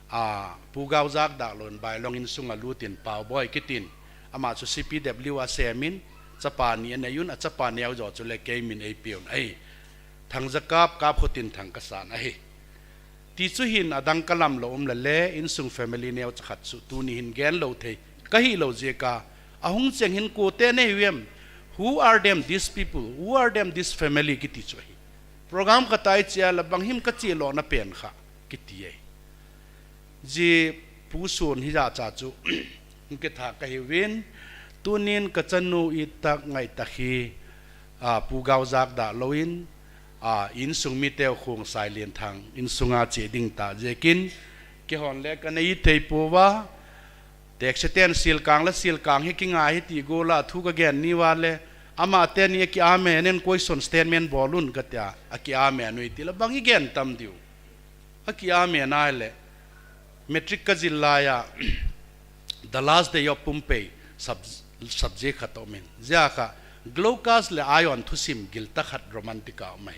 a, Pu Gaojak dak louvin Bailong insunga lutin Paoboi kitin. Ama chu C P W a semin, chapa ni aneiyun, achapa neo jo chule keimin eipeuvin ahi. Thangjakap, Kapkhotinthang kasan ahi. Tichu hin adang kalam lou um lele, insung family neocha khat chu tuni hin gen lou thei kahi lou jeh a, ahung cheng hin kote nahiuvem? Who are them, these people? Who are them, this family? Kiti chu ahi. Program khat a iche a le bang him kache lona pen kha, kiti e. Ji Pu Sun hija cha chu, hung kitha kahiuvin, Tunin ka chanu i tak ngai tak hi, a, Pu Gaozak da loin, a, insung mi teu khung sai lien thang, insunga che ding ta jekin, ke hon le ka nei thei po va, tek se ten sil kang la sil kang hi ki ngai hi ti go la thu ka gen ni va le, ama te ni ki amen en koi son statement bolun ka tia, a ki amen ui ti la bang i gen tam diu. A ki amen ai le, matric ka zil lai a, The Last Day of Pohnpei sub-, subject khat om in. Zia kha, Glaucus le Ion thusim gil ta khat romantic a om ai.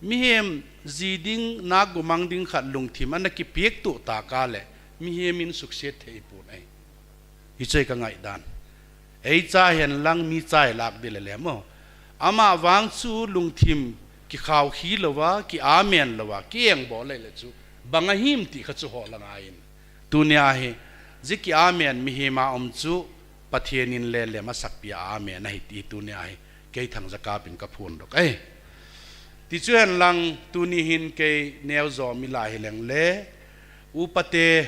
Mihem zi ding, na gumang ding khat lungthim, ana ki piak tu ta ka le, mihem in success thei pun ai. Hi choi ka ngai dan. Ei cha hen lang mi chai lak di le le mo. Ama vang chu lungthim ki khau khi lo va, ki amen lo va, ki eng bo le le chu. Bang a him ti kha chu ho la ngai in. Tunia hi, zi ki amen mi hi ma om chu, Pathian in le le ma sak pi a amen a hi ti tunia hi. Kei thang za ka pin ka phun dok. Ei. Ti chu hen lang tuni hin kei neo zo mi la hi leng le. Upate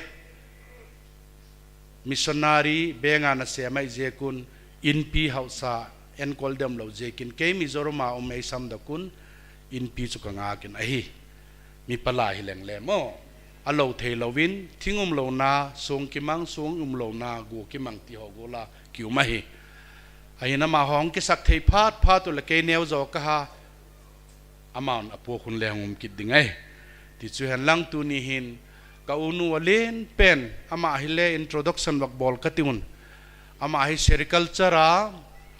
missionary benga na se mai zekun inpi hausa enkol dem lo zekin kei Mizoram a um ei sam dokun inpi chu ka ngakin ahi. Mi pala hi leng le mo. A lo thei lovin, thing um lo na, sung kimang, sung um lo na, gu kimang ti ho gu la, ki um ahi. Ahin ama hong kisak thei phat, phat u le kei neo zo ka ha. Amount a puak hun le hung um kit ding ai. Ti chu hen lang tuni hin ka u nu a lien pen ama hi le introduction vak bol ka ti un. Ama hi sericulture a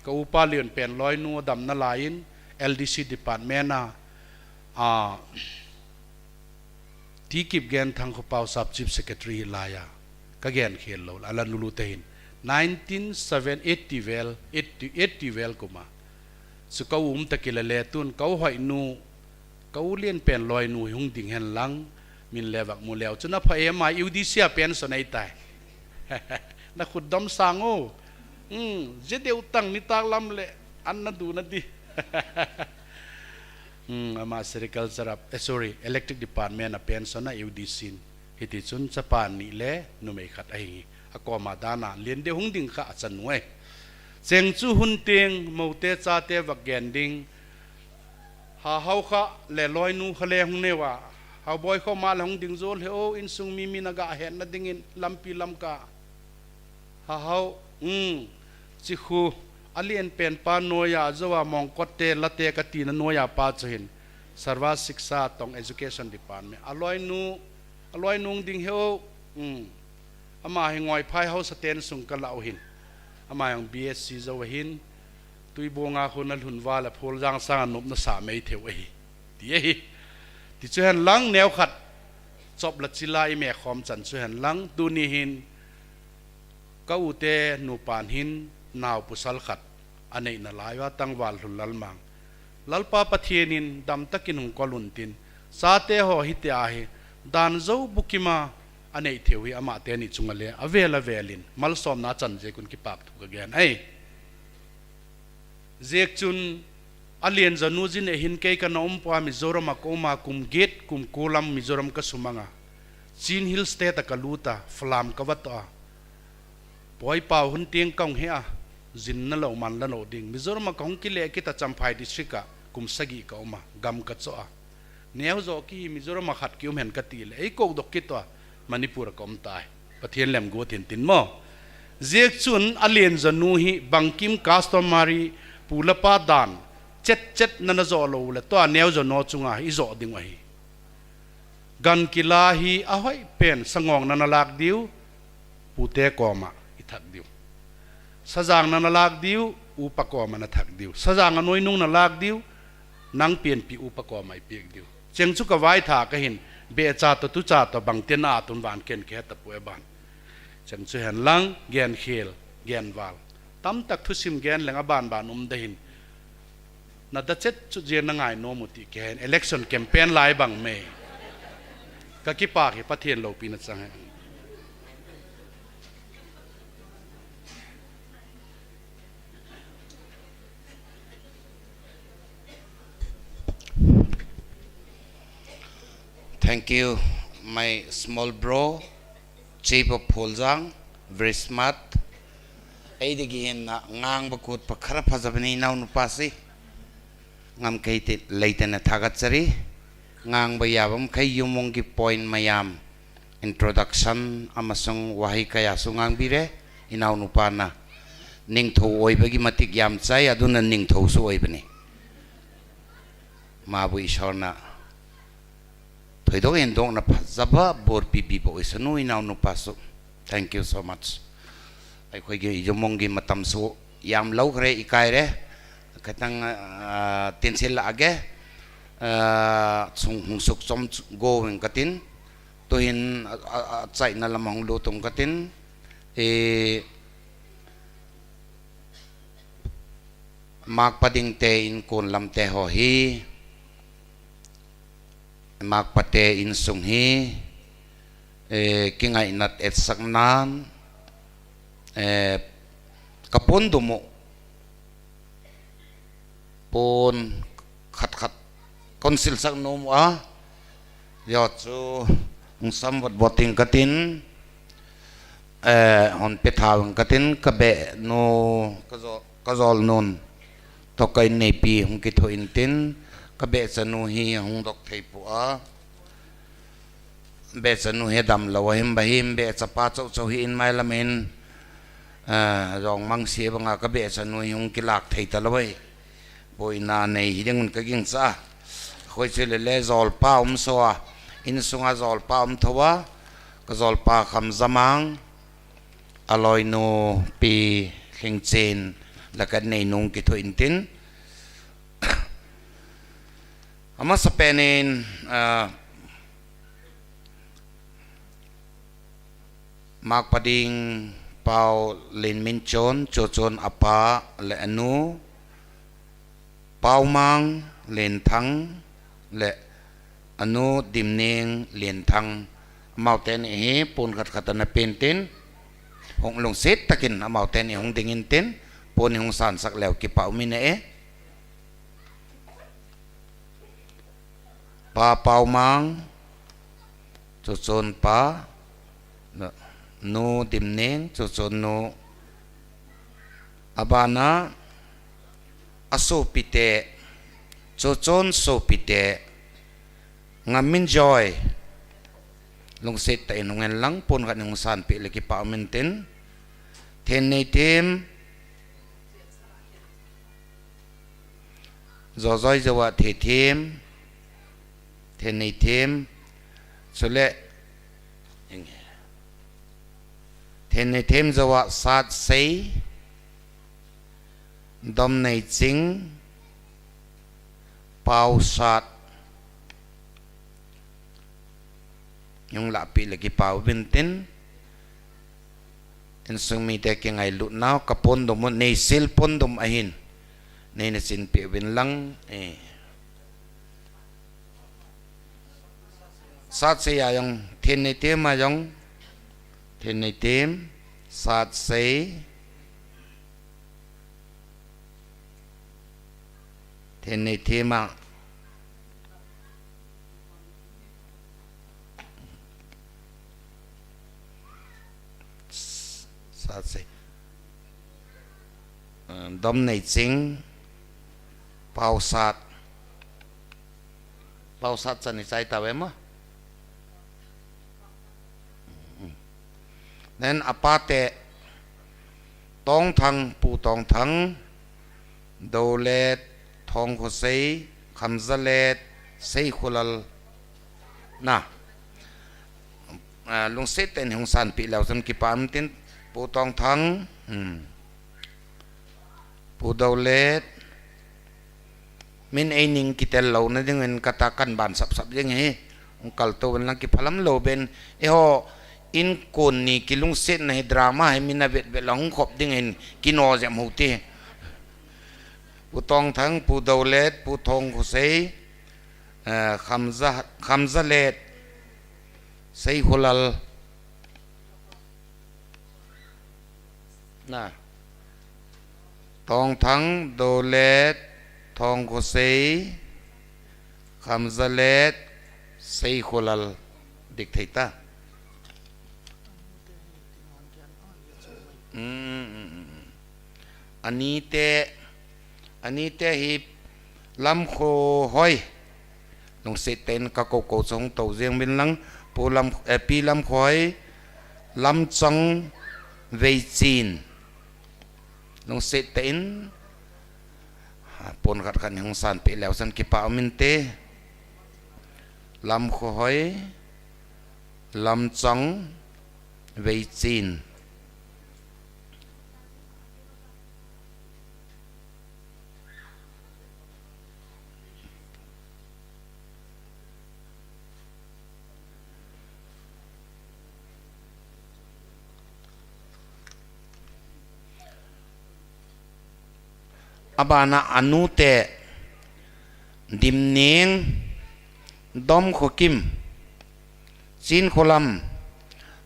ka upa lien pen loi nu a dam na lai in L D C department a, a, Ti Kipgen Thangkhopau sub chief secretary hi lai a. Ka gen khel lo, a la nulu te hin. Nineteen seven eighty vel, eighty, eighty vel kuma. Chu ka u um ta ki le le tun, ka u hoi nu, ka u lien pen loi nu hi hung ding hen lang, min le vak mu leo. Chu na pha em a U D C a pension ei tai. Na khut dom sang o. Hmm, je deu tang ni tak lam le, an na du na di. Hmm, ama sericulture a, eh, sorry, electric department a pension a U D C in. Hiti chun chapa ni le numei khat ahi. A koma dana lien de hung ding kha a chanu ai. Cheng chu hun teng mo te cha te vak gen ding. Ha hau kha le loi nu kha le hung neu a. Hau boi kho ma le hung ding zol he o insung mi mi na ga hen na ding in lampi lam ka. Ha hau, um, chi khu, a lien pen pa noia, zo a mong kot te, la te ka ti na noia pa chu hin. Sarva Shiksha tong Education Department. A loi nu, a loi nung ding he o, um. Ama hi ngoi phai hau sa ten sung ka lau hin. Ama yang B S C zo a hin. Tui bo nga khu na lhun va la phul jang sang a nop na sa mei theu ahi. Ti ahi. Ti chu hen lang neo khat. Chop la chila i me khom chan chu hen lang. Tuni hin. Ka u te nupan hin nau pasal khat a neina lai uva tangval lhun lalmang. Lalpa Pathian in dam takin hung kol un tin, chate ho hiti ahi, dan zo bukima a nei theu hi ama teni chunga le, a vel a velin, malsomna chan jekun kipak thu ka gen. Ei. Zek chun, a lien zanu zin e hin kei ka na um pua Mizoram a ka um a kum get, kum ko lam Mizoram ka sumang a. Chin Hill State a ka lut a, Falam ka va toh a. Poi pau hun tieng ka hung he a, zin na lo man la lo ding. Mizoram a ka hung kile kit a Champhai District a, kum sagi ka um a, gam ka choh a. Neo zo ki hi Mizoram a khat ki um hen ka ti le, ei ko dok kit tua, Manipur a ka um tai. Pathian lem go tin tin mo. Zek chun a lien zanu hi bangkim customary pu le pa dan, chet chet na na zo lo le, tua neo zo no chunga i zo ding ahi. Gan kila hi a hoi pen sangong na na lak diu, pute koma i thak diu. Sajang na na lak diu, upa koma na thak diu. Sajang a noi nung na lak diu, nang pianpi upa koma i piak diu. Cheng chu ka vai tha ka hin, be cha to tu cha to bang te na tun van ken ke ta pu e ban. Cheng chu hen lang, gen khel, gen val. Tam tak thusim gen leng a ban ban um da hin. Na da chet chu je na ngai no mu ti ke hen, election campaign lai bang me. Ka kipak hi Pathian lo pi na chang he. Thank you, my small bro, Chief of Pholjang, very smart. ꯑꯩꯗꯒꯤ ꯍꯦꯟꯅ ꯉꯥꯡꯕ ꯈꯣꯠꯄ ꯈꯔ ꯐꯖꯕꯅꯤ ꯏꯅꯥꯎꯅꯨꯄꯥꯁꯤ꯫ ꯉꯝꯈꯩ ꯇꯤ-, ꯂꯩꯇꯅ ꯊꯥꯒꯠꯆꯔꯤ꯫ ꯉꯥꯡꯕ ꯌꯥꯕ ꯃꯈꯩ ꯌꯨꯝ ꯃꯣꯡꯒꯤ point ꯃꯌꯥꯝ, introduction ꯑꯃꯁꯨꯡ ꯋꯥꯍꯩ ꯀꯌꯥꯁꯨ ꯉꯥꯡꯕꯤꯔꯦ꯫ ꯏꯅꯥꯎꯅꯨꯄꯥꯅ ꯅꯤꯡꯊꯧ ꯑꯣꯏꯕꯒꯤ ꯃꯇꯤꯛ ꯌꯥꯝ ꯆꯥꯏ, ꯑꯗꯨꯅ ꯅꯤꯡꯊꯧꯁꯨ ꯑꯣꯏꯕꯅꯤ꯫ ꯃꯥꯕꯨ ꯏꯁꯣꯔꯅ ꯊꯣꯏꯗꯣꯛ ꯍꯦꯟꯗꯣꯛꯅ ꯐꯖꯕ ꯕꯣꯔ ꯄꯤꯕꯤꯕ ꯑꯣꯏꯁꯅꯨ ꯏꯅꯥꯎꯅꯨꯄꯥꯁꯨ꯫ Thank you so much꯫ ꯑꯩꯈꯣꯏꯒꯤ ꯌꯨꯝ ꯃꯣꯡꯒꯤ ꯃꯇꯝꯁꯨ ꯌꯥꯝ ꯂꯧꯈ꯭ꯔꯦ, ꯏꯀꯥꯏꯔꯦ꯫ ꯈꯤꯇꯪ, ꯑ, ꯇꯦꯟꯁꯤꯜꯂꯛꯑꯒꯦ꯫ ꯑ, ꯁꯨꯡ-, ꯍꯨꯡꯁꯨꯛ ꯆꯣꯝ ꯒꯣ ꯋꯤꯡ ꯀꯇꯤꯟ꯫ ꯇꯨꯍꯤꯟ, ꯑ, ꯑ, ꯑ, ꯆꯥꯏꯅ ꯂꯝ ꯍꯣꯡ ꯂꯨ ꯇꯨꯡ ꯀꯇꯤꯟ꯫ ꯑꯦ, ꯃꯥꯛ ꯄꯗꯤꯡ ꯇꯦ ꯏꯟ ꯀꯣꯟ ꯂꯝ ꯇꯦ ꯍꯣ ꯍꯤ꯫ ꯃꯥꯛ ꯄꯇꯦ ꯏꯟ ꯁꯨꯡ ꯍꯤ꯫ ꯑꯦ, ꯀꯤꯡꯉꯥꯏ ꯅꯠ ꯑꯦꯠ ꯁꯛ ꯅꯥꯟ꯫ ꯑꯦ, ꯀꯄꯣꯟ ꯗꯨꯃꯨ꯫ ꯄꯣꯟ ꯈꯠ ꯈꯠ ꯀꯣꯟꯁꯤꯜ ꯁꯛ ꯅꯣꯝ ꯑ, ꯌꯣ ꯆꯨ ꯍꯨꯡ ꯁꯝ ꯋꯠ ꯋꯇꯤꯡ ꯀꯇꯤꯟ, ꯑꯦ, ꯍꯣꯟ ꯄꯦꯊꯥ ꯍꯨꯡ ꯀꯇꯤꯟ, ꯀꯕꯦ ꯅꯨ, ꯀꯖꯣ-, ꯀꯖꯣꯜ ꯅꯨꯟ, ꯊꯣꯛꯀꯩ ꯅꯩꯄꯤ ꯍꯨꯡ ꯀꯤꯊꯣ ꯏꯟꯇꯤꯟ, ꯀꯕꯦ ꯆꯅꯨ ꯍꯤ ꯍꯨꯡ ꯗꯣꯛ ꯊꯩ ꯄꯨ ꯑ, ꯕꯦ ꯆꯅꯨ ꯍꯦ ꯗꯝ ꯂꯧ ꯑꯍꯤꯝ ꯕꯍꯤꯝ ꯕꯦ ꯆꯄꯥ ꯆꯧ ꯆꯧ ꯍꯤ ꯏꯟ ꯃꯥꯏ ꯂꯝ ꯍꯤꯟ, ꯑ, ꯖꯣꯡ ꯃꯪ ꯁꯦ ꯕꯉꯥ ꯀ ꯕꯦ ꯆꯅꯨ ꯍꯤ ꯍꯨꯡ ꯀꯤꯂꯥꯛ ꯊꯩ ꯇ ꯂꯧ ꯍꯤ꯫ ꯕꯣꯏ ꯅꯥ ꯅꯩ ꯍꯤ ꯗꯤꯡ ꯎꯟ ꯀ ꯒꯤꯡ ꯆꯥ꯫ ꯑꯩꯈꯣꯏ ꯆꯦ ꯂꯦ ꯂꯦ ꯖꯣꯜ ꯄꯥ ꯎꯝ ꯁꯣ ꯑ, ꯏꯟ ꯁꯨꯡ ꯑ ꯖꯣꯜ ꯄꯥ ꯎꯝ ꯊꯧ ꯑ, ꯀ ꯖꯣꯜ ꯄꯥ ꯈꯝ ꯖꯃꯥꯡ, ꯑ ꯂꯣꯏ ꯅꯨ ꯄꯤ ꯂꯤꯡ ꯆꯦꯟ, ꯂ ꯀ ꯅꯩ ꯅꯨꯡ ꯀꯤꯊꯣ ꯏꯟꯇꯤꯟ꯫ ꯑꯃ ꯁꯄꯦꯅꯤꯟ, ꯑ, ꯃꯥꯛ ꯄꯗꯤꯡ ꯄꯥꯎ ꯂꯤꯟ ꯃꯤꯟ ꯆꯣꯟ, ꯆꯣ ꯆꯣꯟ ꯑꯄꯥ ꯂꯦ ꯑꯅꯨ, ꯄꯥꯎ ꯃꯥꯡ ꯂꯤꯟ ꯊꯪ ꯂꯦ ꯑꯅꯨ ꯗꯤꯝꯅꯤꯡ ꯂꯤꯟ ꯊꯪ, ꯑꯃꯥꯎ ꯇꯦꯟ ꯏ ꯍꯤ ꯄꯨꯟ ꯈꯠ ꯈꯠ ꯇ ꯅ ꯄꯦꯟ ꯇꯤꯟ, ꯍꯣꯡ ꯂꯨꯡ ꯁꯤꯠ ꯇ ꯀꯤꯟ ꯑꯃꯥꯎ ꯇꯦꯟ ꯏ ꯍꯣꯡ ꯗꯤꯡ ꯏꯟ ꯇꯤꯟ, ꯄꯨꯟ ꯏ ꯍꯣꯡ ꯁꯥꯟ ꯁꯛ ꯂꯦꯎ ꯀꯤꯄꯥꯎ ꯃꯤꯟ ꯅ ꯑꯦ꯫ ꯄꯥ ꯄꯥꯎ ꯃꯥꯡ, ꯆꯨꯆꯨꯟ ꯄꯥ, ꯅꯨ ꯗꯤꯝꯅꯤꯡ, ꯆꯨꯆꯨꯟ ꯅꯨ꯫ ꯑꯕꯥꯅ, ꯑꯁꯨ ꯄꯤꯇꯦ, ꯆꯨꯆꯨꯟ ꯁꯨ ꯄꯤꯇꯦ, ꯉꯝꯃꯤꯟ ꯖꯣꯏ꯫ ꯂꯨꯡꯁꯤꯠ ꯇ ꯏꯅꯨꯡ ꯑꯦꯟ ꯂꯪ, ꯄꯨꯟ ꯈꯠ ꯅꯤꯡ ꯁꯥꯟ ꯄꯤꯛ ꯂꯩ ꯀꯤꯄꯥꯎ ꯃꯤꯟ ꯇꯤꯟ꯫ ꯊꯦꯟ ꯅꯩ ꯊꯦꯝ, ꯖꯣꯖꯣꯏ ꯖꯋꯥ ꯊꯦ ꯊꯦꯝ, ꯊꯦꯟ ꯅꯩ ꯊꯦꯝ, ꯁꯨꯂꯦ, ꯊꯦꯟ ꯅꯩ ꯊꯦꯝ ꯖꯋꯥ ꯁꯥꯠ ꯁꯩ, ꯗꯝ ꯅꯩ ꯆꯤꯡ, ꯄꯥꯎ ꯁꯥꯠ, ꯌꯨꯡ ꯂꯥꯛꯄꯤ ꯂꯒꯤ ꯄꯥꯎ ꯕꯤꯟ ꯇꯤꯟ, ꯏꯟꯁꯨꯡ ꯃꯤꯗ ꯀꯤꯡꯉꯥꯏ ꯂꯨꯠꯅꯥꯎ, ꯀꯄꯣꯟꯗꯨꯝ ꯅꯩ ꯁꯤꯜ ꯄꯣꯟꯗꯨꯝ ꯑꯍꯤꯟ, ꯅꯩꯅ ꯆꯤꯟ ꯄꯤꯎꯕꯤꯟ ꯂꯪ, ꯑꯦ꯫ ꯁꯥꯠ ꯁꯩ ꯑꯌꯣꯡ, ꯊꯦꯟ ꯅꯩ ꯊꯦꯝ ꯑꯌꯣꯡ, ꯊꯦꯟ ꯅꯩ ꯊꯦꯝ, ꯁꯥꯠ ꯁꯩ, ꯊꯦꯟ ꯅꯩ ꯊꯦꯝ ꯑ, ꯁꯥꯠ ꯁꯩ꯫ ꯑ, ꯗꯝ ꯅꯩ ꯆꯤꯡ, ꯄꯥꯎ ꯁꯥꯠ꯫ ꯄꯥꯎ ꯁꯥꯠ ꯆꯅꯤ ꯆꯥꯏ ꯇꯥꯋꯦ ꯃ꯫ Then ꯑꯄꯥꯇꯦ, ꯇꯣꯡꯊꯪ, ꯄꯨ ꯇꯣꯡꯊꯪ, ꯗꯧꯂꯦꯠ, ꯊꯣꯡ ꯈꯨꯁꯩ, ꯈꯝꯖꯂꯦꯠ, ꯁꯩ ꯈꯨꯂꯜ꯫ ꯅ꯫ ꯑ, ꯂꯨꯡꯁꯤꯠ ꯇꯦꯟ ꯍꯨꯡ ꯁꯥꯟ ꯄꯤ ꯂꯧ ꯁꯝ ꯀꯤꯄꯥꯝ ꯇꯤꯟ, ꯄꯨ ꯇꯣꯡꯊꯪ, ꯎꯝ꯫ ꯄꯨ ꯗꯧꯂꯦꯠ, ꯃꯤꯟ ꯑꯩ ꯅꯤꯡ ꯀꯤꯇꯦꯜ ꯂꯧꯅ ꯗꯤꯡ ꯏꯟ ꯀꯇꯥ ꯀꯟꯕꯥꯟ ꯁꯞ ꯁꯞ ꯗꯤꯡ ꯍꯤ, ꯎꯡ ꯀꯜ ꯇꯧꯕꯟ ꯂꯪ ꯀꯤꯐꯂꯝ ꯂꯧꯕꯦꯟ, ꯑꯦꯍꯣ, ꯏꯟ ꯀꯣꯟ ꯅꯤ ꯀꯤꯂꯨꯡꯁꯤꯠ ꯅ ꯍꯤ ꯗ꯭ꯔꯥꯃꯥ ꯍꯤ ꯃꯤꯅ ꯕꯦꯠ ꯕꯦꯠ ꯂꯪ ꯍꯨꯡ ꯈꯣꯞ ꯗꯤꯡ ꯏꯟ ꯀꯤꯅꯣ ꯖꯦꯝ ꯍꯧꯇꯤ꯫ ꯄꯨ ꯇꯣꯡꯊꯪ, ꯄꯨ ꯗꯧꯂꯦꯠ, ꯄꯨ ꯊꯣꯡ ꯈꯨꯁꯩ, ꯑ, ꯈꯝꯖ-, ꯈꯝꯖꯂꯦꯠ, ꯁꯩ ꯈꯨꯂꯜ, ꯅ꯫ ꯇꯣꯡꯊꯪ, ꯗꯣꯂꯦꯠ, ꯊꯣꯡ ꯈꯨꯁꯩ, ꯈꯝꯖꯂꯦꯠ, ꯁꯩ ꯈꯨꯂꯜ꯫ ꯗꯤꯛ ꯊꯩ ꯇ꯫ ꯎꯝ, ꯎꯝ, ꯎꯝ, ꯎꯝ꯫ Anite, anite hi Lamkhohoi. Lungset tah in ka kou kou chu hung tou jeng uvin lang. Pu Lam, eh, Pi Lamkhohoi, Lamchong, Veichin. Lungset tah in, ah, pon khat khat ni hung sanpeh leu chun kipa um inte. Lamkhohoi, Lamchong, Veichin. Abana anute Dimneng, Domkhokim, Chinkholam,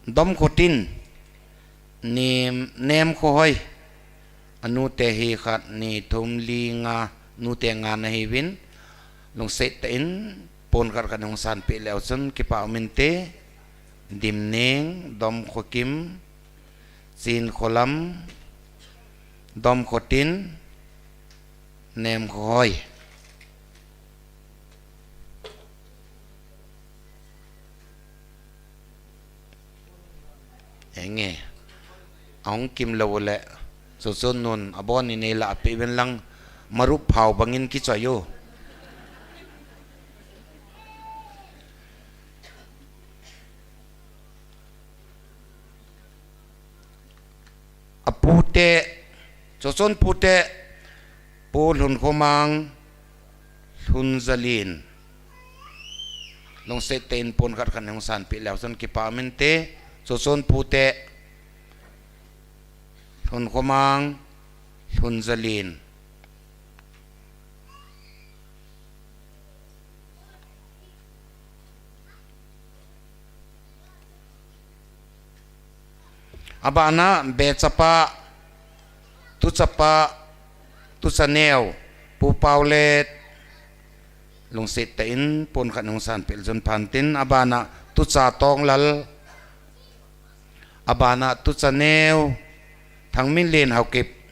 Domkhotin, Nem, Nemkhohoi. Anute hi khat, ni, thum, li, nga, nute nga ana hiuvin. Lungset tah in pon khat khat ni hung sanpeh leu chun kipa um inte. Dimneng, Domkhokim, Chinkholam, Domkhotin, Nemkhohoi. Enge. Ahung kim lou le. Chuchun nun abon in eila apeh uvin lang, marup phao bangin kichoi u. Apute, chuchun pute, Pu Lhunkhomang, Lhunzalin. Lungset tah in pon khat khat ni hung sanpeh leu chun kipa um inte. Chuchun pute, Lhunkhomang, Lhunzalin. Abana, Bechapa, Tuchapa, Tuchaneo, Pu Paolet, lungset tah in pon khat ni hung sanpeh leu chun phan tin, abana, Tucha Tonglal, abana, Tuchaneo, Thangminlen Haokip.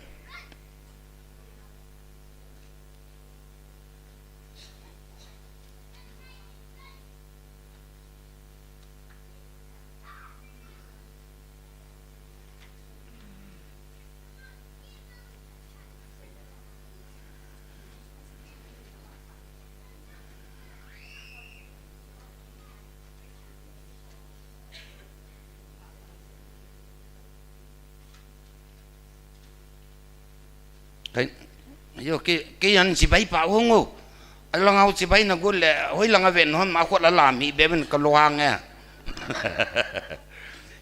Kei, yo, kei, kei an chibai pa ung u. Alang au chibai na gu le, hoi lang a ven hon ma khot la lam hi be ben ka lo hang e.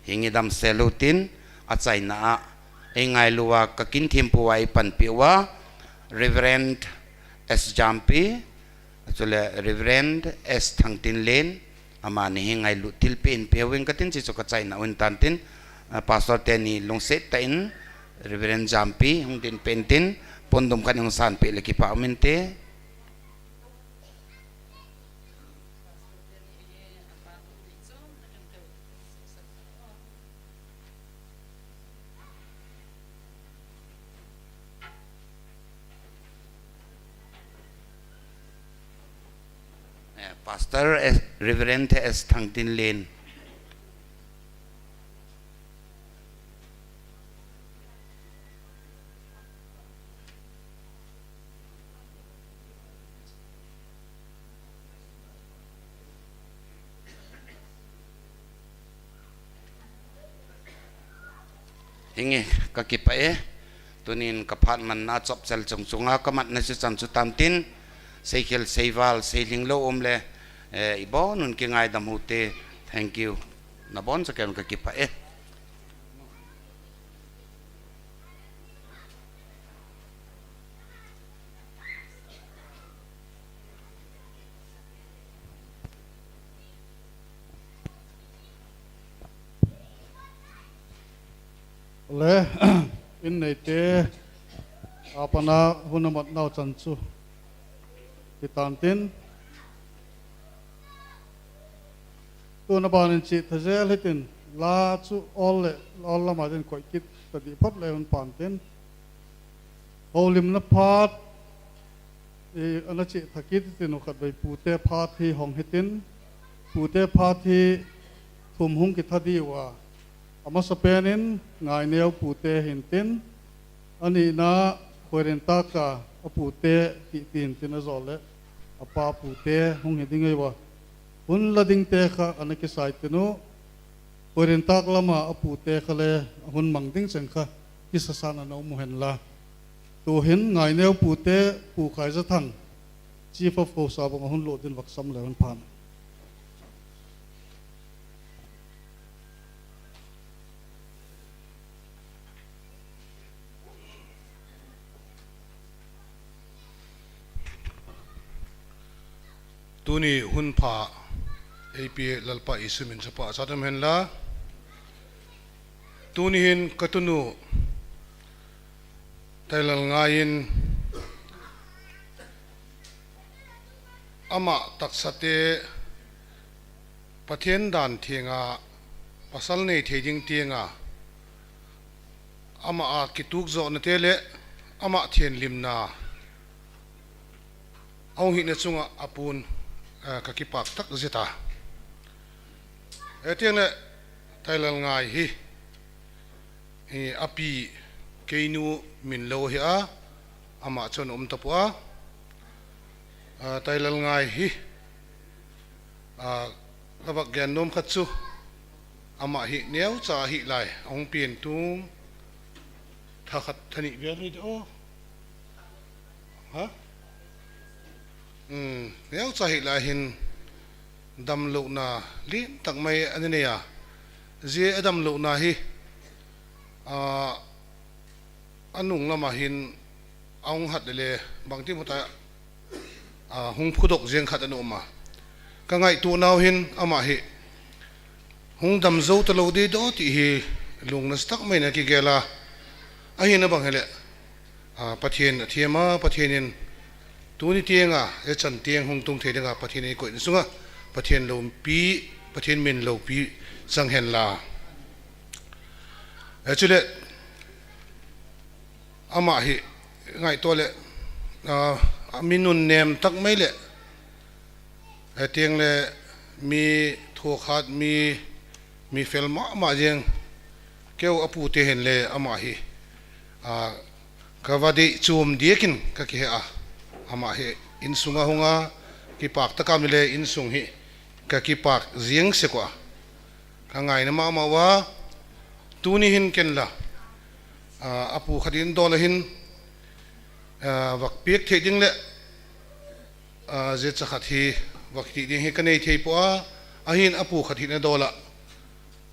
Hingi dam se lu tin, achaina a, ei ngailu a, ka kin thim pu a ei panpi uva, Reverend S Jampi, Chule Reverend S Thangtinlen, amani hi ngailut thilpeh in pe uving katin, chuchu kachaina u ahin tan tin, ah, Pastor teni lungset tah in Reverend Jampi hung din pen tin, pondum khat hung sanpeh le kipa um inte. Eh, Pastor S, Reverend S Thangtinlen. Hinge, kakipah e. Tunin kaphat manna chopchal chungchunga kamatna chu chan chu tantin, seikhel, seival, seilhinglou um le, eh, ibonun kingaidam u te. Thank you. Nabonchauvin kakipah e. Le, in neite, apana hun amatnau chan chu hitan tin, tuna banin chih thajel hitin, la chu ol le, ol lama din koikit tadih phot le hun pan tin. Houlimna phat, i, ana chih thakit tin u khatvei pute phat hi hong hitin, pute phat hi thum hung kitha diu a, amasapen in Ngaineo pute hintin, anina Khoirintaka apute ti, tin tin ajole, apa pute hung hi ding ahi uva. Hun la dingte kha ana kisai tin u, Khoirintak lama apute kha le, ahun mang ding cheng kha, kisasan ana um u henla. Tuhin Ngaineo pute, Pu Khaizathang, Chief of Khosa bang ahun lut din vaksam le hun phan. Tuni hun pha eipe Lalpa Jesu min chapa chatem henla. Tuni hin katunu Tailal Ngai in ama taksate Pathen dan thenga pasal nei thei ding thenga ama a kitukjona te le ama thenlimna ahung hina chunga apun, eh, kakipak tak jita. Etiang le Tailal Ngai hi, hi api keinu min lo hi a, ama chun um tapua. Ah, Tailal Ngai hi, ah, kavak gen nom khat chu, ama hi neocha hi lai, ahung pen tung, tha khat tha ni vel ni o. Ha? Hmm, neocha hi lai hin damlouna lin tak mai ana nei a. Zia adamlouna hi, ah, anung lama hin ahung hat le le, bangti muta, ah, hung phudok jeng khat ana um a. Ka ngaituanau hin ama hi hung dam jou talou ding doh ti hi lungna tak mai na kigel a. Ahin abang hile, ah, Pathen athem a, Pathen in tuni tiang a, echan tiang hung tung thei dinga Pathen eikoi na sunga, Pathen loupi, Pathen min loupi chang henla. Echule, ama hi ngaito le, ah, mi nunnem tak mai le, etiang le mi thokhat mi, mi fel mama jeng, keu apute hin le ama hi, ah, kava dei chom diakin kakihe a, ama hi insunga hunga kipak taka mi le insung hi kakipak jeng sek ua. Ka ngaina mama uva, tuni hin ken la, ah, apu khat in dol a hin, ah, vak piak thei ding le, ah, zia cha khat hi vak ti ding hi ka nei thei pua, ahin apu khat hin adol a.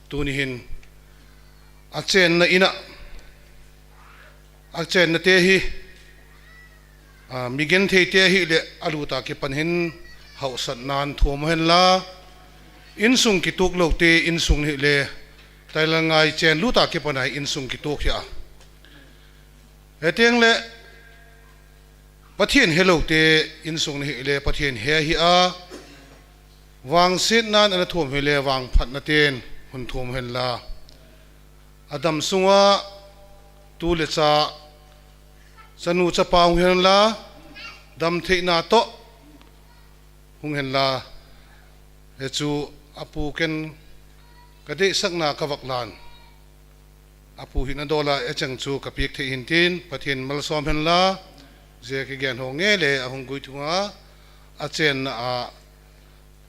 Tuni hin achenna in a, achenna te hi, ah, mi genthei te hi le aluta kipan hin hausatnan thuam hen la, insung kituk lo te insung hi le, Tailal Ngai chen luta kipan a insung kituk hi a. Etiang le, Pathen he lo te insung hi le, Pathen he hi a, vangsetnan ana thuam hi le, vangphatna ten hun thuam hen la. Adam sunga tu le cha, chanu chapa hung hen la, dam theina toh hung hen la. Hichu apu ken ka deisakna ka vak lan. Apu hin adol a, echeng chu ka piak thei hin tin, Pathen malsom hen la, zia kigen ho nge le ahung guithung a, achenna a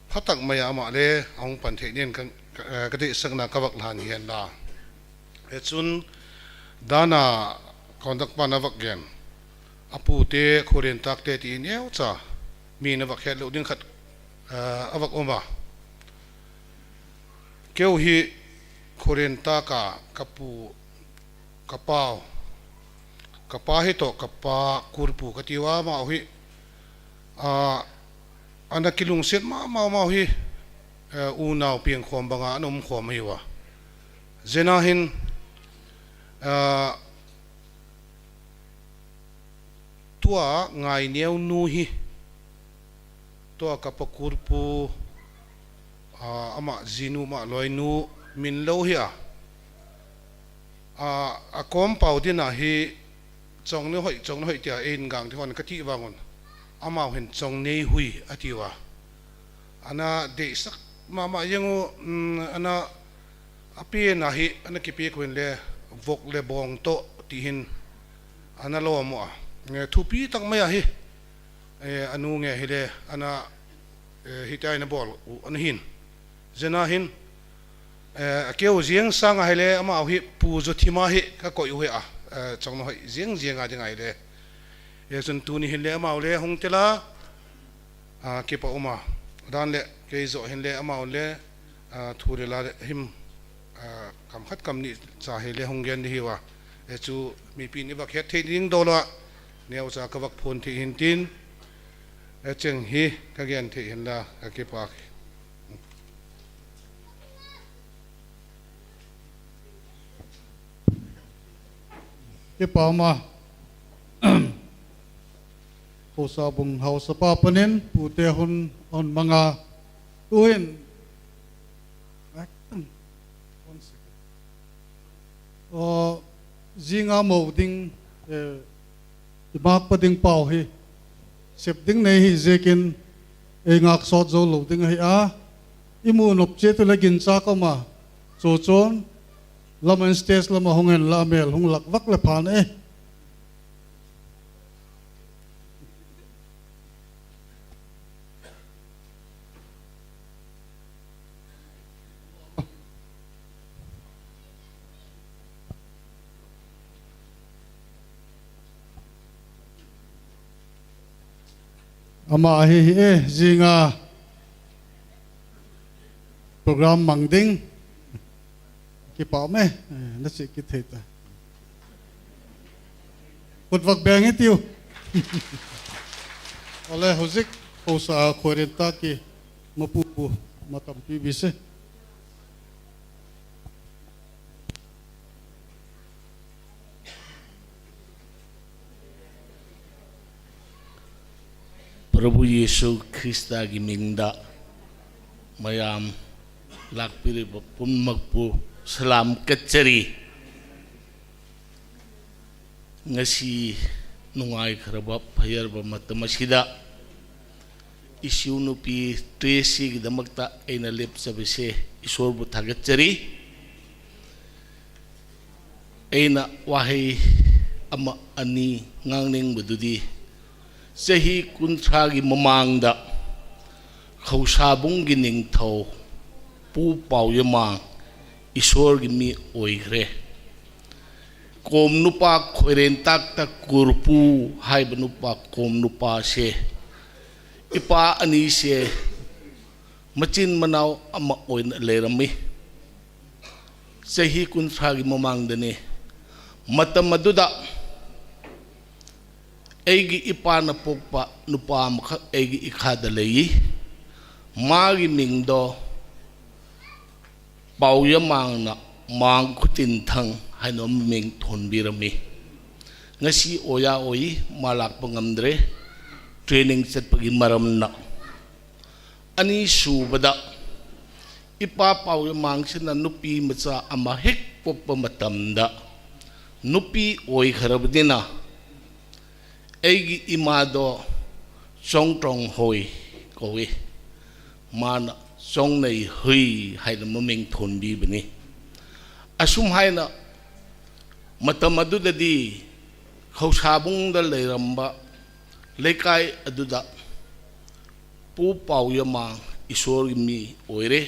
phatak mai a ama le ahung pan thei nin ka, ka, eh, ka deisakna ka vak lan hi hen la. Hichun dana conduct pa na vak gen. Apute, Khoirintak te ti neocha mi na vak het lo ding khat, eh, avak um a. Keu hi Khoirintaka ka pu, ka pau, ka pa hi toh, ka pa Kurpu ka tiu a, amau hi, ah, ana kilungset mama, amau hi, eh, unau piang khom banga ana um khom ahi uva. Zia na hin, ah, tua Ngaineo nu hi, tua ka pa Kurpu, ah, ama jinu, ama loinu min lo hi a. Ah, a kom pau dina hi Chongneihoih, Chongneihoih tia eihin gangte hon kati vang un, amau hin Chongneihoi atiuva. Ana deisah mama jeng u, um, ana apen ahi, ana kipeh uvin le, vok le bong toh tihin ana lom uva. Nge thupi tah mai ahi, eh, anu nge hile, ana, eh, hitia ana bol u ana hin. Jena hin, eh, akeu jeng sang ahile, amau hi Pu Jothim a hi kakoi u hi a, eh, Chongneihoih jeng jeng a ding ahile. Hijeh chun tuni hin le amau le hung tel a, ah, kipa um a. Dan le kei joh hin le amau le, ah, thu le la le him, ah, kam khat kam ni cha hi le hung gen ding ahiuva. Hichu mipi in iva het thei ding dol uva, neocha kava phon thei hin tin, hicheng hi kagen thei hin la, kakipah. Kipa um a. Haosa bung haosapa panin pute hon, hon mang a. Tuhin. One second. O, jinga mo ding, eh, imakpa ding pau hi. Sep ding nei hi jeh in, ei ngah sot jou lou ding ahi a. Imu nop cheh tule gincha koma. Chuchun, lam in stage lama hung hen la mel hung lak vak le phan e. Ama ahi hi e, jinga program mang ding. Kipa me, eh, na si kithei ta. Kut vak beng e tiu. Ole, hojik, haosa Khoirentah ki mapupu, matampi bise. Prabhu Yesu Krista ki mingda mayam lakpiri ba pun makpu salam kachari. Ngasi nungai kharaba phayar ba matam asida. Isiu nupi Tracy ki damakta eina lepsa bese Isor bu thagat chari. Eina wahei ama ani ngangning ba dudi. Chahi kunthra ki mamangda Khausabung ki ningthou Pu Paoyamang Isor ki mi oikre. Kom nupa Khoirentah ta Kurpu haiba nupa kom nupa se. Ipa ani se machin manau ama oina leirami. Chahi kunthra ki mamangda ni. Matam aduda. Eigi ipana pokpa nupa amakha eigi ikhada lei. Magi mingdo Paoyamang na Mangkhutinthang haina ming thonbirami. Ngasi oya oi malak pangamdre training chat pagi maramna. Ani subada ipa Paoyamang sina nupi macha ama hik pokpa matamda nupi oi kharabdina. Eigi ima do Chongtonghoi kowi. Mana Chongneihoi haina maming thonbi bani. Asum haina matam adudadi Khausabung da leiramba leikai aduda Pu Paoyamang Isor mi oire.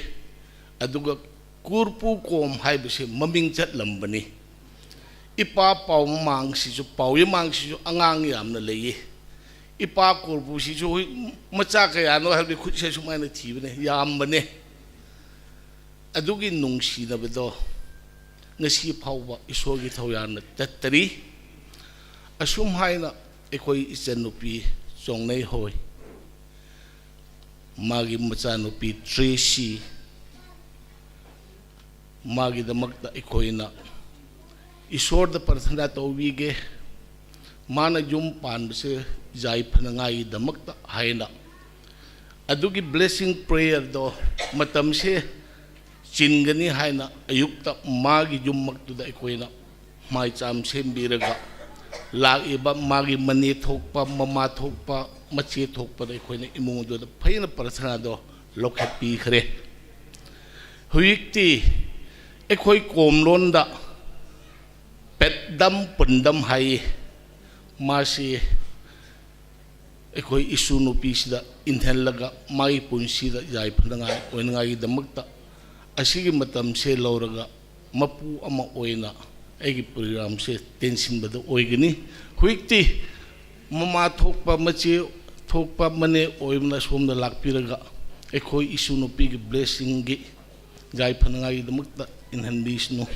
Aduga Kurpu kom haibase maming chat lambani. Ipa Paomang sisu, Paoyamang sisu angang yamna leiye. Ipa Kurpu sisu hui macha kayano habi khutse sumaina thibane, yambane. Adugi nungsinaba do. Ngasi phaoba Isor ki thaoyana tattari. Asum haina ekhoi ichan nupi Chongneihoi. Magi macha nupi Tracy. Magi damakta ikhoina Isor da prathana toubige. Mana yum panbase jai phana ngai damakta haina. Adugi blessing prayer do matamse chingani haina ayukta magi yum maktuda ikhoina. Maicham sembiraga. ꯂꯥꯛꯏꯕ ꯃꯥꯒꯤ ꯃꯅꯦ ꯊꯣꯛꯄ, ꯃꯃꯥ ꯊꯣꯛꯄ, ꯃꯆꯦ ꯊꯣꯛꯄꯗ ꯑꯩꯈꯣꯏꯅ ꯏꯃꯨꯡ ꯑꯗꯨꯗ ꯐꯖꯅ ꯄ꯭ꯔꯊꯅꯥꯗꯣ ꯂꯧꯈꯠꯄꯤꯈ꯭ꯔꯦ꯫ ꯍꯧꯖꯤꯛꯇꯤ ꯑꯩꯈꯣꯏ ꯀꯣꯝꯂꯣꯟꯗ ꯄꯦꯠꯗꯝ ꯄꯨꯟꯗꯝ ꯍꯥꯏꯌꯦ꯫ ꯃꯥꯁꯤ ꯑꯩꯈꯣꯏ ꯏꯁꯨ ꯅꯨꯄꯤꯁꯤꯗ ꯏꯟꯍꯜꯂꯒ ꯃꯥꯒꯤ ꯄꯨꯟꯁꯤꯗ ꯌꯥꯏꯐꯅꯉꯥꯏ ꯑꯣꯏꯅꯉꯥꯏꯒꯤꯗꯃꯛꯇ ꯑꯁꯤꯒꯤ ꯃꯇꯝꯁꯦ ꯂꯧꯔꯒ ꯃꯄꯨ ꯑꯃ ꯑꯣꯏꯅ ꯑꯩꯒꯤ programꯁꯦ ꯇꯦꯟꯁꯤꯟꯕꯗ ꯑꯣꯏꯒꯅꯤ꯫ ꯍꯧꯖꯤꯛꯇꯤ ꯃꯃꯥ ꯊꯣꯛꯄ, ꯃꯆꯦ ꯊꯣꯛꯄ, ꯃꯅꯦ ꯑꯣꯏꯕꯅ ꯁꯣꯝꯗ ꯂꯥꯛꯄꯤꯔꯒ ꯑꯩꯈꯣꯏ ꯏꯁꯨ ꯅꯨꯄꯤꯒꯤ blessingꯒꯤ ꯌꯥꯏꯐꯅꯉꯥꯏꯒꯤꯗꯃꯛꯇ ꯏꯟꯍꯟꯕꯤꯁꯅꯨ꯫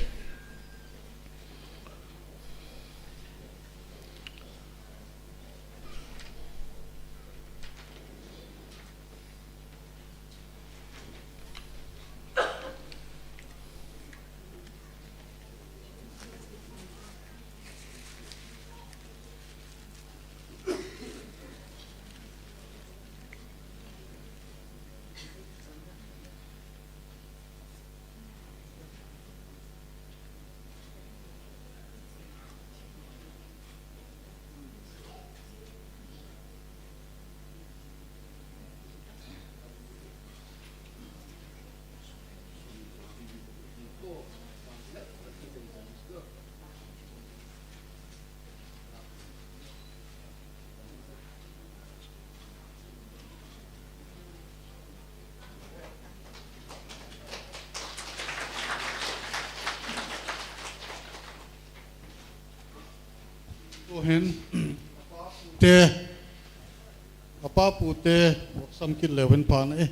Tuhin, te, apa pu te, sam kit leu hen pha na e.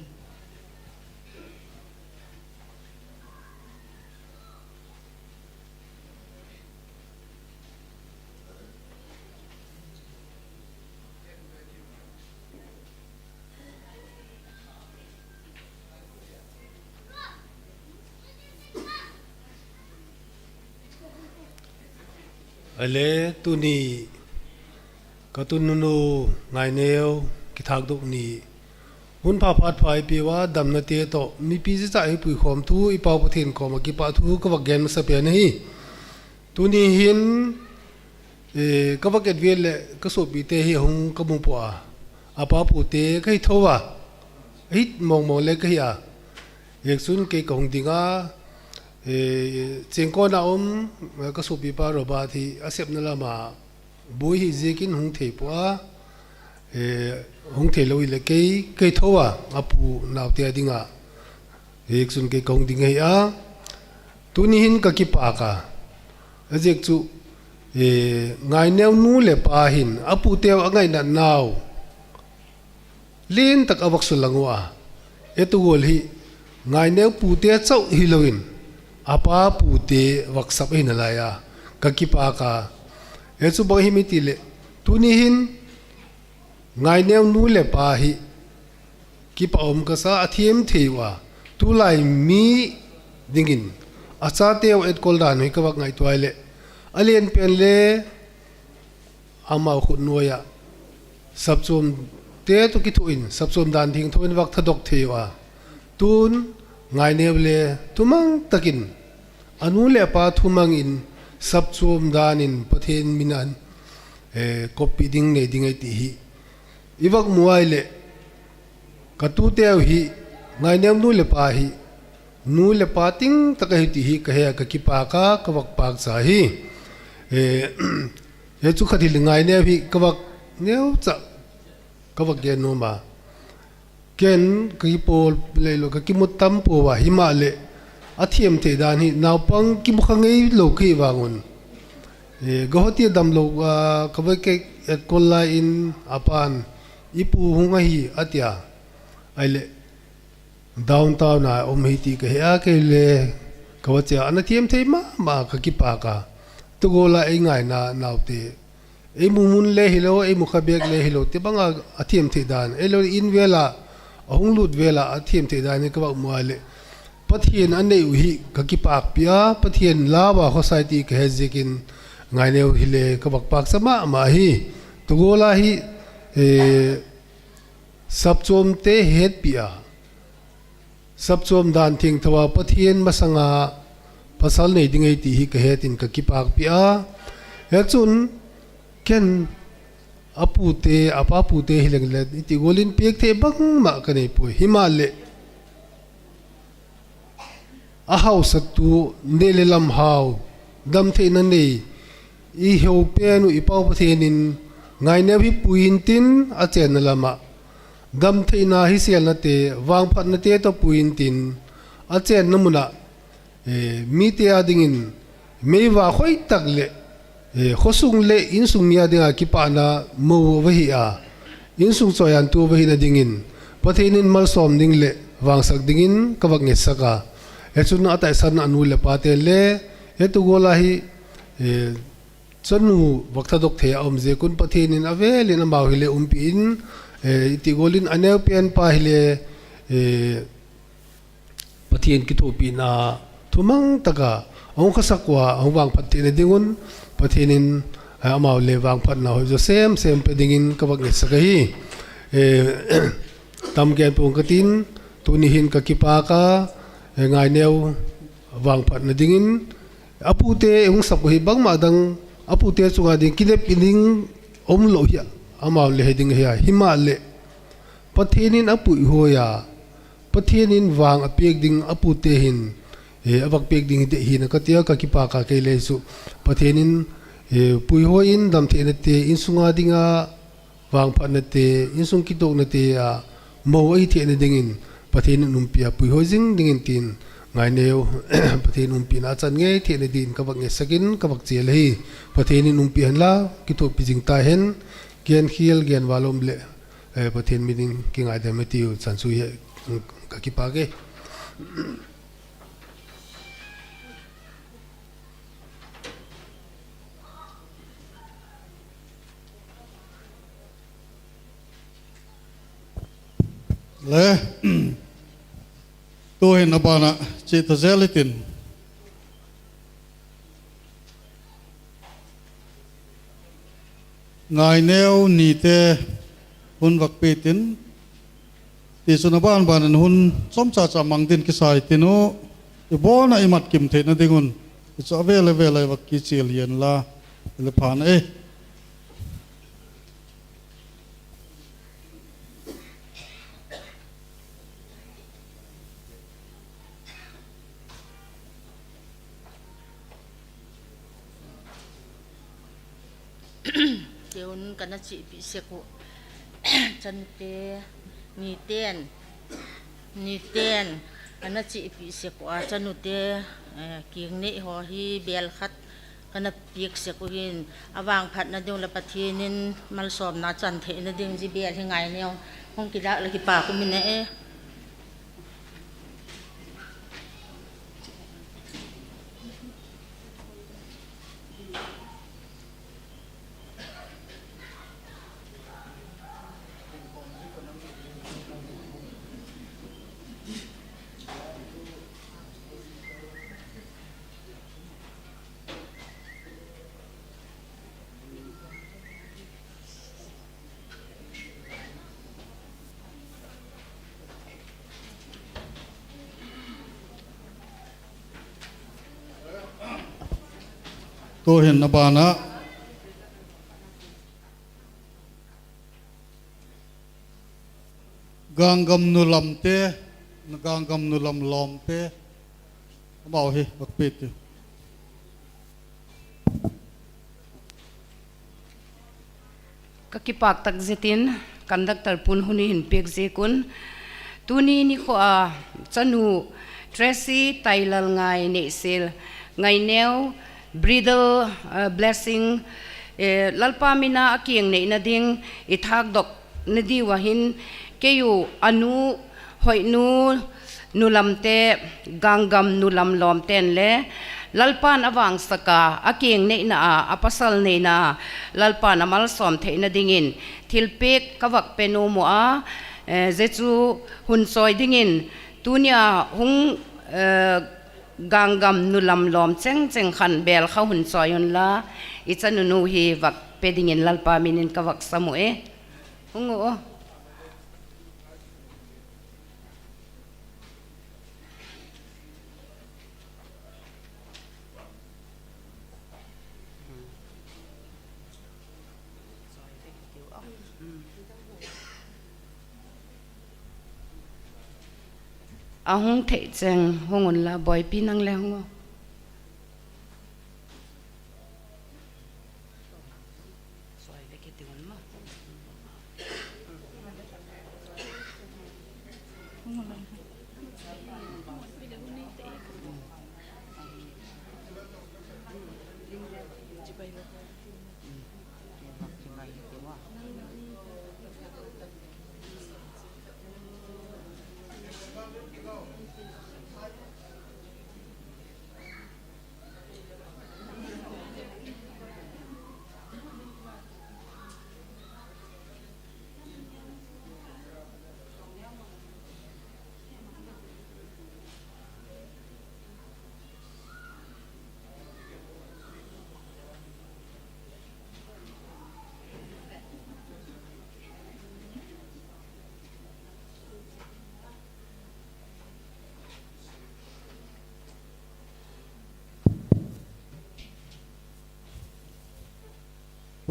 Ale tuni, ka tunu nu Ngaineo kithakdoh ni, hun pha phat pha eipeuva, damna te toh, mipi jeh a eipui khom thu, i Pau Pathen koma kipah thu, ka vak gen masa pen ahi. Tuni hin, eh, ka vak et vel le, ka sopi te hi ahung ka mu poi a. Apa pu te ka hi thou a. Hi mong mong le ka hi a. Hijeh chun kei ka hung ding a. Eh, chengkon a um, eh, ka sopi pa Robert hi, a sepna lama boi hi jeh in hung thei poi a. Eh, hung thei lou hile kei, ka hi thou a, a pu nau te a ding a. Hijeh chun kei ka hung ding ahi a. Tuni hin ka kipak a. Ajeh chu, eh, Ngaineo nu le pa hin, a pu teu a ngaina nau. Lin tak a vak sulang u a. E tu gol hi, Ngaineo pu te chauh hilou in, a pa pu te vak sap ahi nalai a. Ka kipak a. E chu bang hi mi ti le, tuni hin, Ngaineo nu le pa hi, kipa um ka sa a thiem thei u a, tulai mi dingin, a cha teu etkol dan hi ka vak ngaito a le, a len pen le, amau khut noi a, sapchom te toh kithoh in, sapchom dan thengtho in vak thadok thei u a, tun Ngaineo le, thumang takin, a nu le a pa thumang in, sapchom dan in, Pathen min a, eh, koppi ding nei ding ahi ti hi. I vak mu a le, ka tu teu hi, Ngaineo nu le pa hi, nu le pa ting tak ahi ti hi, ka he a ka kipak a, ka vak pak cha hi. Eh, he chu khat hi le Ngaineo hi, ka vak neo cha, ka vak gen nom a. Ken, ka kipol lei lou, ka kimu tam poi a, hima le, a thiem thei dan hi, naupang kimu kha ngei lou ka hi vang un. Eh, ka hoti dam lou, ah, ka vak etkol lai in, a pan, i pu hung ahi, a ti a. Ahile, downtown a um hi ti ka he a, kei le, ka va che a, ana thiem thei mama, ka kipak a. Tu gol a ei ngaina nau te. Ei mu mun le hilou, ei mu kha bek le hilou, ti bang a, a thiem thei dan. Ei lou in vel a, a hung lut vel a, a thiem thei dan hi ka vak mu a le. Pathen a nei u hi ka kipak pi a, Pathen lau a khosai ti ka he jeh in Ngaineo hi le ka vak pak cha mama hi. Tu gol a hi, eh, sapchom te het pi a. Sapchom dan thengtho a Pathen masanga pasal nei ding ahi ti hi ka het in ka kipak pi a. Hijeh chun Ken apute, apapute hileng le, iti golin pek thei bangma kanei poi. Himahleh, ahausatu, neh le lam hau, damtheina nei, ihou pen u, i Pau Pathen in, Ngaineo hi pui intin, achenna lama. Damtheina hi selna te, vangphatna te toh pui intin, achenna muna, eh, mite a dingin, meiva khoitah le, eh, khosung le insung mi a dinga kipana mou va hi a, insung choiantu va hina dingin, Pathen in malsom ding le vangsak dingin ka vak ngetsak a. Hichun atahsan a nu le pa ten le, hitu gola hi, eh, chanu vak thadok thei a um jeh un Pathen in avelin amau hi le umpi in, eh, iti golin aneo pen pa hi le, eh, Pathen kithopina thumang taka ahung khasak uva, ahung vangphat theina dingun, Pathen in, eh, amau le vangphatna hoi jo semsem pe dingin ka vak ngetsak ahi. Eh, tamgen pong katin, tuni hin ka kipak a, eh, Ngaineo vangphatna dingin, apute hung sap u hi bangma dang, apute chunga ding kinep ding umlou hi, amau le he ding hi a, himahleh, Pathen in apuihoi a, Pathen in vang apek ding apute hin, eh, avak pek ding hi dei hina katia ka kipak a kei le chu. Pathen in, eh, puihoi in damtheina te, insunga dinga vangphatna te, insung kitohna te a, mou ahi theina dingin, Pathen in umpi a puihoi jing dingin tin, Ngaineo, Pathen umpina achan ngei theina din ka vak ngetsak in, ka vak chel ahi. Pathen in umpi hen la, kithopi jing ta hen, gen khel, gen valom le, eh, Pathen min in kingaidam e tiu chan chu hi, ka kipak e. Le, tuhin abana chita jel itin. Ngaineo nite hun vak pe tin, tichun aban ban in hun chomcha cha mang din kisai tin u, ibon a imat kim theina dingun, ichu avel avel a ivak kichil hihen la, ile phan e. Keihon kana chihpeh sek u, chanute, niten, niten, ana chihpeh sek u a chanute, eh, kingnei ho hi bel khat kana pek sek u hin, avangphatna ding le Pathen in malsomna chan theina ding ji bel hi Ngaineo hung kilah le kipak um in e. Tuhin abana Ganggam nu lamte, Ganggam nu lam lomte, amau hi vak pe tiu. Ka kipak tak jeh in, conductor pun hun hin pek jeh un. Tuni nikho a chanu Tracy Tailal Ngaineo, Ngaineo, Bridal, eh, Blessing, eh, Lalpa min a akingnei na ding, ithak dok na diu ahin, keiu anu, Hoinu, nu lamte, Ganggam nu lam lomten le, Lalpan avangsak a, akingnei na a, apasal nei na a, Lalpan amalsom theina dingin, thilpek ka vak pe nom u a, eh, jeh chu hun choi dingin, tunia hung, eh, Ganggam nu lam lom cheng cheng khan bel kha hun choi un la, i chanu nu hi vak pe dingin Lalpa min in ka vak sam u e. Hung u. Ahung thei cheng hung un la, boipi nang le hung o.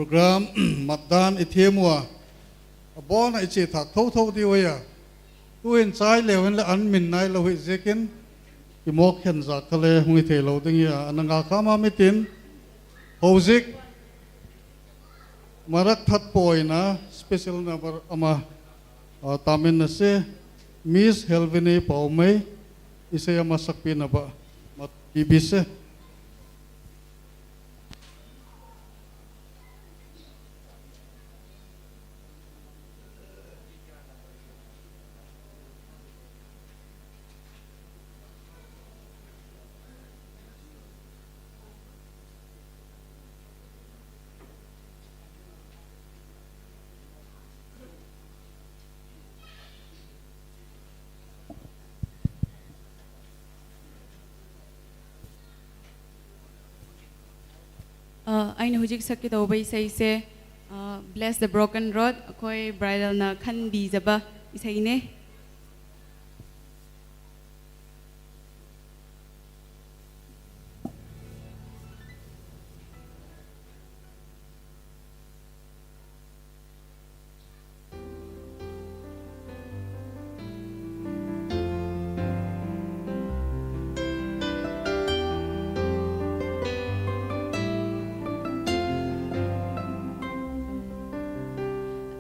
Program matdan i them uva, abona i che thak thotho diu ahi a. Tuin chai leu hen le an min nai lou hi ziakin, i mok khen za kha le hung i thei lou ding ahi a, ana nga kha ma mitin, hozik, marak that poina, special number ama, a, tamin na se, Miss Helvini Paumei, isei ama sakpi na ba, mat, B B C. Uh, aina hujik sakki to bai isei se, uh, Bless the Broken Road, akhoi bridal na khan bi jaba isei ne.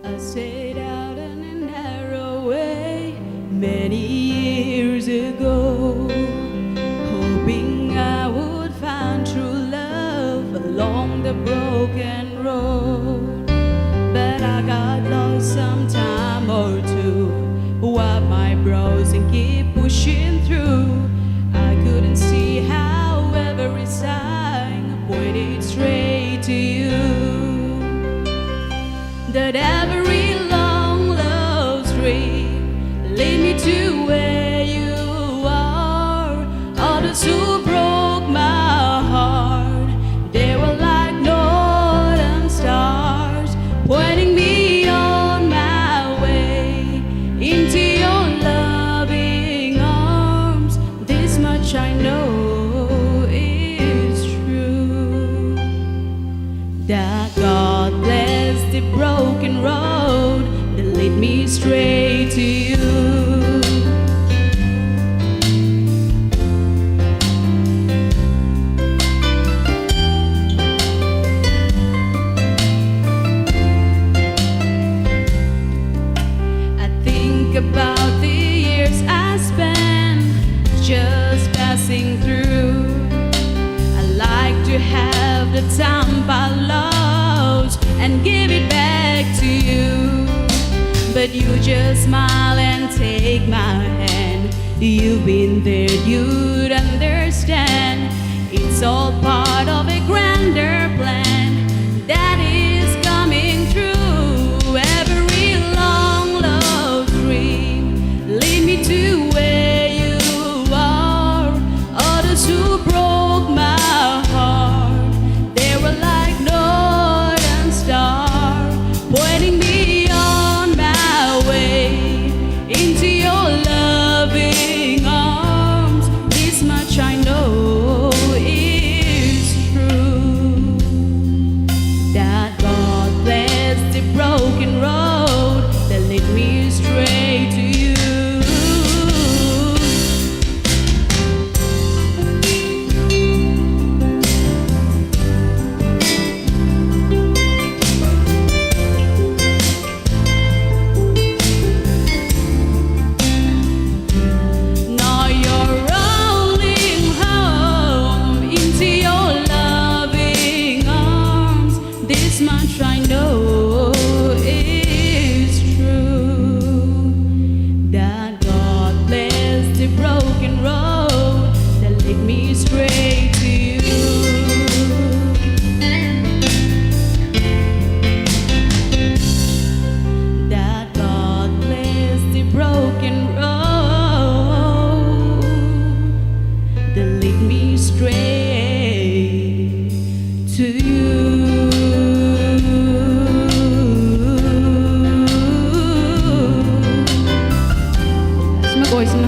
I set out on a narrow way many years ago, hoping I would find true love along the broken road. But I got lost some time or two, wipe my brows and keep pushing through. I couldn't see how every sign pointed straight to you. That every long lost dream lead me to where you are. All those who broke my heart, they were like northern stars, pointing me on my way into your loving arms. This much I know is true, that God bless the broken road that lead me straight to you. I think about the years I spent just passing through. I like to have the time I lost and give it back to you. But you just smile and take my hand. You've been there, you'd understand. It's all part of a grander plan that is coming true. Every long lost dream lead me to where you are. Others who broke my heart, they were like northern star, pointing me on my way into your loving arms. This much I know is true. Much I know is true that God bless the broken road that lead me straight to you. That God bless the broken road that lead me straight to you. Sima ko, sima.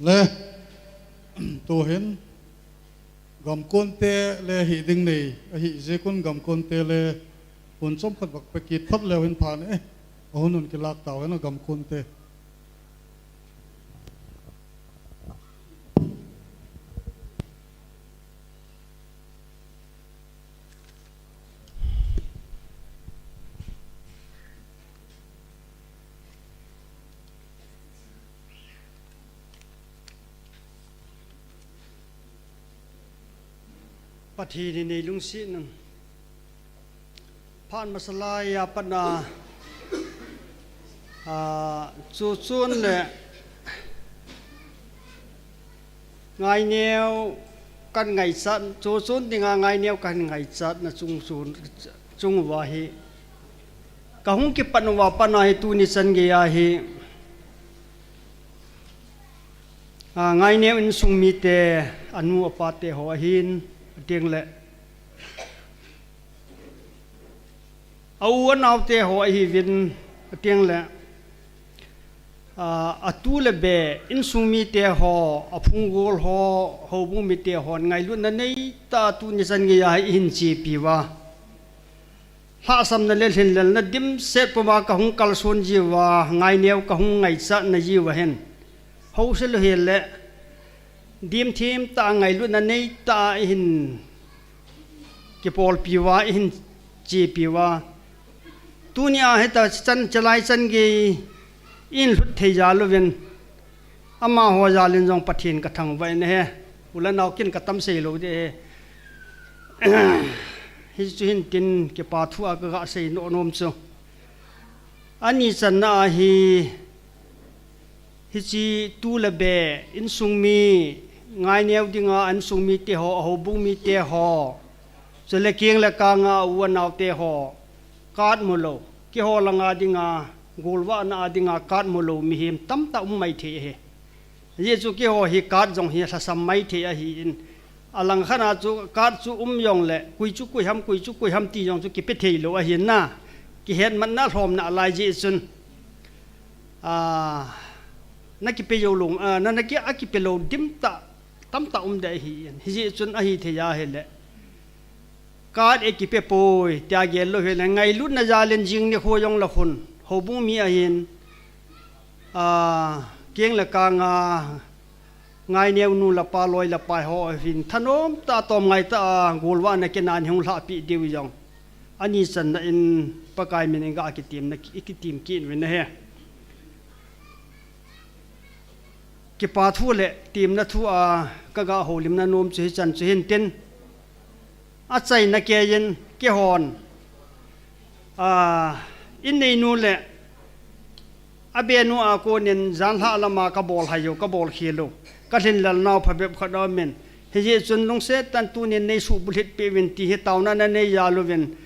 Le, tuhin, gamkon te le hi ding nei, ahi jeh un gamkon te le, hun chomkhat bak pe kit phat leu hin phan e, ahun hun kilak tau hen gamkon te. Pathen in eilungset un. Phat masa lai a pat na, a, chuchun le ngaineo kan ngaichat, chuchun dinga ngaineo kan ngaichat na chung chun, chung uva hi. Ka hung kipat uva pat na hi tuni chan gei a hi. A, ngaineo insung mite, anu apa te ho ahin, ateng le. A u a nao te ho ahiuvin, ateng le. A, atu le be, insung mite ho, aphung gol ho, houbung mite ho, ngailutna nei tah a tuni chan gei a hi ihin chepi uva. Lhahsamna le lhinlelna dimset puma ka hung kalson jiuva, ngaineo ka hung ngaichat na jiuva hin. Hausa lou hel le, dimthim tah a ngailutna nei tah a ihin kipolpi uva, ihin chepi uva. Tuni a hita chan chalai chan gei in lhut thei jal uvin. Amaho jal in jong Pathen ka thangvah in ahi. U le nao kin ka tam sei lou ding ahi. Hichu hin tin kipa thu a ka ga sei nom nom chu. Ani channa a hi, hiche tu le be, insung mi, ngaineo dinga, insung mite ho, ahoubung mite ho. Chule keng le kang a u a nao te ho. Kat mu lou. Keiho langa dinga, golvahna a dinga, kat mu lou, mihem tamtah um mai thei ahi. Ajeh chu keiho hi kat jong hi lhasam mai thei ahin. Alang khat a chu kat chu um jong le, koi chu koi ham, koi chu koi ham ti jong chu kipe thei lou ahin na. Kihetmatna lhomna lai jeh chun. A, na kipe jou lou, a, na, na ki, a kipe lou dim tah, tamtah um ding ahin. Hijeh chun ahi thei ahile. Kat e kipe poi, tia gel lou hile, ngailutna jal in jing nikho jong la khun, houbung mi ahin, a, keng le kang a, ngaineo nu le pa loi le pai ho ahin, thanom tah a tom ngai tah a, golvahna kei in hung lhahpi diu jong. Ani channa in Pakai min in ga kitim na, i kitim kit uvin ahi. Kipa thu le temna thu a ka ga houlimna nom chu hichan chu hin tin. Achaina keiyin keihon, a, in neinu le abenu a konin janhi lama ka bol hai jou, ka bol khel lou. Ka lhinlel nau phabep khat aumin. Hijeh chun lungset tah in tunin nei subulhit peh uvin ti hi taona na nei jal uvin.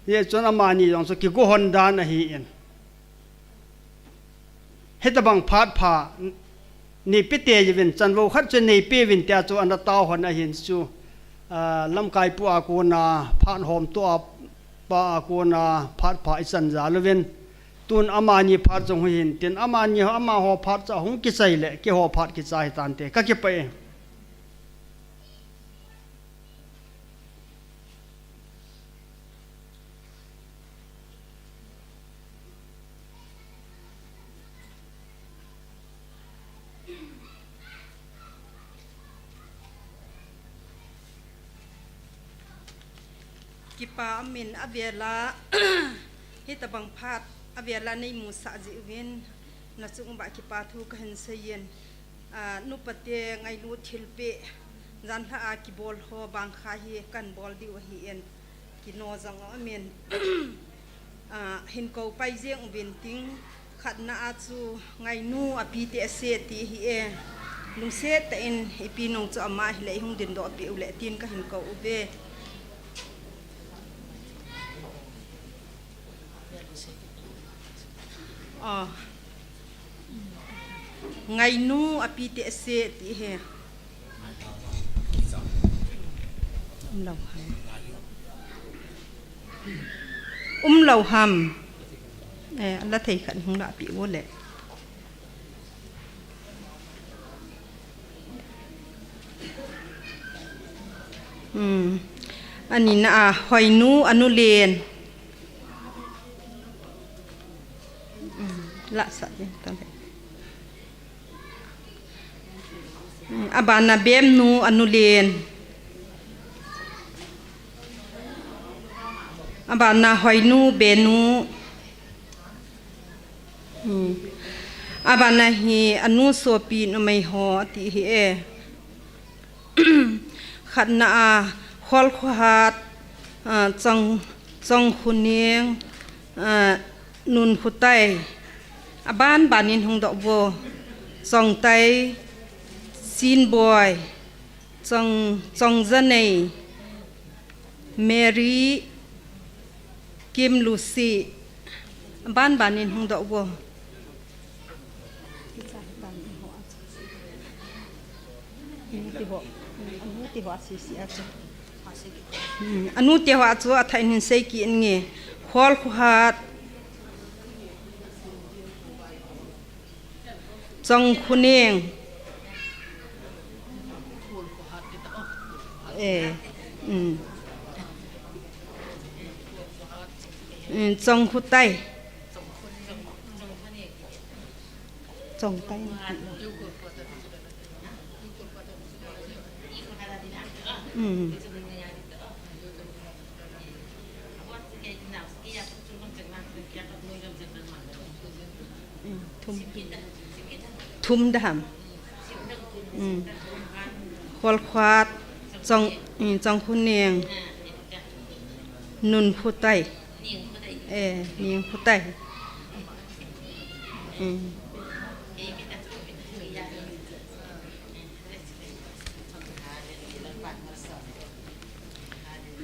Hijeh chun amani jong chu kigo hon dan ahin. Hitabang phat pha, nei pe tei uvin, chanvo khat chu nei pe uvin tia chu ana tao hon ahin chu, a, lamkai pu a kona, phat hom tu a pa a kona, phat pha i chan jal uvin. Tun amani phat jong hin tin, amani ho, amaho phat chu ahung kichai le, keiho phat kichai tante, ka kipah e. Kipa umin, avela hitabang phat avela neimusah jeh uvin nachung uva kipa thu kahin seiyin. Ah, nupate ngailut thilpeh, janhi a kibol ho bangkha hi kahin bol diu ahin, kino jong aumin. Ah, hin kou pai jeng uvin ting, khatna a chu ngainu api tehse ti ahi e. Lungset tah in ipi nung chu ama hileh hung dindoh peh uleh tin kahin kou uve. Ah. Ngainu api tehse ti ahi. Umlou ham. Umlou ham. Eh, ala thei khat hung lahpeh uleh. Hmm. Anina a, Hoinu anu len. Hmm. Lahsah ding tale. Hmm. Abana Bemnu anu len. Abana Hoinu benu. Hmm. Abana hi anu sopi numei ho ti ahi e. Khatna a, Kholkhohat, ah, Chong, Chongkhuneng, ah, Nunkhutai. Aban banin hung doh vo. Chongtai, Chinboi, Chong, Chongjanei, Mary, Kim Lucy. Aban banin hung doh vo. Anu te ho, anu te ho a sisi a chu. Hmm, anu te ho a chu athah in hin sei kit inge. Kholkhohat. Chongkhuneng. Eh, hmm. Hmm, Chongkhutai. Chongtai. Hmm. Hmm, thum. Thum daham. Hmm. Kholkhohat, Chong, hmm, Chongkhuneng. Nunkhutai. Eh, Ningkhutai. Hmm.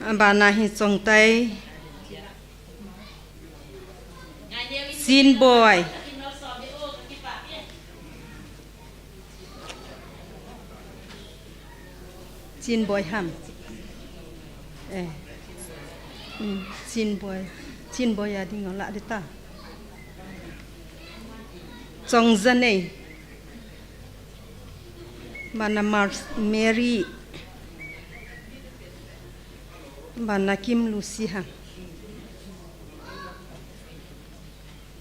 Abana hi Chongtai. Chinboi. Chinboi ham. Eh. Hmm, Chinboi. Chinboi a ding lah dita. Chongjanei. Bana Mar-, Mary. Bana Kim Lucy ha.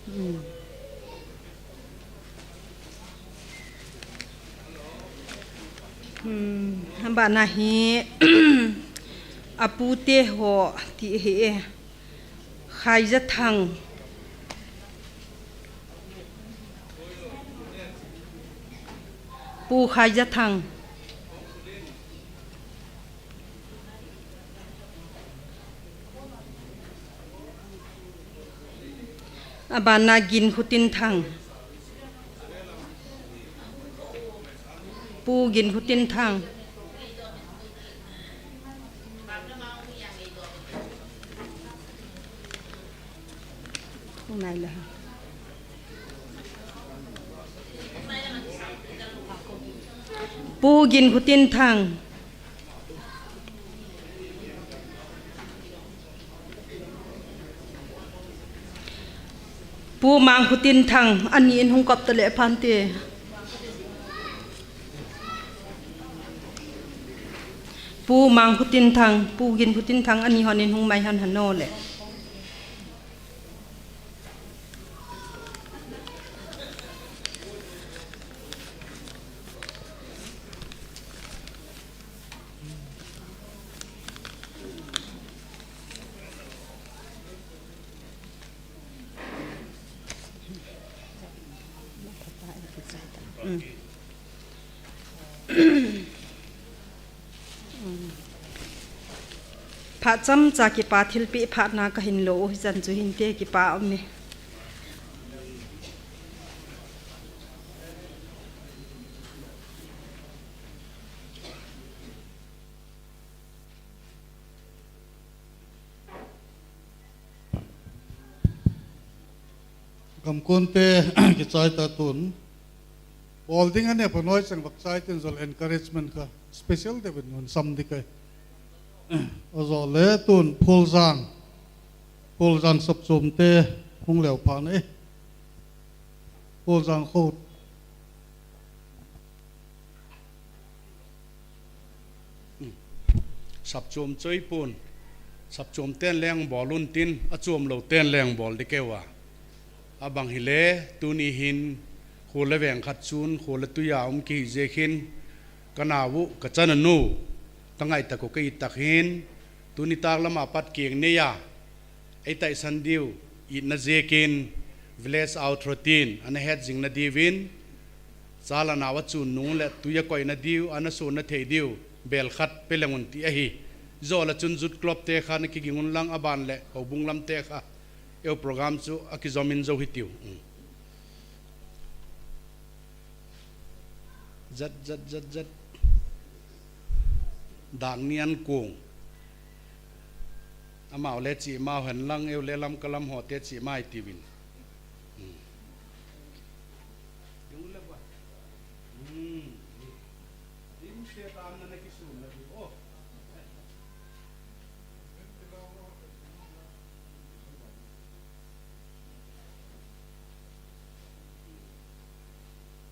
Hmm. Hmm, bana hi, apute ho ti ahi e. Khaijathang. Pu Khaijathang. Abana Ginkhutinthang. Pu Ginkhutinthang. Nai la. Pu Ginkhutinthang. Pu Mangkhutinthang, ani in hung kap ta le phante. Pu Mangkhutinthang, Pu Ginkhutinthang, ani hon in hung mai han hano le. Phat chomcha kipa thilpeh phatna kahin lo u hichan chu hinte, kipa um e. Gamkon te kichai ta tun. Bol ding ane panoi chang bak chai tin jol encouragement kha special te bin nun sam di kai. Ajo le tun Phuljang. Phuljang sapchom te hung leu pha ne. Phuljang khot. Sapchom choi pon, sapchom ten leng bol un tin, achom lo ten leng bol di keu a. Abang hile, tuni hin, khol le veng khat chun, khol le tui a um kihi jeh hin, ka nau u, ka chanu, ka ngai tak u ka it tak hin, tuni tak lam a pat keng nei a, ei taisan diu, itna jeh in, village out routine, ana het jing na diuvin, Chal anau a chun nung le tui a koina diu, ana sonna thei diu, bel khat pe leng un ti ahi. Jou le chun Youth Club te kha na kiging un lang aban le, houbung lam te kha. Eu program chu akijom in jou hitiu. Um. Jat, jat, jat, jat. Dang ni an kong. Amau le chi mau hen lang, eu le lam ka lam ho te chi mai tiuvin. Um.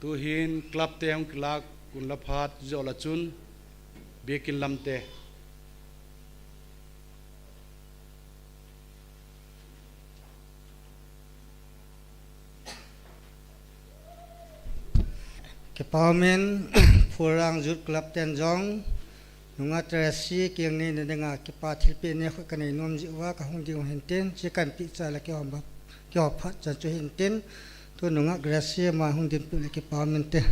Tuhin club te hung kilak un la phat jou le chun biakin lam te. Kipa um in, Phuljang Youth Club ten jong, nungah Tracy keng neina dinga kipa thilpeh neo khat ka nei nom jeh uva ka hung ding u hin tin, chi kan peh cha le kihou phat chan chu hin tin, tu nungah Gracie ma hung ding peh le kipa um inte.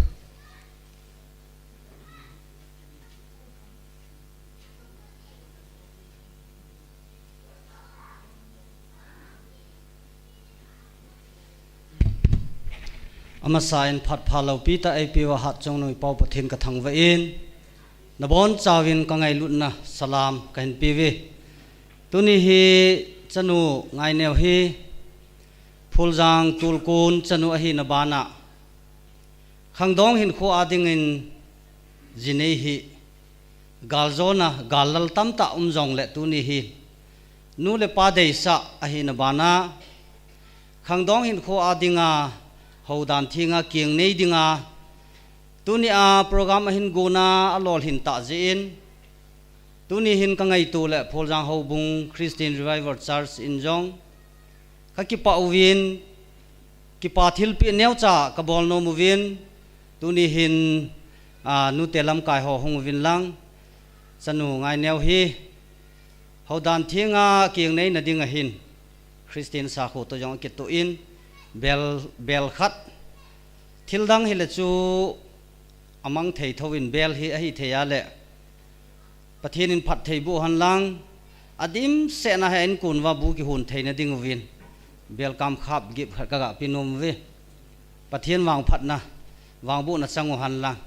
Amasa in phat pha loupi tah eipeh uva hatchungnung i Pau Pathen ka thangvah in, nabonchauvin ka ngailutna salam kahin peuve. Tuni hi chanu Ngaineo hi Phuljang Tulkon chanu ahina bana, khangdong hinkho a dingin jinei hi galjona, gal lal tamtah um jongle tuni hi nu le pa deisah ahina bana, khangdong hinkho a dinga houdan thenga keng nei dinga, tuni a program ahin gona alolhin tah jeh in, tuni hin ka ngaito le Phuljang Houbung Christian Revival Church in jong ka kipah uvin, kipa thilpeh neocha ka bol nom uvin, tuni hin, a, nute lamkai ho hung uvin lang, chanu Ngaineo hi, houdan thenga keng neina ding ahin, Christian sakho toh jong akitoh in, bel, bel khat, thil dang hile chu amang thei thouvin bel hi ahithei a le, Pathen in phatthei boh hen lang, adimset na hi a inkon uva bu kihon theina ding uvin, bel kam khap gip khat ka ga pe nom uve. Pathen vangphatna, vangbohna chang u hen lang.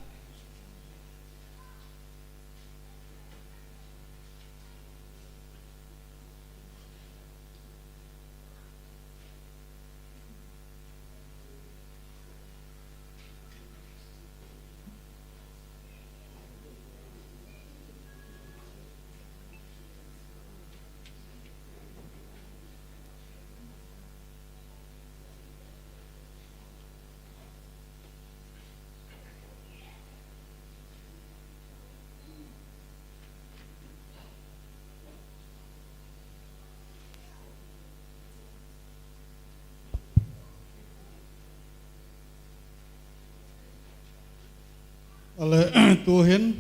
Ale, tuhin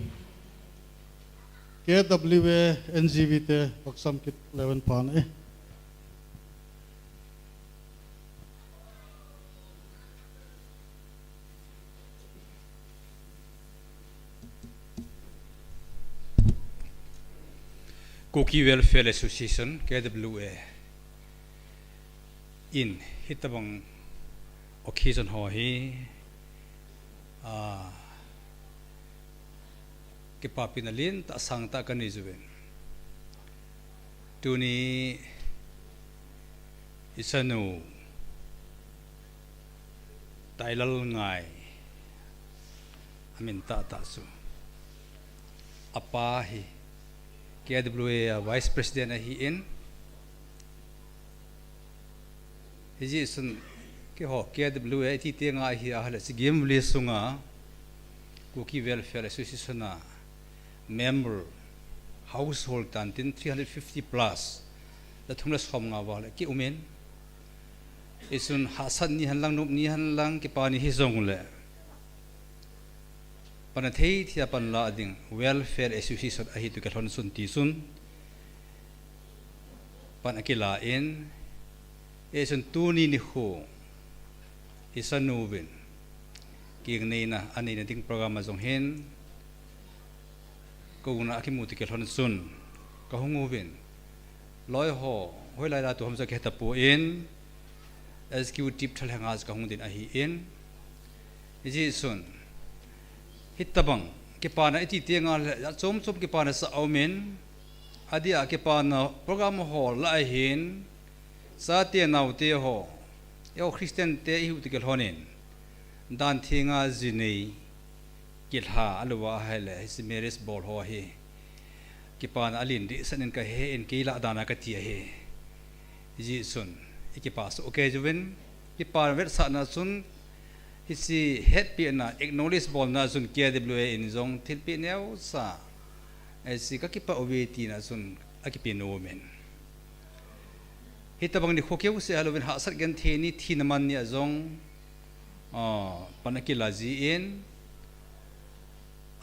K W A N G V te vaksam kit leu hen pha e. Kuki Welfare Association, K W A, in hitabang occasion ho hi, ah, kipapina lentah sangtah kanei uvin. Tuni isanu Tailal Ngai amin tahtah chu. Apa hi K W A a Vice President ahin. Hijeh chun keiho K W A iti tenga hi ahile Chigim village sunga Kuki Welfare Association a member household tan tin three hundred fifty plus le thum le som nga val kiumin. Hichun hahsat ni henlang, nop ni henlang, kipa ni hijongle, pan athei thei a panla ding Welfare Association ahi toh kilhon chun tichun pan akilan, hichun tuni nikho isanu vin kingneina aneina ding program a jong hin, kauna akimu toh kilhon chun kahung uvin, loiho hoilai la tu ham chu kihetapon, executive thalheng a chu kahung ding ahin. Hijeh chun hitabang kipana iti tenga le achom chom kipana sa aumin, adia kipana program ho lah ahin, chate naote ho, eiho Christian te ihiu toh kilhonin, dan thenga jinei kilha alouva ahile hiche marriage bol ho hi kipana alen dehset in kahen, kei lah dan a kati ahi. Hijeh chun ikipa soh kei uvin, kipa vetsahna chun hiche hetpehna acknowledge bolna chun K W A in jong thilpeh neocha, hiche kakipah uve tina chun akipe nomin. Hitabang nikho keuseh alouvin hahsat genthei ni, thina man ni a jong, ah, pan akila jin,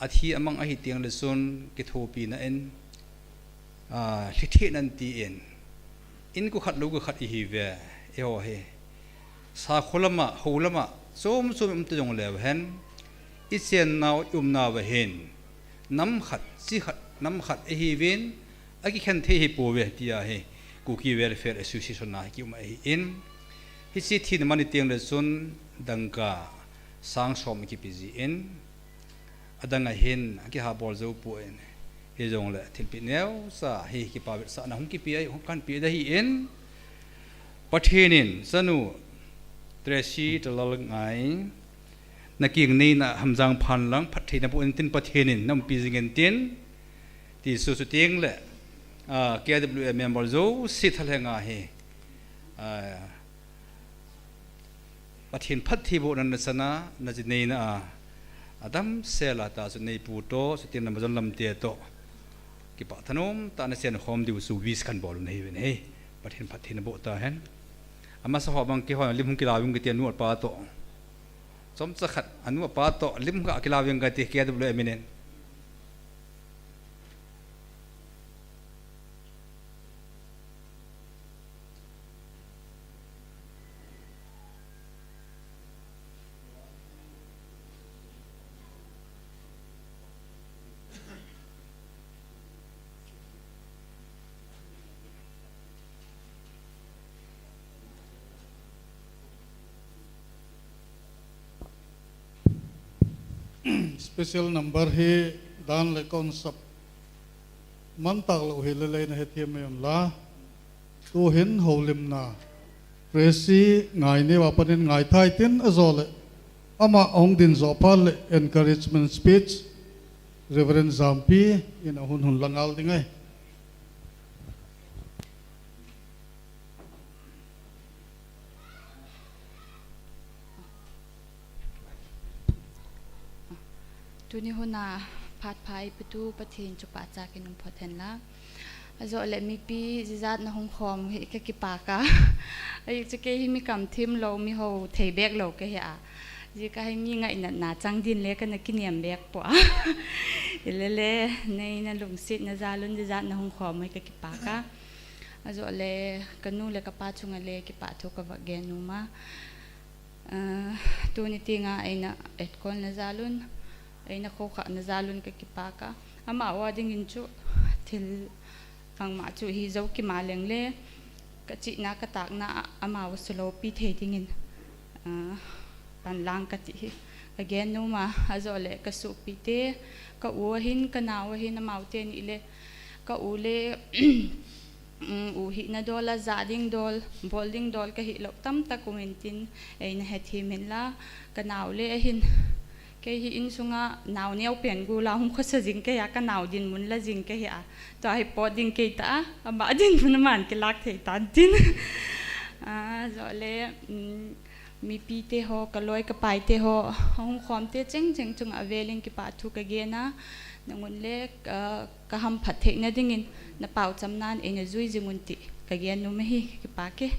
athi amang ahi tengle chun kithopina in, ah, lhithehna in tin, inko khat lou ko khat ihiuve, eiho hi sakho lama, hou lama chom chom um ta jongleu hen, ichennau, iumnauva hin nam khat, chi khat, nam khat ihiuvin, akikhen thei hipouve tia hi Kuki Welfare Association a kium ahin, hiche thina man ni tengle chun dangka sang som ikipe jin, adang a hin akiha bol joupon, hijongle thilpeh neocha hi kipa vetsahna hung kipe ahi, hung kanpe ahin, Pathen in chanu Tracy Talal Ngai, nakingneina hamjang phan lang phatthei naboh intin Pathen in naumpi jing intin, ti chu, chutengle, ah, K W A member jouse thalheng a hi, ah, Pathen phattheibohna nachan a, najineina a, adamsel a ta chu neipu toh, chutengle Majon Lamte toh, kipah thanom tah a nachen khom diu chu wish kanbol u nahiuvin ahi. Pathen phatthei naboh tahen. Amasa ho bang keiho lim hung kilauving kati anu apa toh. Chomcha khat anu apa toh lim khat kilauving kati K W A minin. Special number hi dan le konsap mantak lou hilele nahethem mai unla. Tuhin houlimna Tracy Ngaineo a panin ngaithai tin ajole ama ahung din jo phat le encouragement speech Reverend Jampi in ahung hun lang ngal ding ahi. Tuni huna phat pha eipatu Pathen chu pachat in umphot hen lang. Ajole mipi jijat nahung khom hi kakipak a. Ajeh chu kei hi mi kamthim lou, mi hou thei bek lou kahi a. Ajeh chu kei hi mi ngainatna chang din le kana kinem bek poi. Hilele, neina lungsetna jal un jijat nahung khom hi kakipak a. Ajole kanu le kapa chunga le kipah thu kava gen nom a. Ah, tuni tenga eina etkolna jal un, eina khoukhahna jal un kakipak a. Ama uva dingin chu thil Bangma chu hi jou kima leng le, ka chihna, ka takna a, amau sulopi thei dingin, ah, panlang ka ti hi. Ka gen nom a, ajole ka sopi te, ka u ahin, ka nao ahin, amau teni le, ka u le, um, u hina dol a, ja ding dol, bol ding dol ka hilou tamtak um in tin, eina hethem in la, ka nao le ahin, kei hi insunga nao neo pen gula hung khosa jing kei a, ka nao dinmun la jing kei a. Tua hi pot ding kei ta a, ama dinmun aman kilak thei tan tin. Ah, jole, um, mipi te ho, ka loi ka pai te ho, hung khom te cheng cheng chunga avelin kipa thu ka gen a, nang un le, ah, ka hamphat theina dingin, na pau chamnan eina jui jing un ti ka gen nom ahi, kipa ke.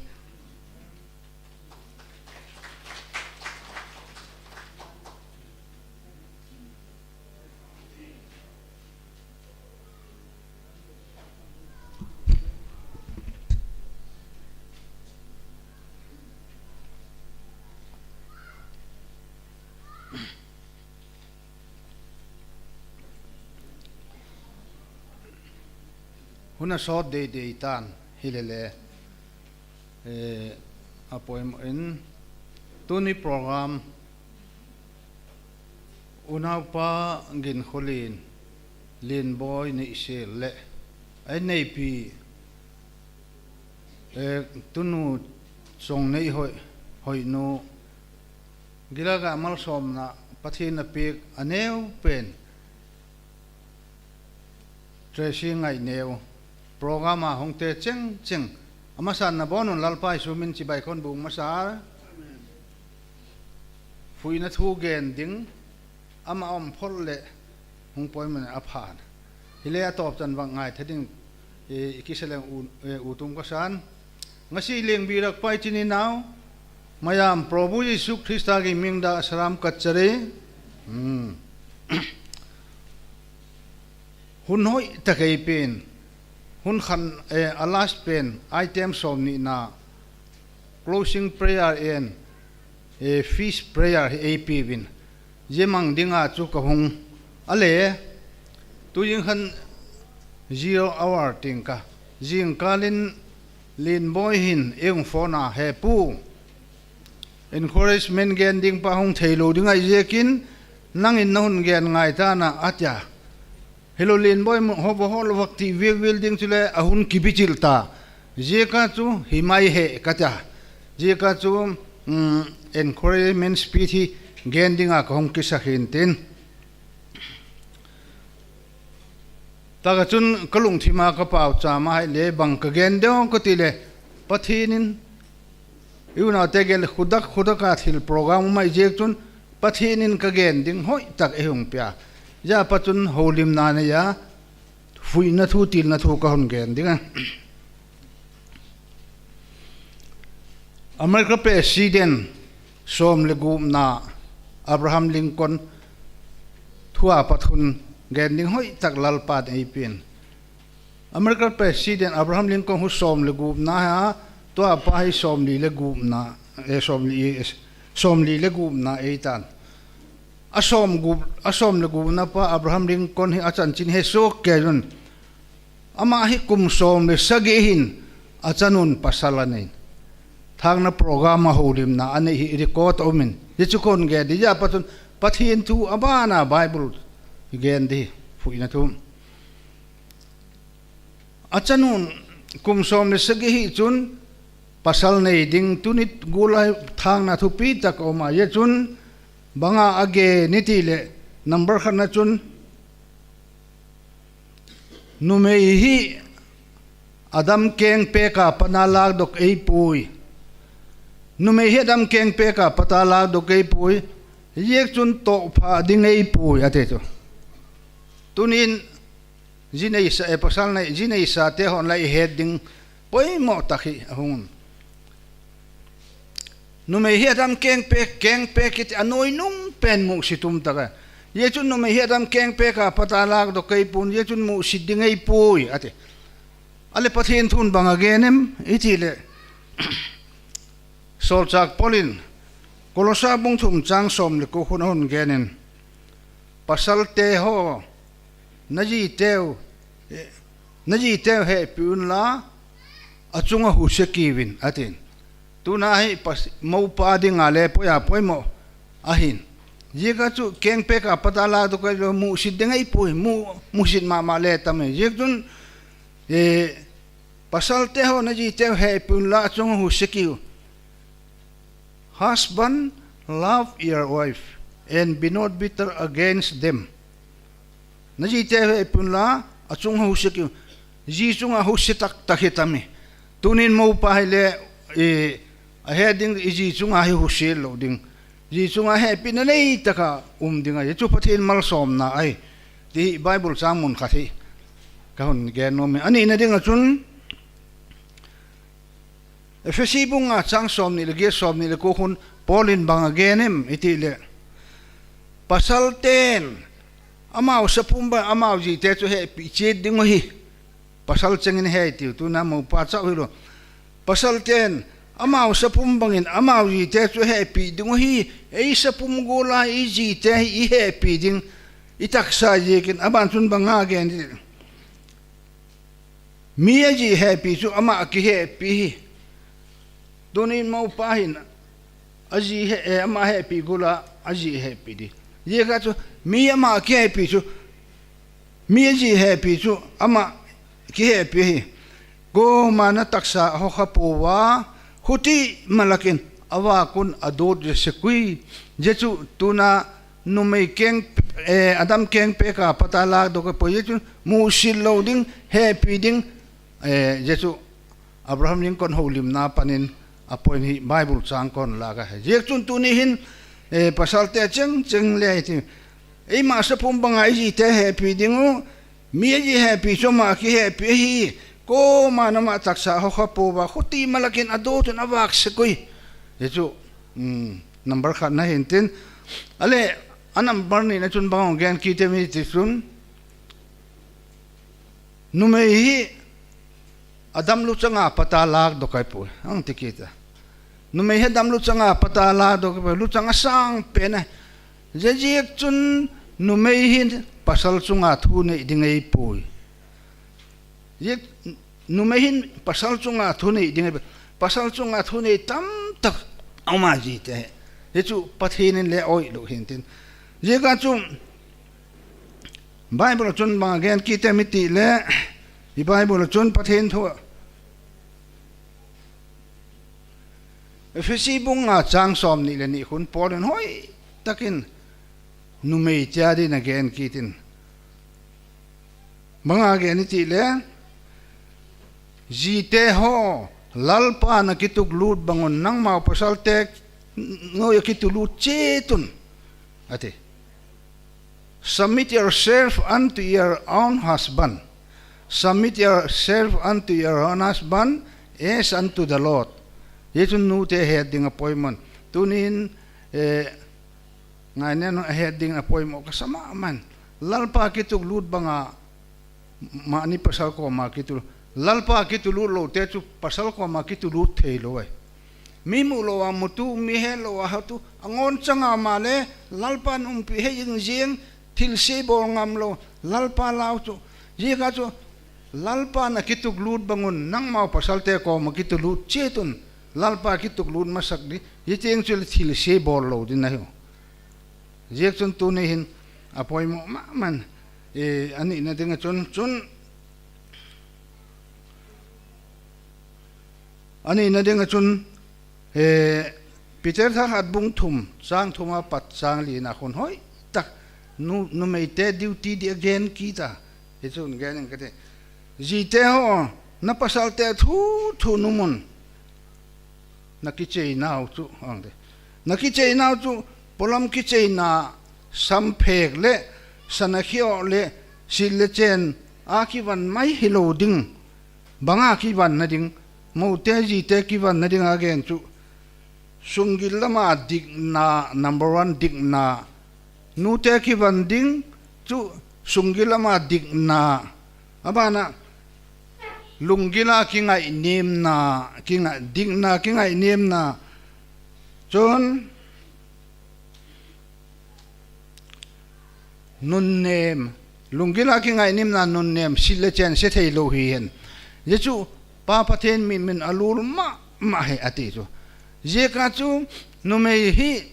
Hun asot deidei tan, hilele, eh, apoimo in, tuni program, Unaopa Ginkholin, Lenboi Neihsel le aneipi, eh, tunu Chongnei Hoi, Hoinu, Gilaga malsomna Pathen apek aneo pen, Tracy Ngaineo, program a hung te cheng cheng, amasan nabon un Lalpa Jesu min chibai kon bung masa. Phuina thu gen ding, ama um phot le hung poimo in aphan. Hile atop chan vang ngai thei ding, eh, i kisa leng u, eh, u tum ka san. Ngasi leng birak pai chini nau, mayam Prabhu Jesu Krista ki ming da salam kachare. Hmm. Hun hoi ta kei pen, hun khan, eh, a last pen, item som ni na, closing prayer and, eh, feast prayer hi eipi vin. Jemang dinga chu ka hung a le, tu jing khan zero hour ting ka. Jingkalin Lenboi hin eung phone a, "He pu, encouragement gen ding pa hung thei lou ding ahi jekin, nangin nahung gen ngai tana," atia. Hilou Lenboi mo ho bo ho lo vak ti vil vil ding chule ahung kibichil ta. Jeka chu himai he ka tia. Jeka chu, um, encouragement speech hi gen dinga ka hung kisa khin tin. Taka chun ka lungthima ka pau chama hai le bang ka gen deu ka ti le Pathen in i unau te gen le khudak khudak a thil program mai jek chun Pathen in ka gen ding hoi tak e hung pia. Ja pa chun holimna nei a, phuina thu tilna thu ka hung gen ding a. America President som le gupna Abraham Lincoln thu a pat hung gen ding hoi tak Lalpa in eipin. America President Abraham Lincoln hu som le gupna ha, tua pa hi som li le gupna, eh, som li, eh, som li le gupna eitan. A som gup, a som le gupna pa Abraham Lincoln hi a chanchin he sok kei jun. Ama hi kum som le sagi hin a chanun pasal anei. Thangna program a holimna anei hi record a um in. Hichu kon gen di ja pa chun Pathen thu abana Bible gen di phuina thu. A chanun kum som le sagi hi chun pasal nei ding tuni gulai thangna thupi tak a um a. Hichun banga a gen ni ti le number khatna chun Numei hi a dam keng pek a pat a lak dok eipui. Numei hi a dam keng pek a pat a lak dok eipui. Jek chun toh pha ding eipui, ati chu. Tunin, ji neisa, eh, pasal nei, ji neisa te hon lai het ding poimo tak hi ahung. Numei hi a dam keng pek, keng pek kiti a nuinung pen musit um tak a. Hichun numei hi a dam keng pek a pat a lak dok eipun, hichun musit ding eipui, ati. Ale Pathen thun bang a gen em, iti le. Solchak Paul in, Kolosa bung thum chang som le ko khun a hung gen in. Pasal te ho, na ji teu, eh, Najite u hehpih unla, achunga huse kiuvin, atin. Tuna hi pas-, moupa dinga le poiya poimo ahin. Jika chu kengpeka pata ladoh kei lou musit ding ahipoi, mu-, musit mama le tam e. Jik chun, eh, pasalte ho najite u hehpih unla, achunga huse kiu. Husband, love your wife and be not bitter against them. Najite u hehpih unla, achunga huse kiu. Ji chunga huse taktak hi tam e. Tunin moupa hile, eh, ahe ding, iji chunga hi huse lou ding. Ji chunga hehpihna neitaka um ding ahi. Chu Pathen malsomna ahi. Ti Bible chang mun khat hi kahung gen nom e. Anina dinga chun, Ephesi bung nga chang somni le get, somni le ko khun Paul in bang agen em iti le, pasalten amau sapum bang amau jite chu hehpih chet ding u ahi. Pasal chengin hei tiu, tuna moupa chauh hilou. Pasalten amau sapum bangin amau jite chu hehpih ding u ahi. Ei sapum gola i jite hi i hehpih ding, i taksa jikin. Aban chun bang agen ti. Mi aji hehpih chu ama akihehpih hi. Tunin moupa hin aji he, eh, ama hehpih gola aji hehpih ding. Jikha chu mi ama akihehpih chu, mi aji hehpih chu ama kihehpih hi. Koima na taksa ahokha pouva, khuti malakin avak un adot jese koi. Jechu tuna numei keng, eh, Adam kengpeka pata ladoh kei poi, jechu musit lou ding, hehpih ding, eh, jechu Abraham Lincoln houlimna panin apoint hi Bible chang kon la kahe. Jik chun tuni hin, eh, pasalte cheng cheng le ti. Eima sapum banga i jite hehpih ding u, mi aji hehpih chu ama akihehpih hi, koima na ama taksa ahokha pouva, khuti malakin adot un avak se koi. Jechu, um, number khat na hin tin. Ale, a number nina chun bang hung gen kit em iti chun. Numei hi Adam luchanga pata ladoh kei poi, ang ti kit a. Numei hi Adam luchanga pata ladoh kei poi, luchang asang pen ahi. Jejek chun numei hin pasal chunga thu nei ding ahipoi. Jek, numei hin pasal chunga thu nei ding ahipoi. Pasal chunga thu nei tamtah aum a jite. Hichu Pathen in le oi lou hin tin. Jikha chu Bible a chun bang agen kit em iti le, i Bible a chun Pathen thu a, Ephesi bung nga chang somni le ni khun Paul in hoitakin numei tia din agen kit in. Bang agen iti le, jite ho, Lalpa na kitulut bang un nangmau pasalte noiya kitulut chet un, ati. Submit yourself unto your own husband. Submit yourself unto your own husband as unto the Lord. Hichun nute het ding apoimo. Tunin, eh, ngainen het ding apoimo kasa mama in. Lalpa kitulut banga, mani pasal koma kitul. Lalpa kitulut lou te chu pasal koma kitulut thei lou ahi. Mi mu lou a mutu, mi he lou a hatu, angon changa ama le, Lalpan umpi hei jing jing, thilse bol ngam lou, Lalpa lau chu. Jikha chu, Lalpa na kitulut bang un, nangmau pasalte koma kitulut chet un, Lalpa kitulut masak ding, hicheng chu le thilse bol lou ding ahi. Jek chun tuni hin apoimo mama in, eh, anina dinga chun, chun, anina dinga chun, eh, Peter thakhat bung thum, chang thum apat chang lina khun hoitah, nu, numeite duty di agen kit a, hichun gen in kati. Jite ho, na pasalte thu, thu numun. Na kicheinau chu, ang de. Na kicheinau chu, polam kicheina, samphek le, sana khio le, sil le chen, a kivan mai hilou ding. Banga kivan na ding, moute jite kivan na ding agen chu. Sunggil lama dikna, number one dikna. Nute kivan ding chu sunggil lama dikna. Abana, lunggila kingainimna, kingai, dikna, kingainimna. Chun, nunnem, Lunggil a kingainemna nunnem, sil le chen se thei lou hihen. Hichu Pa Pathen mitmun alul mama hi ati chu. Hiche a chu numei hi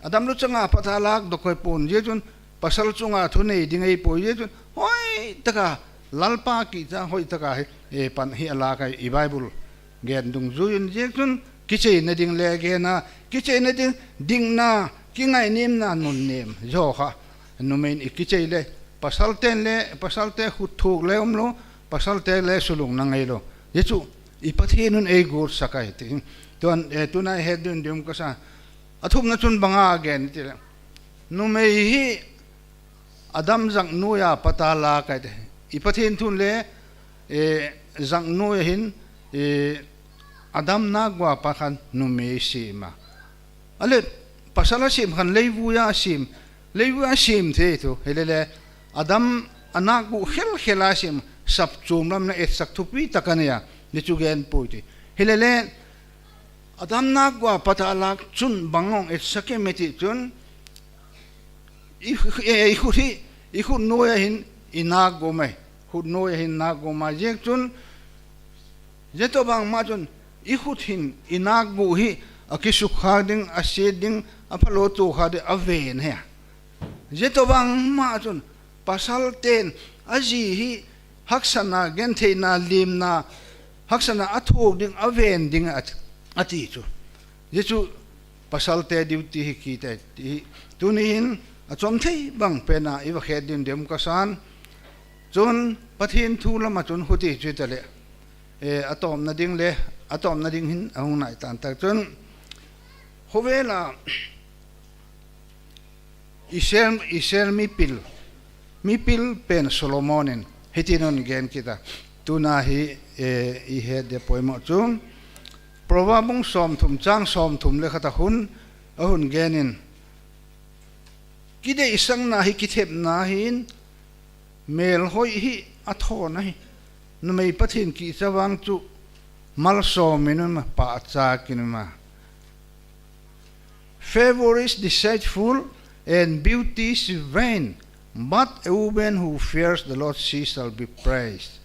Adam luchang a pat a lak doh koi pon, hichun pasal chunga thunei ding ahipoi, hichun hoitah a Lalpa kicha hoitah a hi, eh, pan hi alak ahi, i Bible gen dungjuiyin, hichun kicheina ding le gena, kicheina ding, dingna, kingainemna nunnem, hiche kha numei in ikichei le, pasal ten le, pasal te khut thuk le umlou, pasal te le sulung na ngailou. Hichu i Pathen un eigotsak ahi ti. Tun, eh, tuna ihet diu ding kasa. Athumna chun banga agen tile, numei hi Adam jangnoiya pat a lak ahi ti. I Pathen thun le, eh, jangnoiya hin, eh, Adam nakgua pat khan numei asem a. Ale, pasal asem khan leivuiya asem, leivuiya asem thei thu. Hilele, Adam anakgu khelkhel a asem, sapchom lam na etsak thupi tah anei a, hichu gen poi ti. Hilele, Adam nakgua pat a lak chun bang hung etsak em iti chun, i, i, i khut hi, i khut noiya hin i nakgu um ahi, khut noiya hin nakgu um ahi, hichun, hiche tobang ma chun, i khut hin i nakgu hi akisukha ding, ase ding, aphalou tohkha ding, aven ahi. Hiche tobang ma chun, pasal ten aji hi haksatna, gentheina, limna, haksatna athok ding, aven ding a, ati chu. Hichu pasal te duty hi kiti ahi ti hi. Tuni hin achom thei bang pen a iva het diu ding kasan. Chun Pathen thu lama chun huti chu tale. Eh, atopna ding le, atopna ding hin ahung nai tan ta chun. Khovel a Israel, Israel mipil, mipil pen Solomon in hitin ahin gen kit a. Tuna hi, eh, ihet diu poimo chu. Proverb bung somthum chang somthum le khat a hin, ahung gen in. Kideisahna hi kithepna ahin, melhoi hi athon ahi. Numei Pathen kicha vang chu malsom in um a, pachat in um a. Favor is deceitful and beauty is vain, but a woman who fears the Lord, she shall be praised.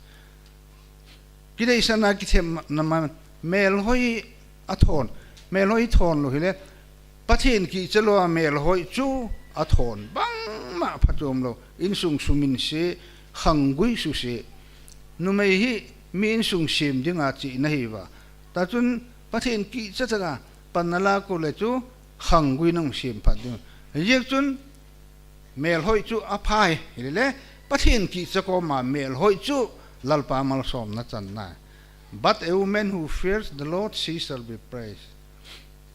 Kideisahna kithepna ma, melhoi athon, melhoi thon lou hile, Pathen kicha lou a melhoi chu athon, bangma phachom lou, insung sumin se, khanggui suse. Numei hi mi insung sem dinga chihna ahi uva. Tachun Pathen kicha tah a pan nala kit le chu khanggui nahung sem phat ding. Hijeh chun melhoi chu apha e, hilele Pathen kicha koma melhoi chu Lalpa malsomna channa. But a woman who fears the Lord, she shall be praised.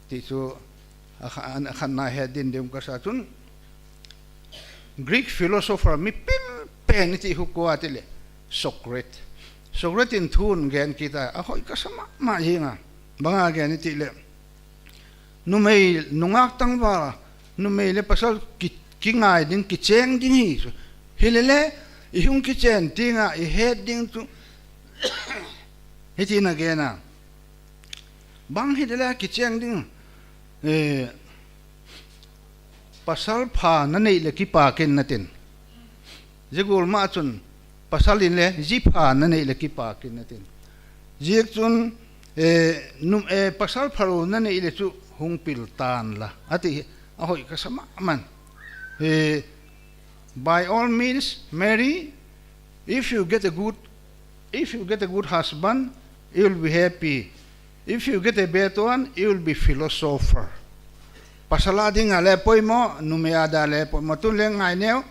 Ti chu akha-, akhatna het diu ding kasa chun Greek philosopher mipil pen iti hu koi tile Socrates. Socrates in thu ahin gen kit a, ahoi kasa mama jing a. Banga gen iti le. Numei nungah tangval, numei le pasal ki, kingai ding, kicheng ding ahi chu. Hilele, ihung kichen tenga, ihet ding chu. Hitin agen a. Bang hile kicheng ding. Eh, pasal pha nanei le kipak in natin. Hijeh a ma chun pasal in le ji pha nanei le kipak in natin. Hijeh chun, eh, num, eh, pasal phalou nanei le chu hung pil tan la. Ati hi, ahoi kasa mama. Eh, by all means, marry, if you get a good, if you get a good husband, you will be happy. If you get a bad one, you will be philosopher. Pasal a dinga le poimo, numei a dinga le poimo, tun le ngai neo.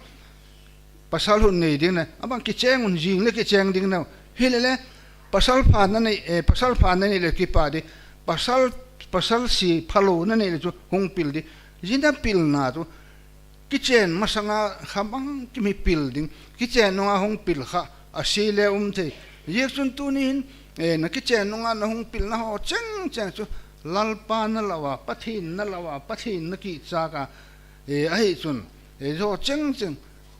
Pasal hung nei ding na, abang kicheng un jing le kicheng ding neo. Hilele, pasal pha nanei, eh, pasal pha nanei le kipak ding. Pasal, pasal si phalou nanei le chu hung pil ding. Ji napilna chu. Kichen masanga khabang kimi pil ding. Kichen nunga hung pil kha, ase le um thei. Hijeh chun tuni hin, eh, nakichen nunga nahung pilna ho cheng cheng chu Lalpa nalou a, Pathen nalou a, Pathen nakicha a, eh, ahi chun, eh, hiho cheng cheng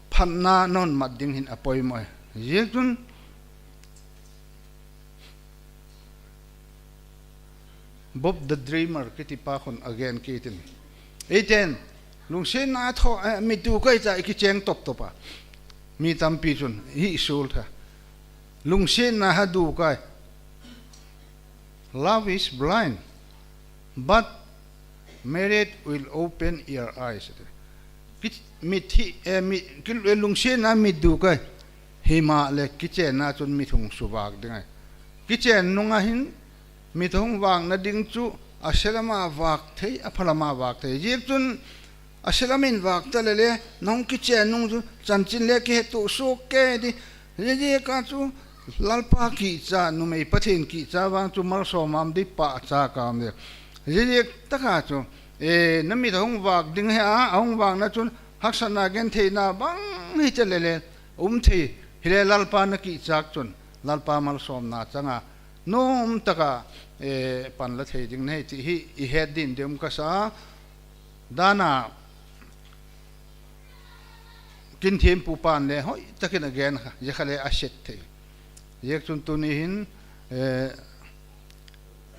phatna nahin mat ding hin apoimo e. Hijeh chun, Bob the Dreamer kiti pa khun agen kit in. Eiten, lungsetna tho, eh, mi tu koi cha i kicheng toptop a. Mi tampi chun hi sul tha. Lungsetna ha du kai. Love is blind, but marriage will open your eyes. Ki-, mit hi, eh, mi, ki, eh, lungsetna mit du kai. Hima le kichenna chun mit hung suvak ding ai. Kichen nunga hin mit hung vakna ding chu aselama vak thei, aphalama vak thei. Ziek chun aselamin vak ta le le, nahung kichen nung chu chanchin le kihetu suk ke di. Ziek a chu Lalpa kicha, numei Pathen kicha vang chu malsom am di pa cha kam de. Ziek taka chu, eh, na mit hung vak ding he a, hung vakna chun haksatna gentheina bang hi che le le. Um thei, hile Lalpa na kichak chun, Lalpa malsomna changa, nom taka, eh, pan la thei ding nei ti hi, i het din dem ka sa, dana, kin thim pu pan le, hoi, takin a gen kha, ye kha le a set thei. Ziek chun tuni hin, eh,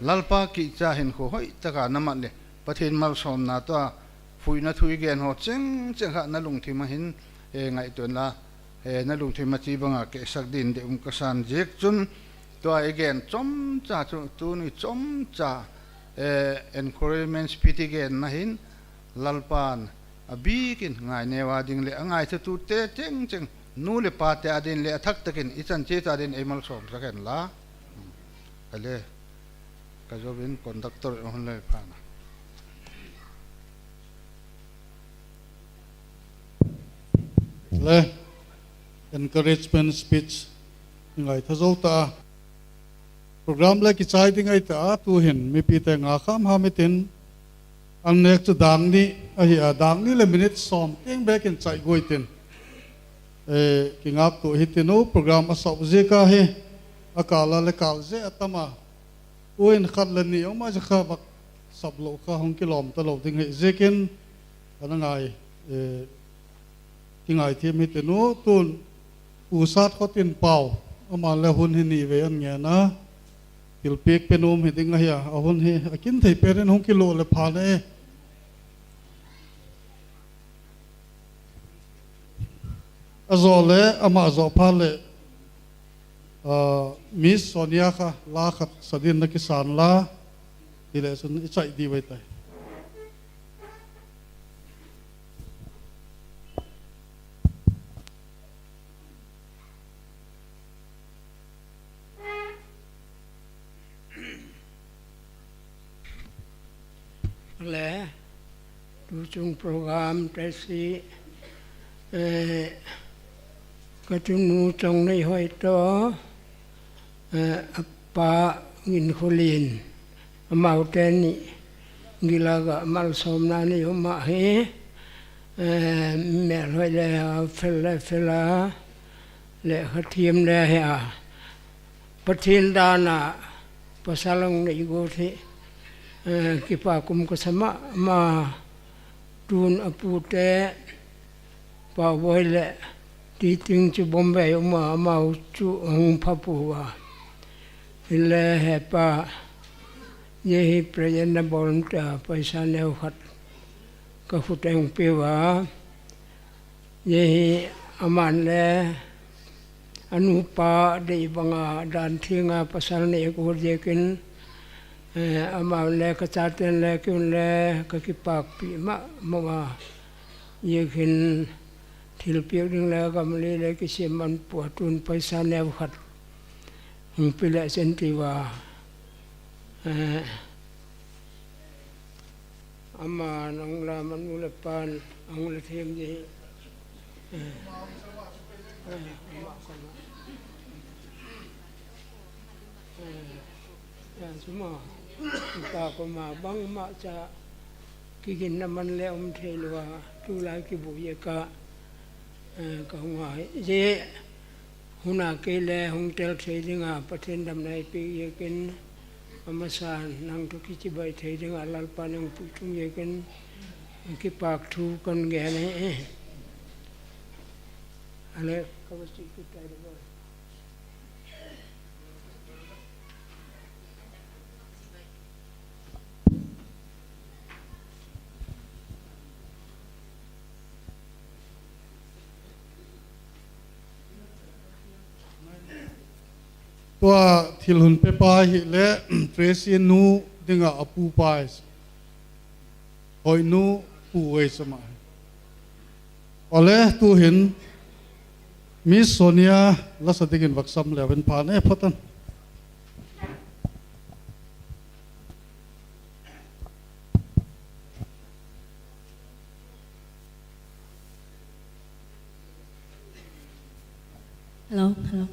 Lalpa kicha hin kho hoi taka na mat le, Pathen malsomna tua, fuina thu i gen ho cheng cheng kha na lungthim a hin, eh, ngaituan la, eh, na lungthim a chi banga ke sak din de um ka san ziek chun, tua i gen chom cha chu, tuni chom cha, eh, encouragement speech i gen na hin, Lalpan a bikin ngai neu a ding le, a ngai thu tu te cheng cheng, nu le pa te a din le, a thak takin i chan che ta din ei malsom sak hen la. Ale, ka zobin conductor hon le phana. Le, encouragement speech ngai tha zo ta. Program le kichai ding ai ta, tu hin mipi te nga kham ham itin, an nek chu dang ni ahi a, dang ni le minute som teng bekin chai goi tin. Eh, kingak tu hi tinu, program a sop ziek a hi, a kal a le kal ze a tam a. Uin khat le ni, oma ze kha bak sap lo kha hong kilom ta lo ding hi ziekin, ana ngai, eh, kingai thim hi tinu, tun, U Sat Khotin Pau, ama le hun hi ni ve an ngen a, thilpiak pe nom hi ding ahi a, a hun hi, a kin thei pe rin hong kilo le pha ne. A zo le, ama zo pha le, ah, Miss Sonia kha, la khat sa din na kisan la, ti le sun i chai di vai tai. Le, tu chung program te si, eh, ka tunu chong nei hoi to, eh, a pa Nginkholin, amau te ni, gila ga malsomna ni uma hi, eh, mel hoi le a, fel le fel a, le kha thiam le he a. Pathen dan a pasal hung nei got hi, eh, kipa kum ka sa mama, tun a pu te, Pa Boi le Ti Ting chu Bombay um a, amau chu hung pha pu a. Hile he pa, ye hi present na bol ta, paisa neu khat ka khut a hung pe uva. Ye hi aman le, a nupa dei banga dan thinga pasal nei ko ziekin, eh, aman le ka chaten le kiun le ka kipakpi mama. Ye khin thilpiak ding le gamli le kisem man pua tun paisa neu khat hung pe le chen ti uva. Eh, Ama nang la manu le pan, ang le them je. Eh. Eh, ama kama. Eh, ya suma. Ka kama bang ma cha. Kigin na man le um thei lua, tulai kibu ye ka. Eh, ka hung a je. Huna kei le hung tel thei dinga, Pathen damna eipeh jekin, amasa nang toh kichibai thei dinga, Lalpa nang puitung jekin, kipak thu kan gen e. Ale, ka va chi kitai le boi. Tua thil hon pepa hi le, Tracy nu dinga apupa hi. Hoinu pu ei sama. Ole tuhin Miss Sonia lasa dingin vaksam leuhen pha ne photan. Hello, hello.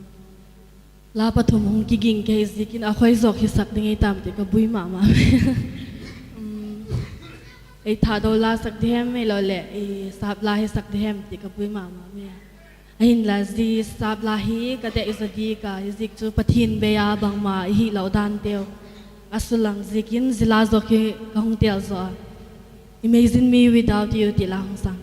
La pathum hung kiging kei zikin a khoi jok hi sak ding ei tam ti ka bui mama. Um, ei thado la sak dihem ei lo le, ei sap la hi sak dihem ti ka bui mama. Ahinla zi sap la hi ka dei za di ka, hi zik chu Pathin bia bangma ihi lo dan teu. Asulang zikin zila jok hi ka hung tel jo a. Imagine me without you ti la hung sang.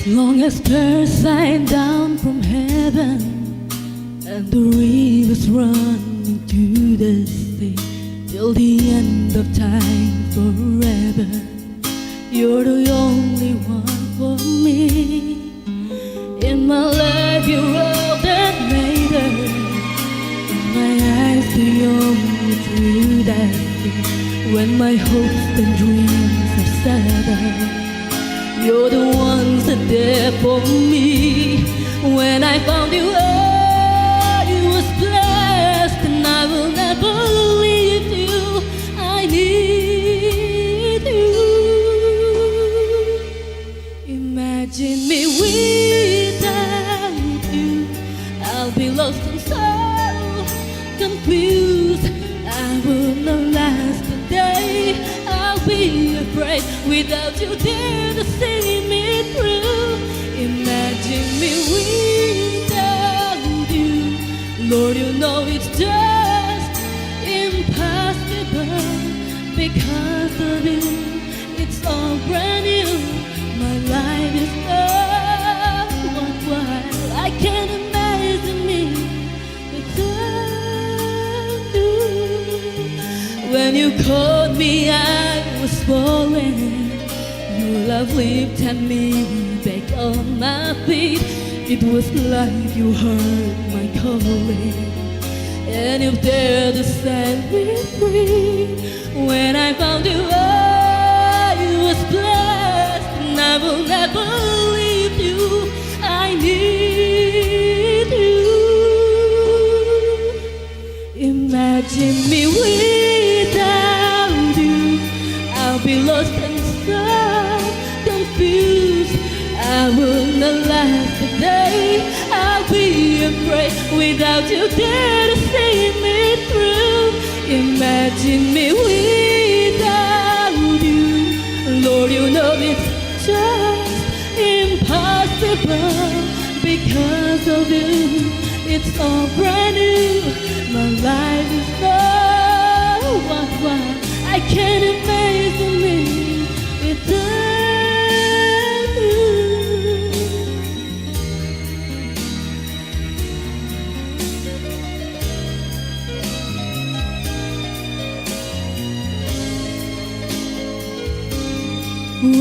As long as stars shine down from heaven and the rivers run into the sea, till the end of time forever, you're the only one for me. In my life, you're all that matters. My eyes beyond through that sea. When my hopes and dreams are shattered, you're the ones that there for me. When I found you, I was blessed, and I will never leave you. I need you. Imagine me without you. I'll be lost and so confused. I will not last a day. I'll be afraid without you there to see me through. Imagine me without you. Lord, you know it's just impossible because of you. It's all brand new. My life is so worthwhile. I can't imagine me without you. When you called me, I was falling. Your love lifted me back on my feet. It was like you heard my calling, and you dared to set me free. When I found you, I was blessed, and I will never leave you. I need you. Imagine me without you. I'll be lost and so confused. I will not last a day. I'll be afraid without you there to see me through. Imagine me without you. Lord, you know it's just impossible because of you. It's all brand new. My life is so worthwhile. I can't imagine me without you.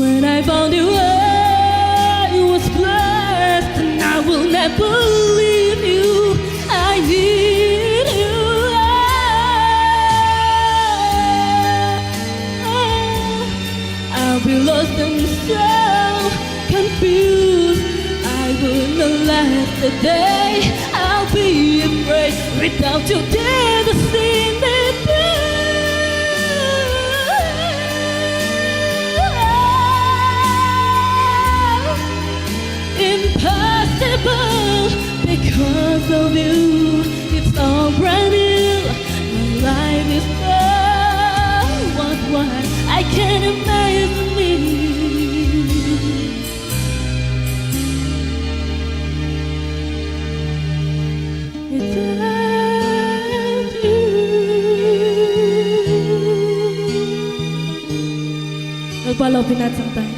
When I found you, I was blessed, and I will never leave you. I need you. I'll be lost and so confused. I will not last a day. I'll be afraid without you there to see me through. Impossible because of you. It's all brand new. My life is so worthwhile. I can't imagine me without you. Lalpa loupina chang tai.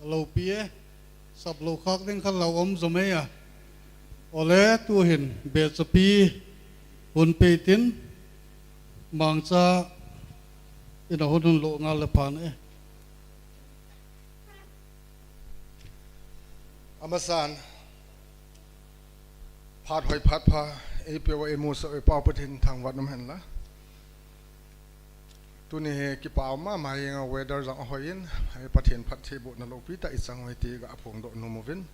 Lopi e, sap lo khak ding khat lo om zo mai a. Ole tu hin bechapi hun pei tin, mangcha in a hun hun lo ngal le phan e. Amasan, phat hoi phat pha, ei pe wa ei mu sa ei pau Pathen thangvah um hen la. Tuni hi kipa um mama hi nga weather jong ahoi in, ei Pathen phattheibohna lopi tah i chang hoi ti ga phongdoh nom uvin.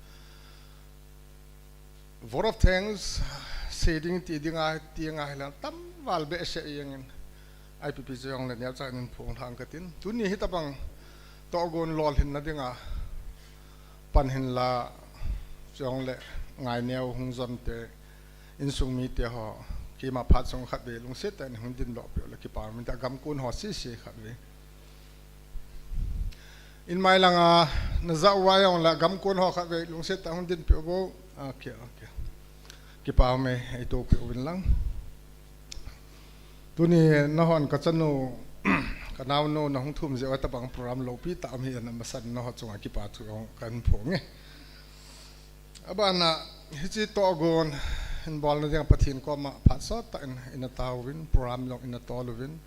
Vote of thanks, sei ding ti ding a, ti nga hi la tam val behseh jeng in. I P P jong le neo cha in phong thang ka tin. Tuni hi tabang tohgon lolhinna ding a pan hin la jong le ngai neo hung jon te insung mi te ho keima phat sung khat ve lungset tah in hung din doh peh le kipa min ta gam kun ho si si khat ve. In mai langa na za wa jong la gam kun ho khat ve lungset tah hung din peh vo. Okay, okay. Kipa me ei to peh uvin lang. Tuni nahon ka chanu, ka naunu na hung thum jeh a tabang program lopi tah um hi na masan naho chunga kipa thu jong kan phong e. Abana hichi tohgon hin bolna ding Pathen koma phat sot tah in, in a tauvin, program jong in a toluvin,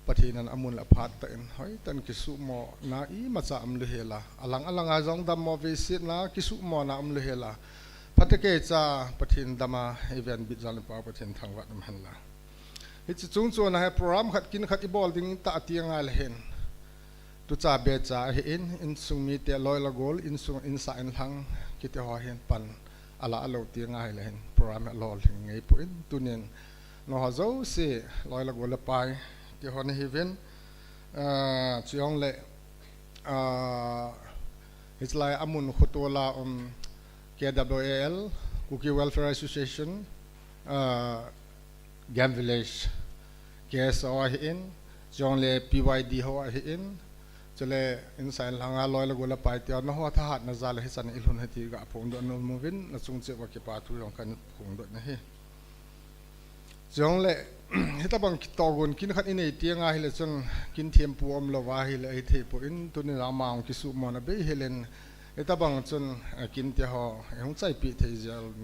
Pathen in amun la phat tah in, hoi tah in kisuhmo na imacha um lou hela, alang alang a jong dammo veisetna kisuhmo na um lou hela, phatecha Pathen dam a ei ven bit jong le pau Pathen thangvah um hen la. Hichi chung chun a hi program khat kin khat i bol ding tah ti ngai le hin. Tucha becha ahi in, insung mi te loi le gol, insung insa inlhang, kiti ho hin pan ala alo ti ngai le hin, program a lolhing ngei poi in, tunin, naho jouse, loi le gol le pai, ti ho na hi vin, ah, chu jong le, ah, hichi lai amun khoto la, um, K W A L, Kuki Welfare Association, ah, Game Village, K S O ahi in, jong le P Y D ho ahi in, chule insa inlhang a loi le gol le pai te, naho thahatna jal a hichan i lhun hi ti ga phongdoh nom uvin, na chung cheh uva kipa thu jong kan phongdoh na hi. Jong le, hitabang tohgon kin khat i nei ti ngai le chun kin thempu um lou va hi le ei thei poi in, tuni la ma ong kisuhmo na bei hi len, hitabang chun, eh, kin te ho, eh, hung chaipi thei jal,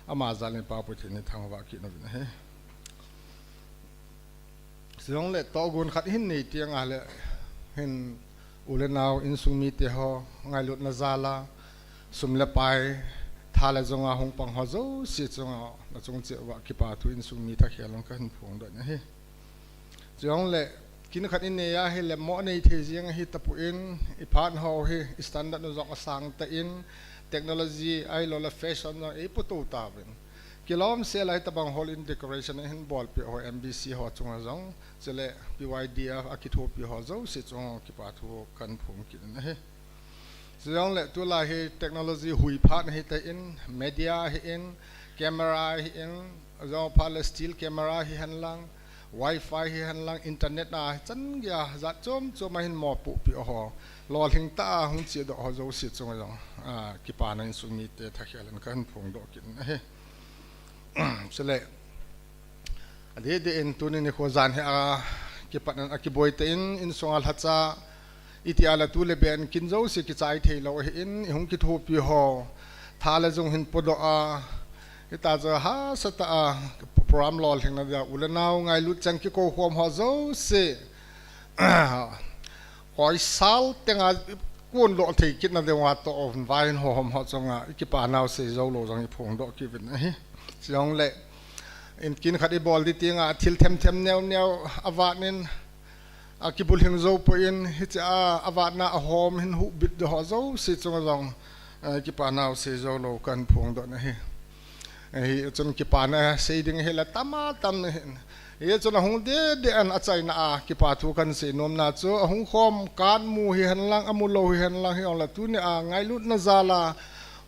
ama jal in pau Pathen in thangvah kit na vin ahi. Jong le tohgon khat hin nei ti ngai le hin u le nao insung mi te ho ngailutna jal a sum le pai tha le jong a hung pang ho jouse chunga na chung cheh uva kipa thu insung mi thakhel in ka hin phongdoh na hi. Jong le kin khat i nei a hi le mo nei thei jeng hi tapoi in i phat ho hi i standard nu jong asang tah in technology ahilou le fashion jong ei puto tauvin. Kilom sel a hitabang hall in decoration a hin bolpeh ho M B C ho chunga jong, chule P Y D a, a kithopi ho jouse chunga kipa thu kan phong kit na hi. Chujong le tulai hi technology hui phat na hi tah in, media hi in, camera hi in, jong phat le still camera hi hen lang, wifi hi hen lang, internet a chan gei a jat chom chom a hin mopohpi ho, lolhing tah a hung chedoh ho jouse chunga jong, a, kipana insung mite thakhel in ka hin phongdoh kit na hi. Chule, adeh deh in tuni nikho jan hi a kipat in a kiboi tah in, insung a lhacha, iti a le tu le ben kin jouse kichai thei lou ahi in, i hung kithopi ho, tha le jong hin podoh a, hita chu hahsa tah a, program lolhing na dia, u le nao ngailut chang kikou khom ho jouse, Koi sal tenga kun lou thei kit na deuh a toh, o, vai in ho hom ho chunga, i kipa nau sei jou lou jong i phongdoh kit uvin ahi. Chujong le, in kin khat i bol di tinga, thil them them neo neo a vat in, a kibulhing jou poi in, hiche a, a vatna a hom hin huhbit deuh ho jouse chunga jong, eh, kipa nau sei jou lou kan phongdoh na hi. Eh, hi chun kipana sei ding hi la tam a tam na hin. Hichun ahung deh deh in achaina a, kipa thu kan sei nomna chu, ahung khom kan mu hi hen lang, amu lou hi hen lang, hijong le tuni a ngailutna jal a,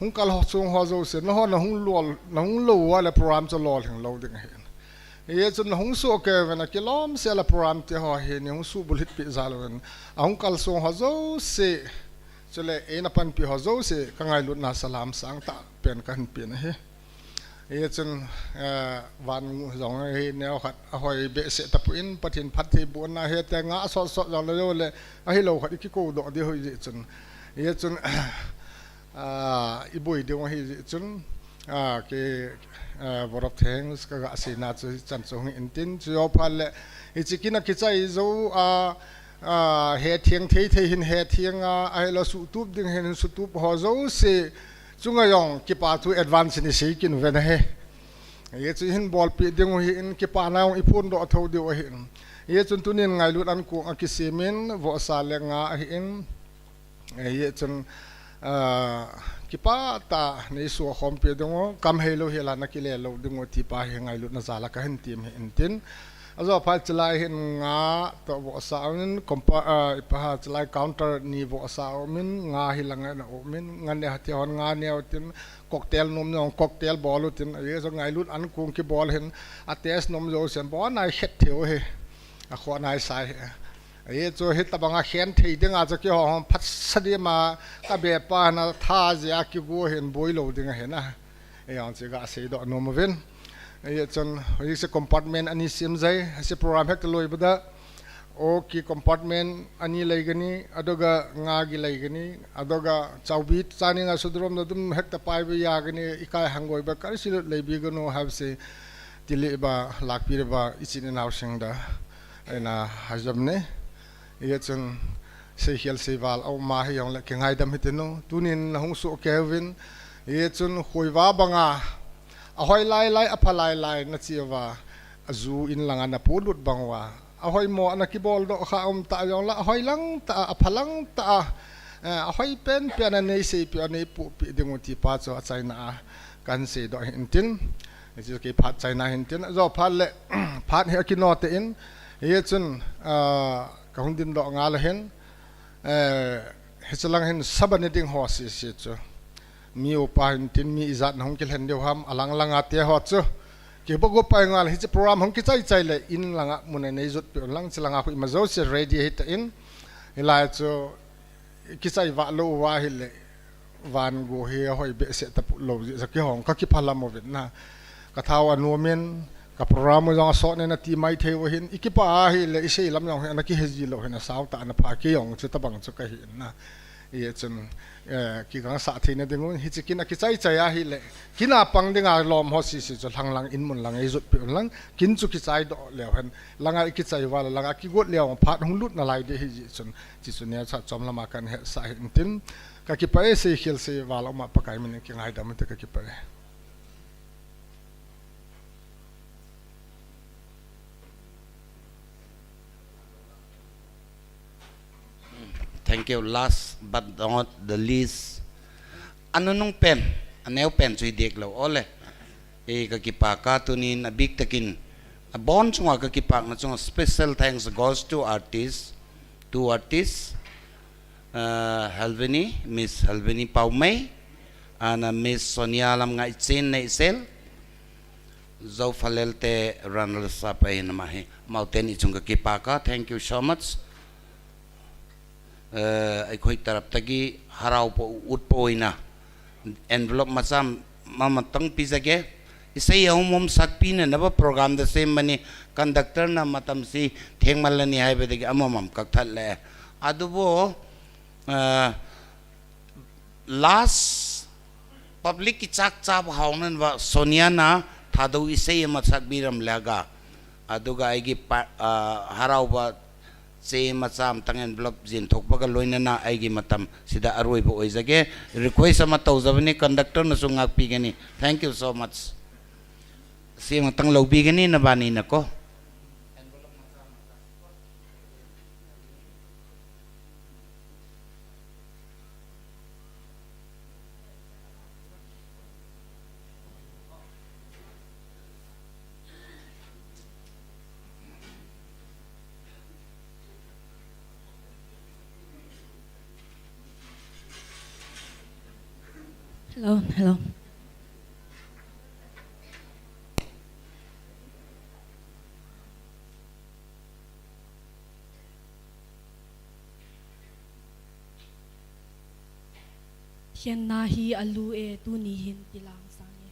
hung kal ho chung ho jouse, nahon nahung lol, nahung lou uva le program chu lolhing lou ding ahi. Hichun nahung soh kei uvin a kilom sel a program te ho hi, nei hung subulhit peh jal uvin, ahung kal sung ho jouse, chule eina panpi ho jouse, ka ngailutna salam sangtah pen kahin pe na hi. Hichun, eh, van jong hi neo khat ahoi behseh tapon, Pathen phattheibohna hite nga sot sot jong le jo le, ahilou khat i kikou doh di hoi jeh chun. Hijeh chun, ah, i boi ding ahi jeh chun, ah, kei, ah, vote of thanks ka ga seina chu hichan chu hung intin, chujoh phat le, hiche kin a kichai jou a, ah, hetheng thei thei hin hetheng a, ahilou suhtup ding hin suhtup ho jouse chunga jong kipa thu advance in i sei kit uve nahi. Hijeh chun hin bolpeh ding u ahin, kipana jong i phondoh thou diu ahin. Hijeh chun tunin ngailut ankong a kisem in, vohsa le nga ahin. Hijeh chun, ah, kipah tah a nei suhkhompi ding u, kam heilou hel a na kile lou ding u ti pa hi ngailutna jal a ka hin tem hi intin. Ajoh phat chulai hin nga toh vohsa umin, compa-, ah, ipi ham chulai counter ni vohsa umin, nga hi lang a na umin, nga ne hati hon nga neo tin, cocktail nom neo, cocktail bol utin, hijeh chun ngailut ankong kibol hin, a taste nom jousen, bon a i het thei u hi, a khon a i sai hi. Hijeh chun hitabang a khen thei ding a chu kihou hon phatsa dima ka be pa na tha jeh a kigo hin boi lou ding ahi na. Hijong chu ka seidoh nom uvin. Hijeh chun, hiche compartment ani sem jai, hiche program hekta loi bada. Okay, compartment ani lei gani, adoga nga gi lei gani, adoga chaubi chaning a sudrom da dum hekta pai be ya gani, ikai hangoi ba kar silut lei bi gano have se tili ba lakpi ba ichin in housing da. Ena hajam ne. Hijeh chun seikhel seival a um a hijongle kingaidam hitin u. Tunin na hung soh kei uvin. Hijeh chun khoiva banga ahoi lai lai, apha lai lai na chi uva, aju in langa na polut bang uva, ahoimo a na kibol doh kha um ta jongle, ahoi lang tah a, apha lang tah a, eh, ahoi pen pen a nei seipeh, a nei pohpeh ding u ti pa chu achaina a kan seidoh hi intin. Hiche kei phat chaina hi intin. Ajoh phat le, phat hi akino te in. Hijeh chun, ah, ka hung dingdoh ngal ahin. Eh, hiche lang hin sabani ding ho sese chu. Mi upa hin tin mi ijat na hung kilhen diu ham, alang lang a te ho chu. Kibogo pai ngal hiche program hung kichai chai le in lang a mun a nei jot peh un lang, hiche lang a khu ima jouse ready ahi ta in. Hilai chu kichai va lou uva ahile, van go hi ahoi behseh tapou lou jeh a kihong ka kiphalam uvin na. Ka thao anom in, ka program u jong asot nen ati mai thei u ahin, i kipah ahile, i seilam jong hi ana kihe ji lou hin, asao tah ana pha, kei jong chutabang chu kahi in na. Hijeh chun, eh, kigangsa theina ding u, hiche kin a kichai chai ahile, kin a pang ding a lom ho sese chu lhang lang in mun lang ei jot peh un lang, kin chu kichai doh leu hen, lang a i kichai uva le, lang a kigot leu phat hung lut nalai ding ahi jeh chun, hiche chu neocha chom lam a kan hetsah hi intin, ka kipah e, seikhel seival a um a Pakai min in kingaidam inte, ka kipah e. Thank you. Last but not the least, anunung pen, aneo pen chu i dek lou, ole. E, ka kipah a tunin abih takin, abon chunga ka kipah na chunga special thanks goes to artists, two artists, uh, Helvini, Miss Helvini Paumei, and, uh, Miss Sonia Lamngaichen Neisel. Jou Phalel te runner-up ahi na ma hi. Amauten i chung ka kipah a, thank you so much. Eh, eikhoi tarap tagi harau po ut po ina. Envelope macha mama tang pi jage. Isei a um um sakpi na naba program da sem mani conductor na matam si theng mal ani hai be dagi amamam kak that le. Adu bo, eh, last public kichak chap haunan va Sonia na Thadou isei ama sak biram laga. Aduga aigi pa, ah, harau va che macha am tang envelope jin thok ba ka loina na aigi matam sida arui bo oi jage request ama tou jabani conductor na su ngak pi gani. Thank you so much. Sima tang lou bi gani na bani na ko. Hello, hello. Khenna hi alu e, tuni hin tilang sang e.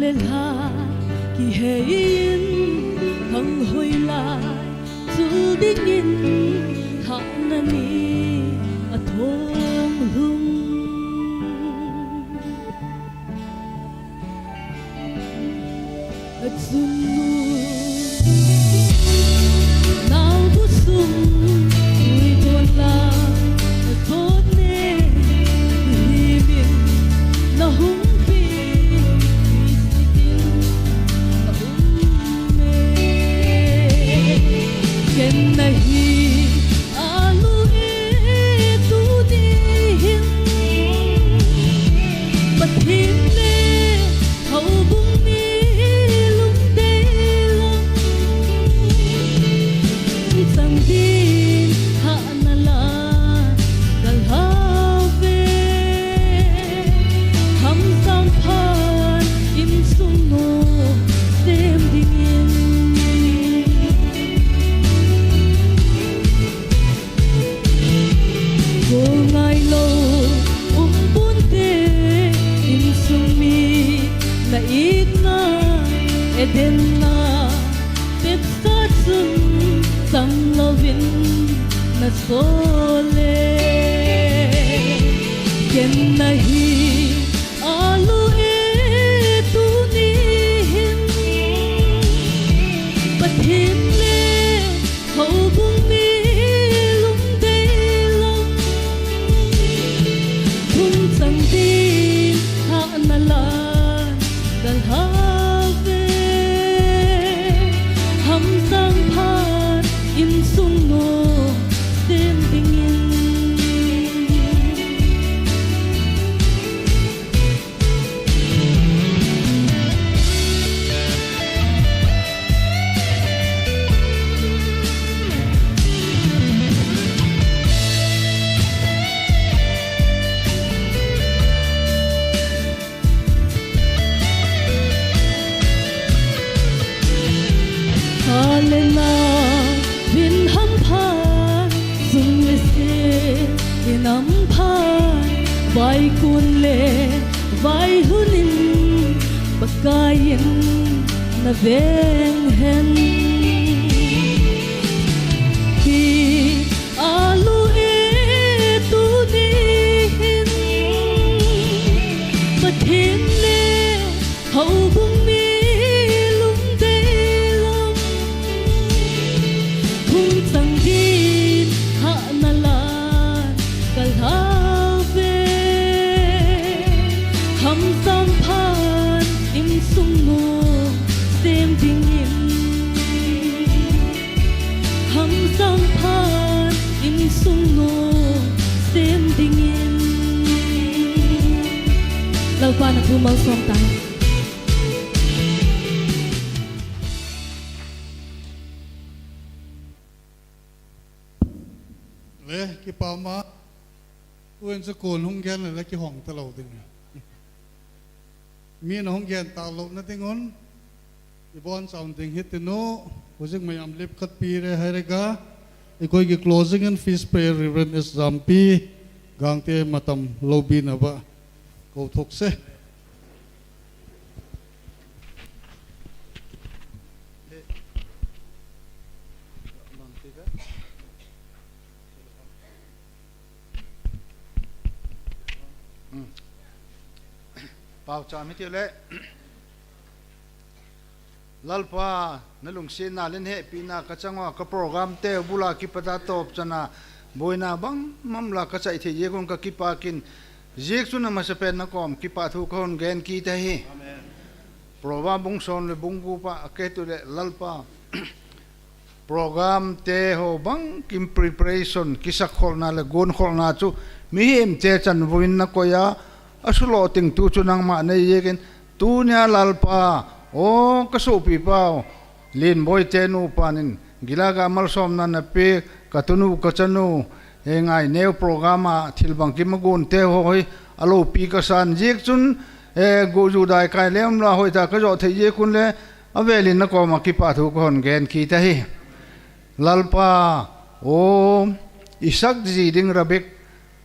Lha kihei in, khang hoi lai chul dingin, thahna ni a thong lhung. A chun nu nau bu sung tui thon la, a thon ne, himin na hung pi, pi sitin na hung me. Ken na hi alu e, tuni hin Pathen le houbung mi lungdei lam, chang din thahna la ka lhau ve. Hamsang phat insung nu sem dingin. Gol ngai lou um ponte, insung mi na itna, Eden na tepsa chun chang louvin na sol e. Ken na hi alu e, tuni hin Pathen le houbung mi lungdei lam, thung chang din thahna la ka lhau ve. Hamsang phat insung nu sem dingin. Hallelujah, vin hampha, sum le sil in hampha, vaikun le vailhun in Pakai in na veng hen. Pi alu e, tuni hin Pathen le houbung mi lungdei lam, thung chang din thahna la ka lhau ve. Hamsang phat insung nu sem dingin, hamsang phat insung nu sem dingin. Lalpa na thu malsom tai. Le, kipa ma. Tuin chu kon hung gen le, le kihong ta lou ding. Mi na hung gen ta lou na ding un. I bon chang ding hi tinu. Hujing mayam lip khat pi re hai re ga. I koi ki closing and feast prayer Reverend S Zampi. Gangte matam lou bi na ba. Ko thok se. Pau cha mi ti le. Lalpa, na lungsetna le na hepina ka chang uva, ka program te bula kipat a top chana, boina bang mam la ka chai thei jeh un ka kipa kin, jeh chun na masapen na kom kipa thu ka hon gen kit ahi. Amen. Proverb bung som le bung gup a, a ke tu le Lalpa. Program te ho bang kim preparation, kisakkholna le gonkholna chu mihem te chan vuin na koi a, a sulo ting tu chu nangma nei jeh in, tunia Lalpa, o ka sopi pau, Lenboi te nupa nin, gilaga malsomna na pe, ka tunu, ka chanu, e ngai neo program a thil bang kim a gon te ho hi, a lopi ka san jeh chun, e gu ju dai kai lem la hoi ta ka jo thei jeh un le, a velin na kom a kipa thu ka hon gen kit ahi. Lalpa, o, Isaac ji ding Rebek,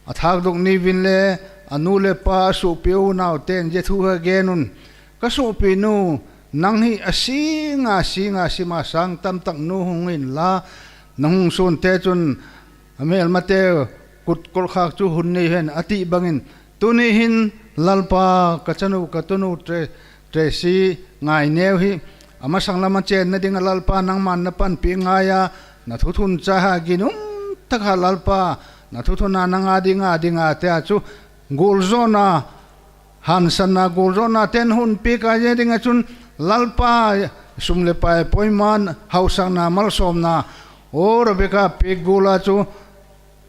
a thak dok ni vin le, a nu le pa, a sopi u nau ten, jeh thu ha gen un. Ka sopi nu, nang hi asinga, singa, sima sang tamtak nu hung hinla, nahung sunte chun, amelmate kut kolkhak chu hun nei hen, ati bangin, tuni hin Lalpa ka chanu, ka tunu Tre-, Tracy Ngaineu hi, amasang lama chenna dinga Lalpa nangman napanpi ngaiya, nathuthun chaha ginum takha Lalpa, nathuthuna nanga dinga, dinga tia chu, guljona, hansanna guljona ten hunpi kaje dinga chun Lalpa sum le pai poiman hausakna malsomna, o Rebecca pek gula chu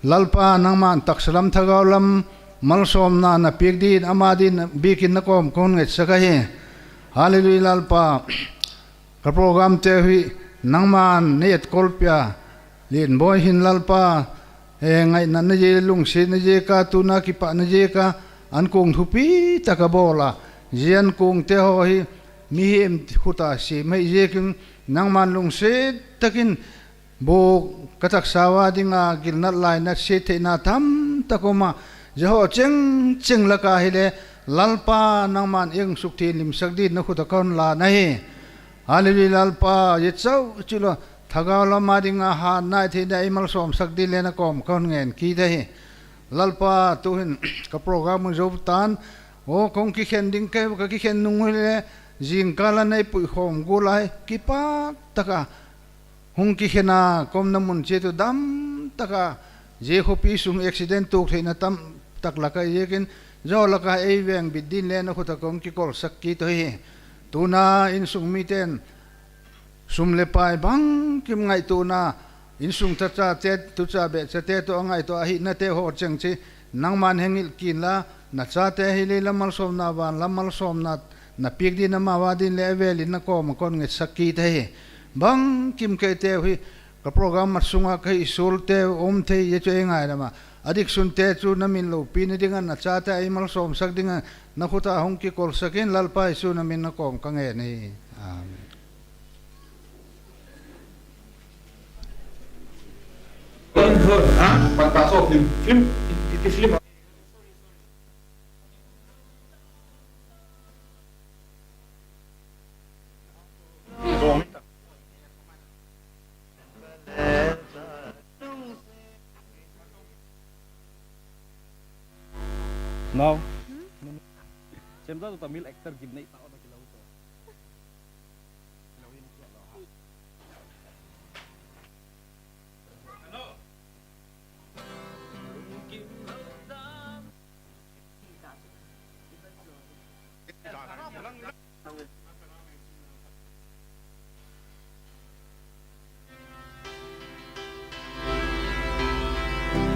Lalpa nangman taksa lam thagau lam malsomna napek din ama din bikin nakom kahung ngetsak ahi. Hallelujah Lalpa. Ka program te hi nangman nei etkol pia, Lenboi hin Lalpa, eh, ngaina naje, lungset naje ka, tuna kipah naje ka, ankong thupi taka bola, ji ankong te ho hi, mihem khuta semhei jekin, nangman lungset takin, bu ka taksa uva dinga, gilnat lainat se theina tamtak uma, ji ho cheng cheng laka hile, Lalpa nangman eisuktheng limsak din nakhuta kon la nahi. Hallelujah, Lalpa, ye chau chilo, thagau lama dinga hanna thei da eimalsomsak din le nakom kon ngen kit ahi. Lalpa, tuhin ka program u jou tan, o kong kikhen ding kei, ka kikhen nung hile, jingkah la nei puikhom gulai, kipah taka, hung kikhena, komna mun che tu dam taka, je khopi sung accident tuk theina tamtak laka jekin, jo laka ei vengbit din le nakhuta kong kikolsak kit u hi. Tuna insung miten, sum le pai bangkim ngaitona, insung tachate, tucha behchate toh angaito ahinate ho cheng chu, nangman hengil kinla, nachate hi leilam malsomna, vanlam malsomna, napek din ama uva din le avelin nakom a kon ngetsak kit ahi. Bangkim keite hi, ka program mat sunga kahi sulte um thei je chu eingaidam a. Adik sunte chu namin loupina dinga, nachate eimalsomsak dinga, nakhuta hung kikolsakin Lalpa Jesu namin nakom kangen ahi. Amen. Now, Semja to Tamil actor gimnei ta ona kilo to.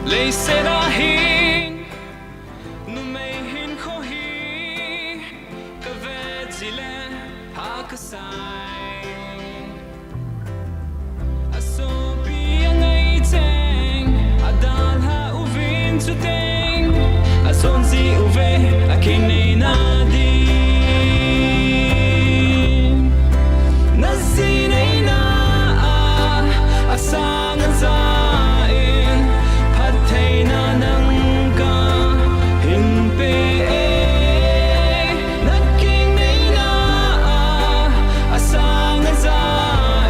Leiset a hin numei hinkho hi ka vet jile pha ka sai. A sopi a ngai cheng, a dalha uvin chuteng, a sonji uve a kingneina din. Na ji neina a, a sang a ja in, phattheina nang ka hin pe e. Na kingneina a, a sang a ja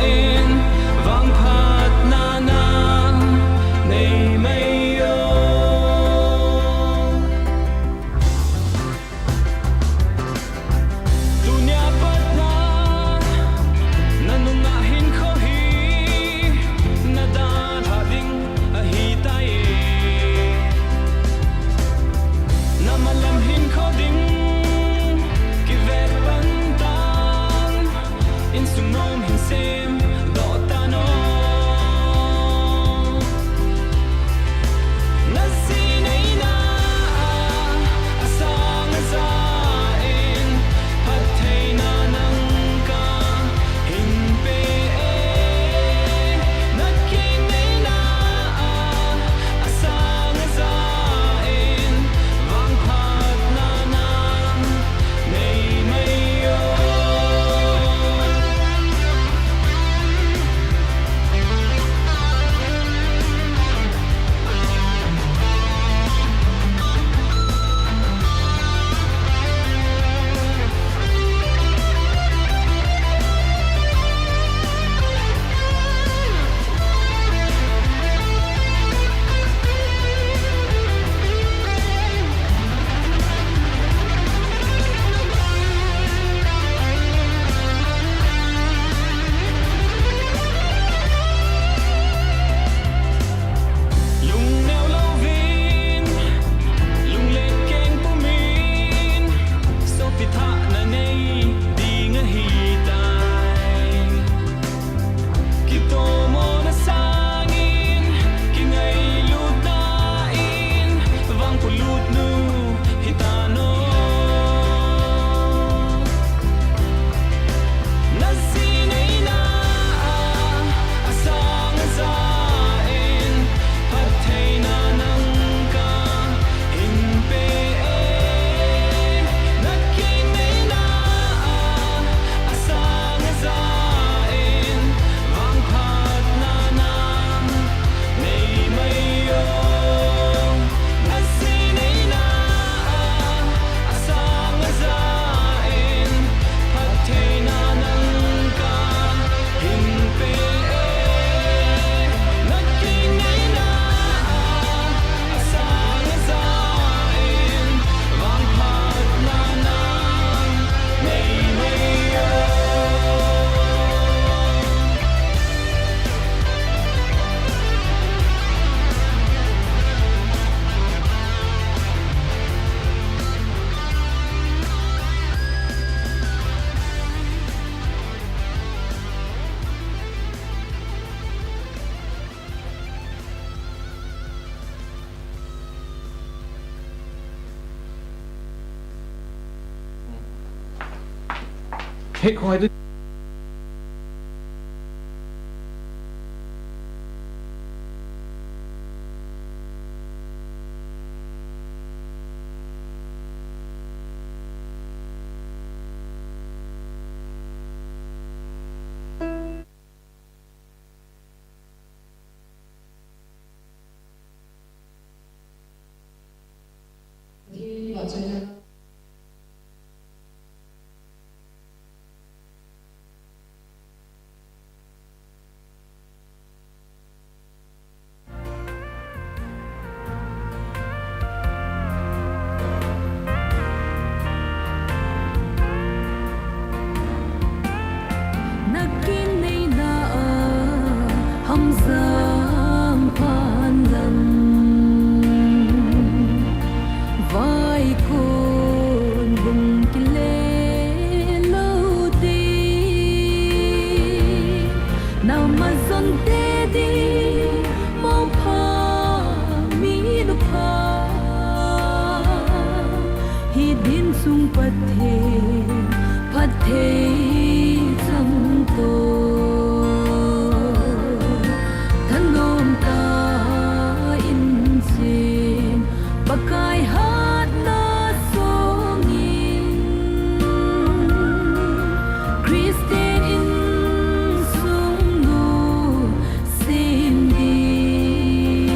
in, vangphatna na nei mai o. Hei, khong ai tu. Nakin neina a hamjang phan lam, vaikon bung kile lo te, na majon te di mo pha mi nu pha. Hi din sung Pathen phatthei chang to, thanom ta in chen, Pakai hatna songin, Christian insung nu sem ding,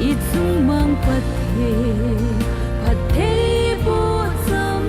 i chung mang Pathen phatthei boh cham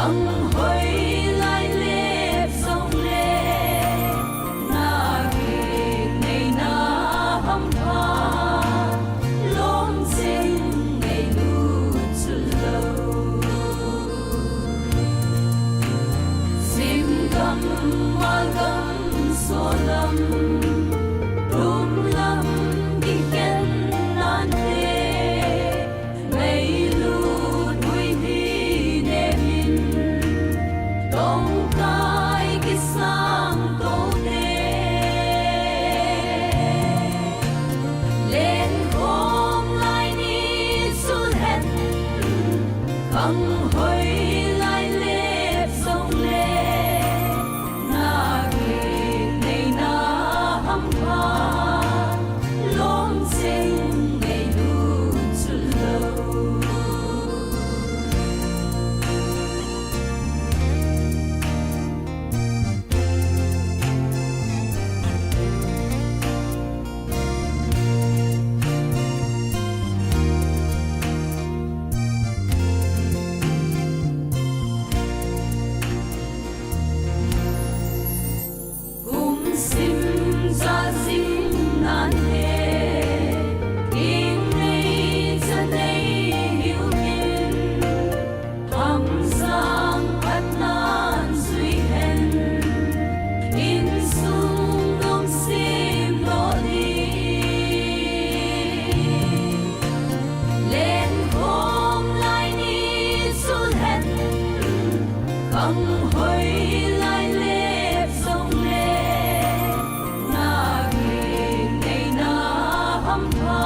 Ang hoi lai lep song le, na ki nei na hampha, lom ching nei nu chu lo. Sim gam, mal gam, so lam, tum lam, ki ken nan te. Ngailut hui hi nemin, tongkai kisang tote. Lenkhom lai ni sulhen, kang hoi lai lep song le. Na ki nei na hampha, lom ching nei nu chu lo. Kum sim cha sim nan he, king nei cha nei hiu kin, ham sang phat nan zui hen, in sung dong sim lo ni. Lenkhom lai ni sulhen, kang hoi lai lep song le. Na ki nei na hampha,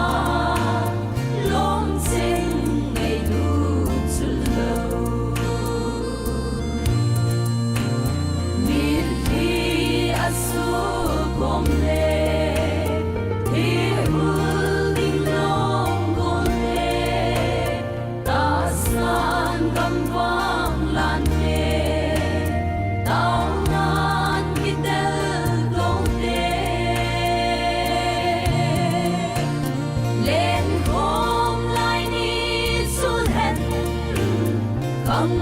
lom ching nei nu chu lo. Mithi a su kom le, thi hul ding long gol le, tahsan gam vang lan le, tao nan ki tel tote. Lenkhom lai ni sulhen, kang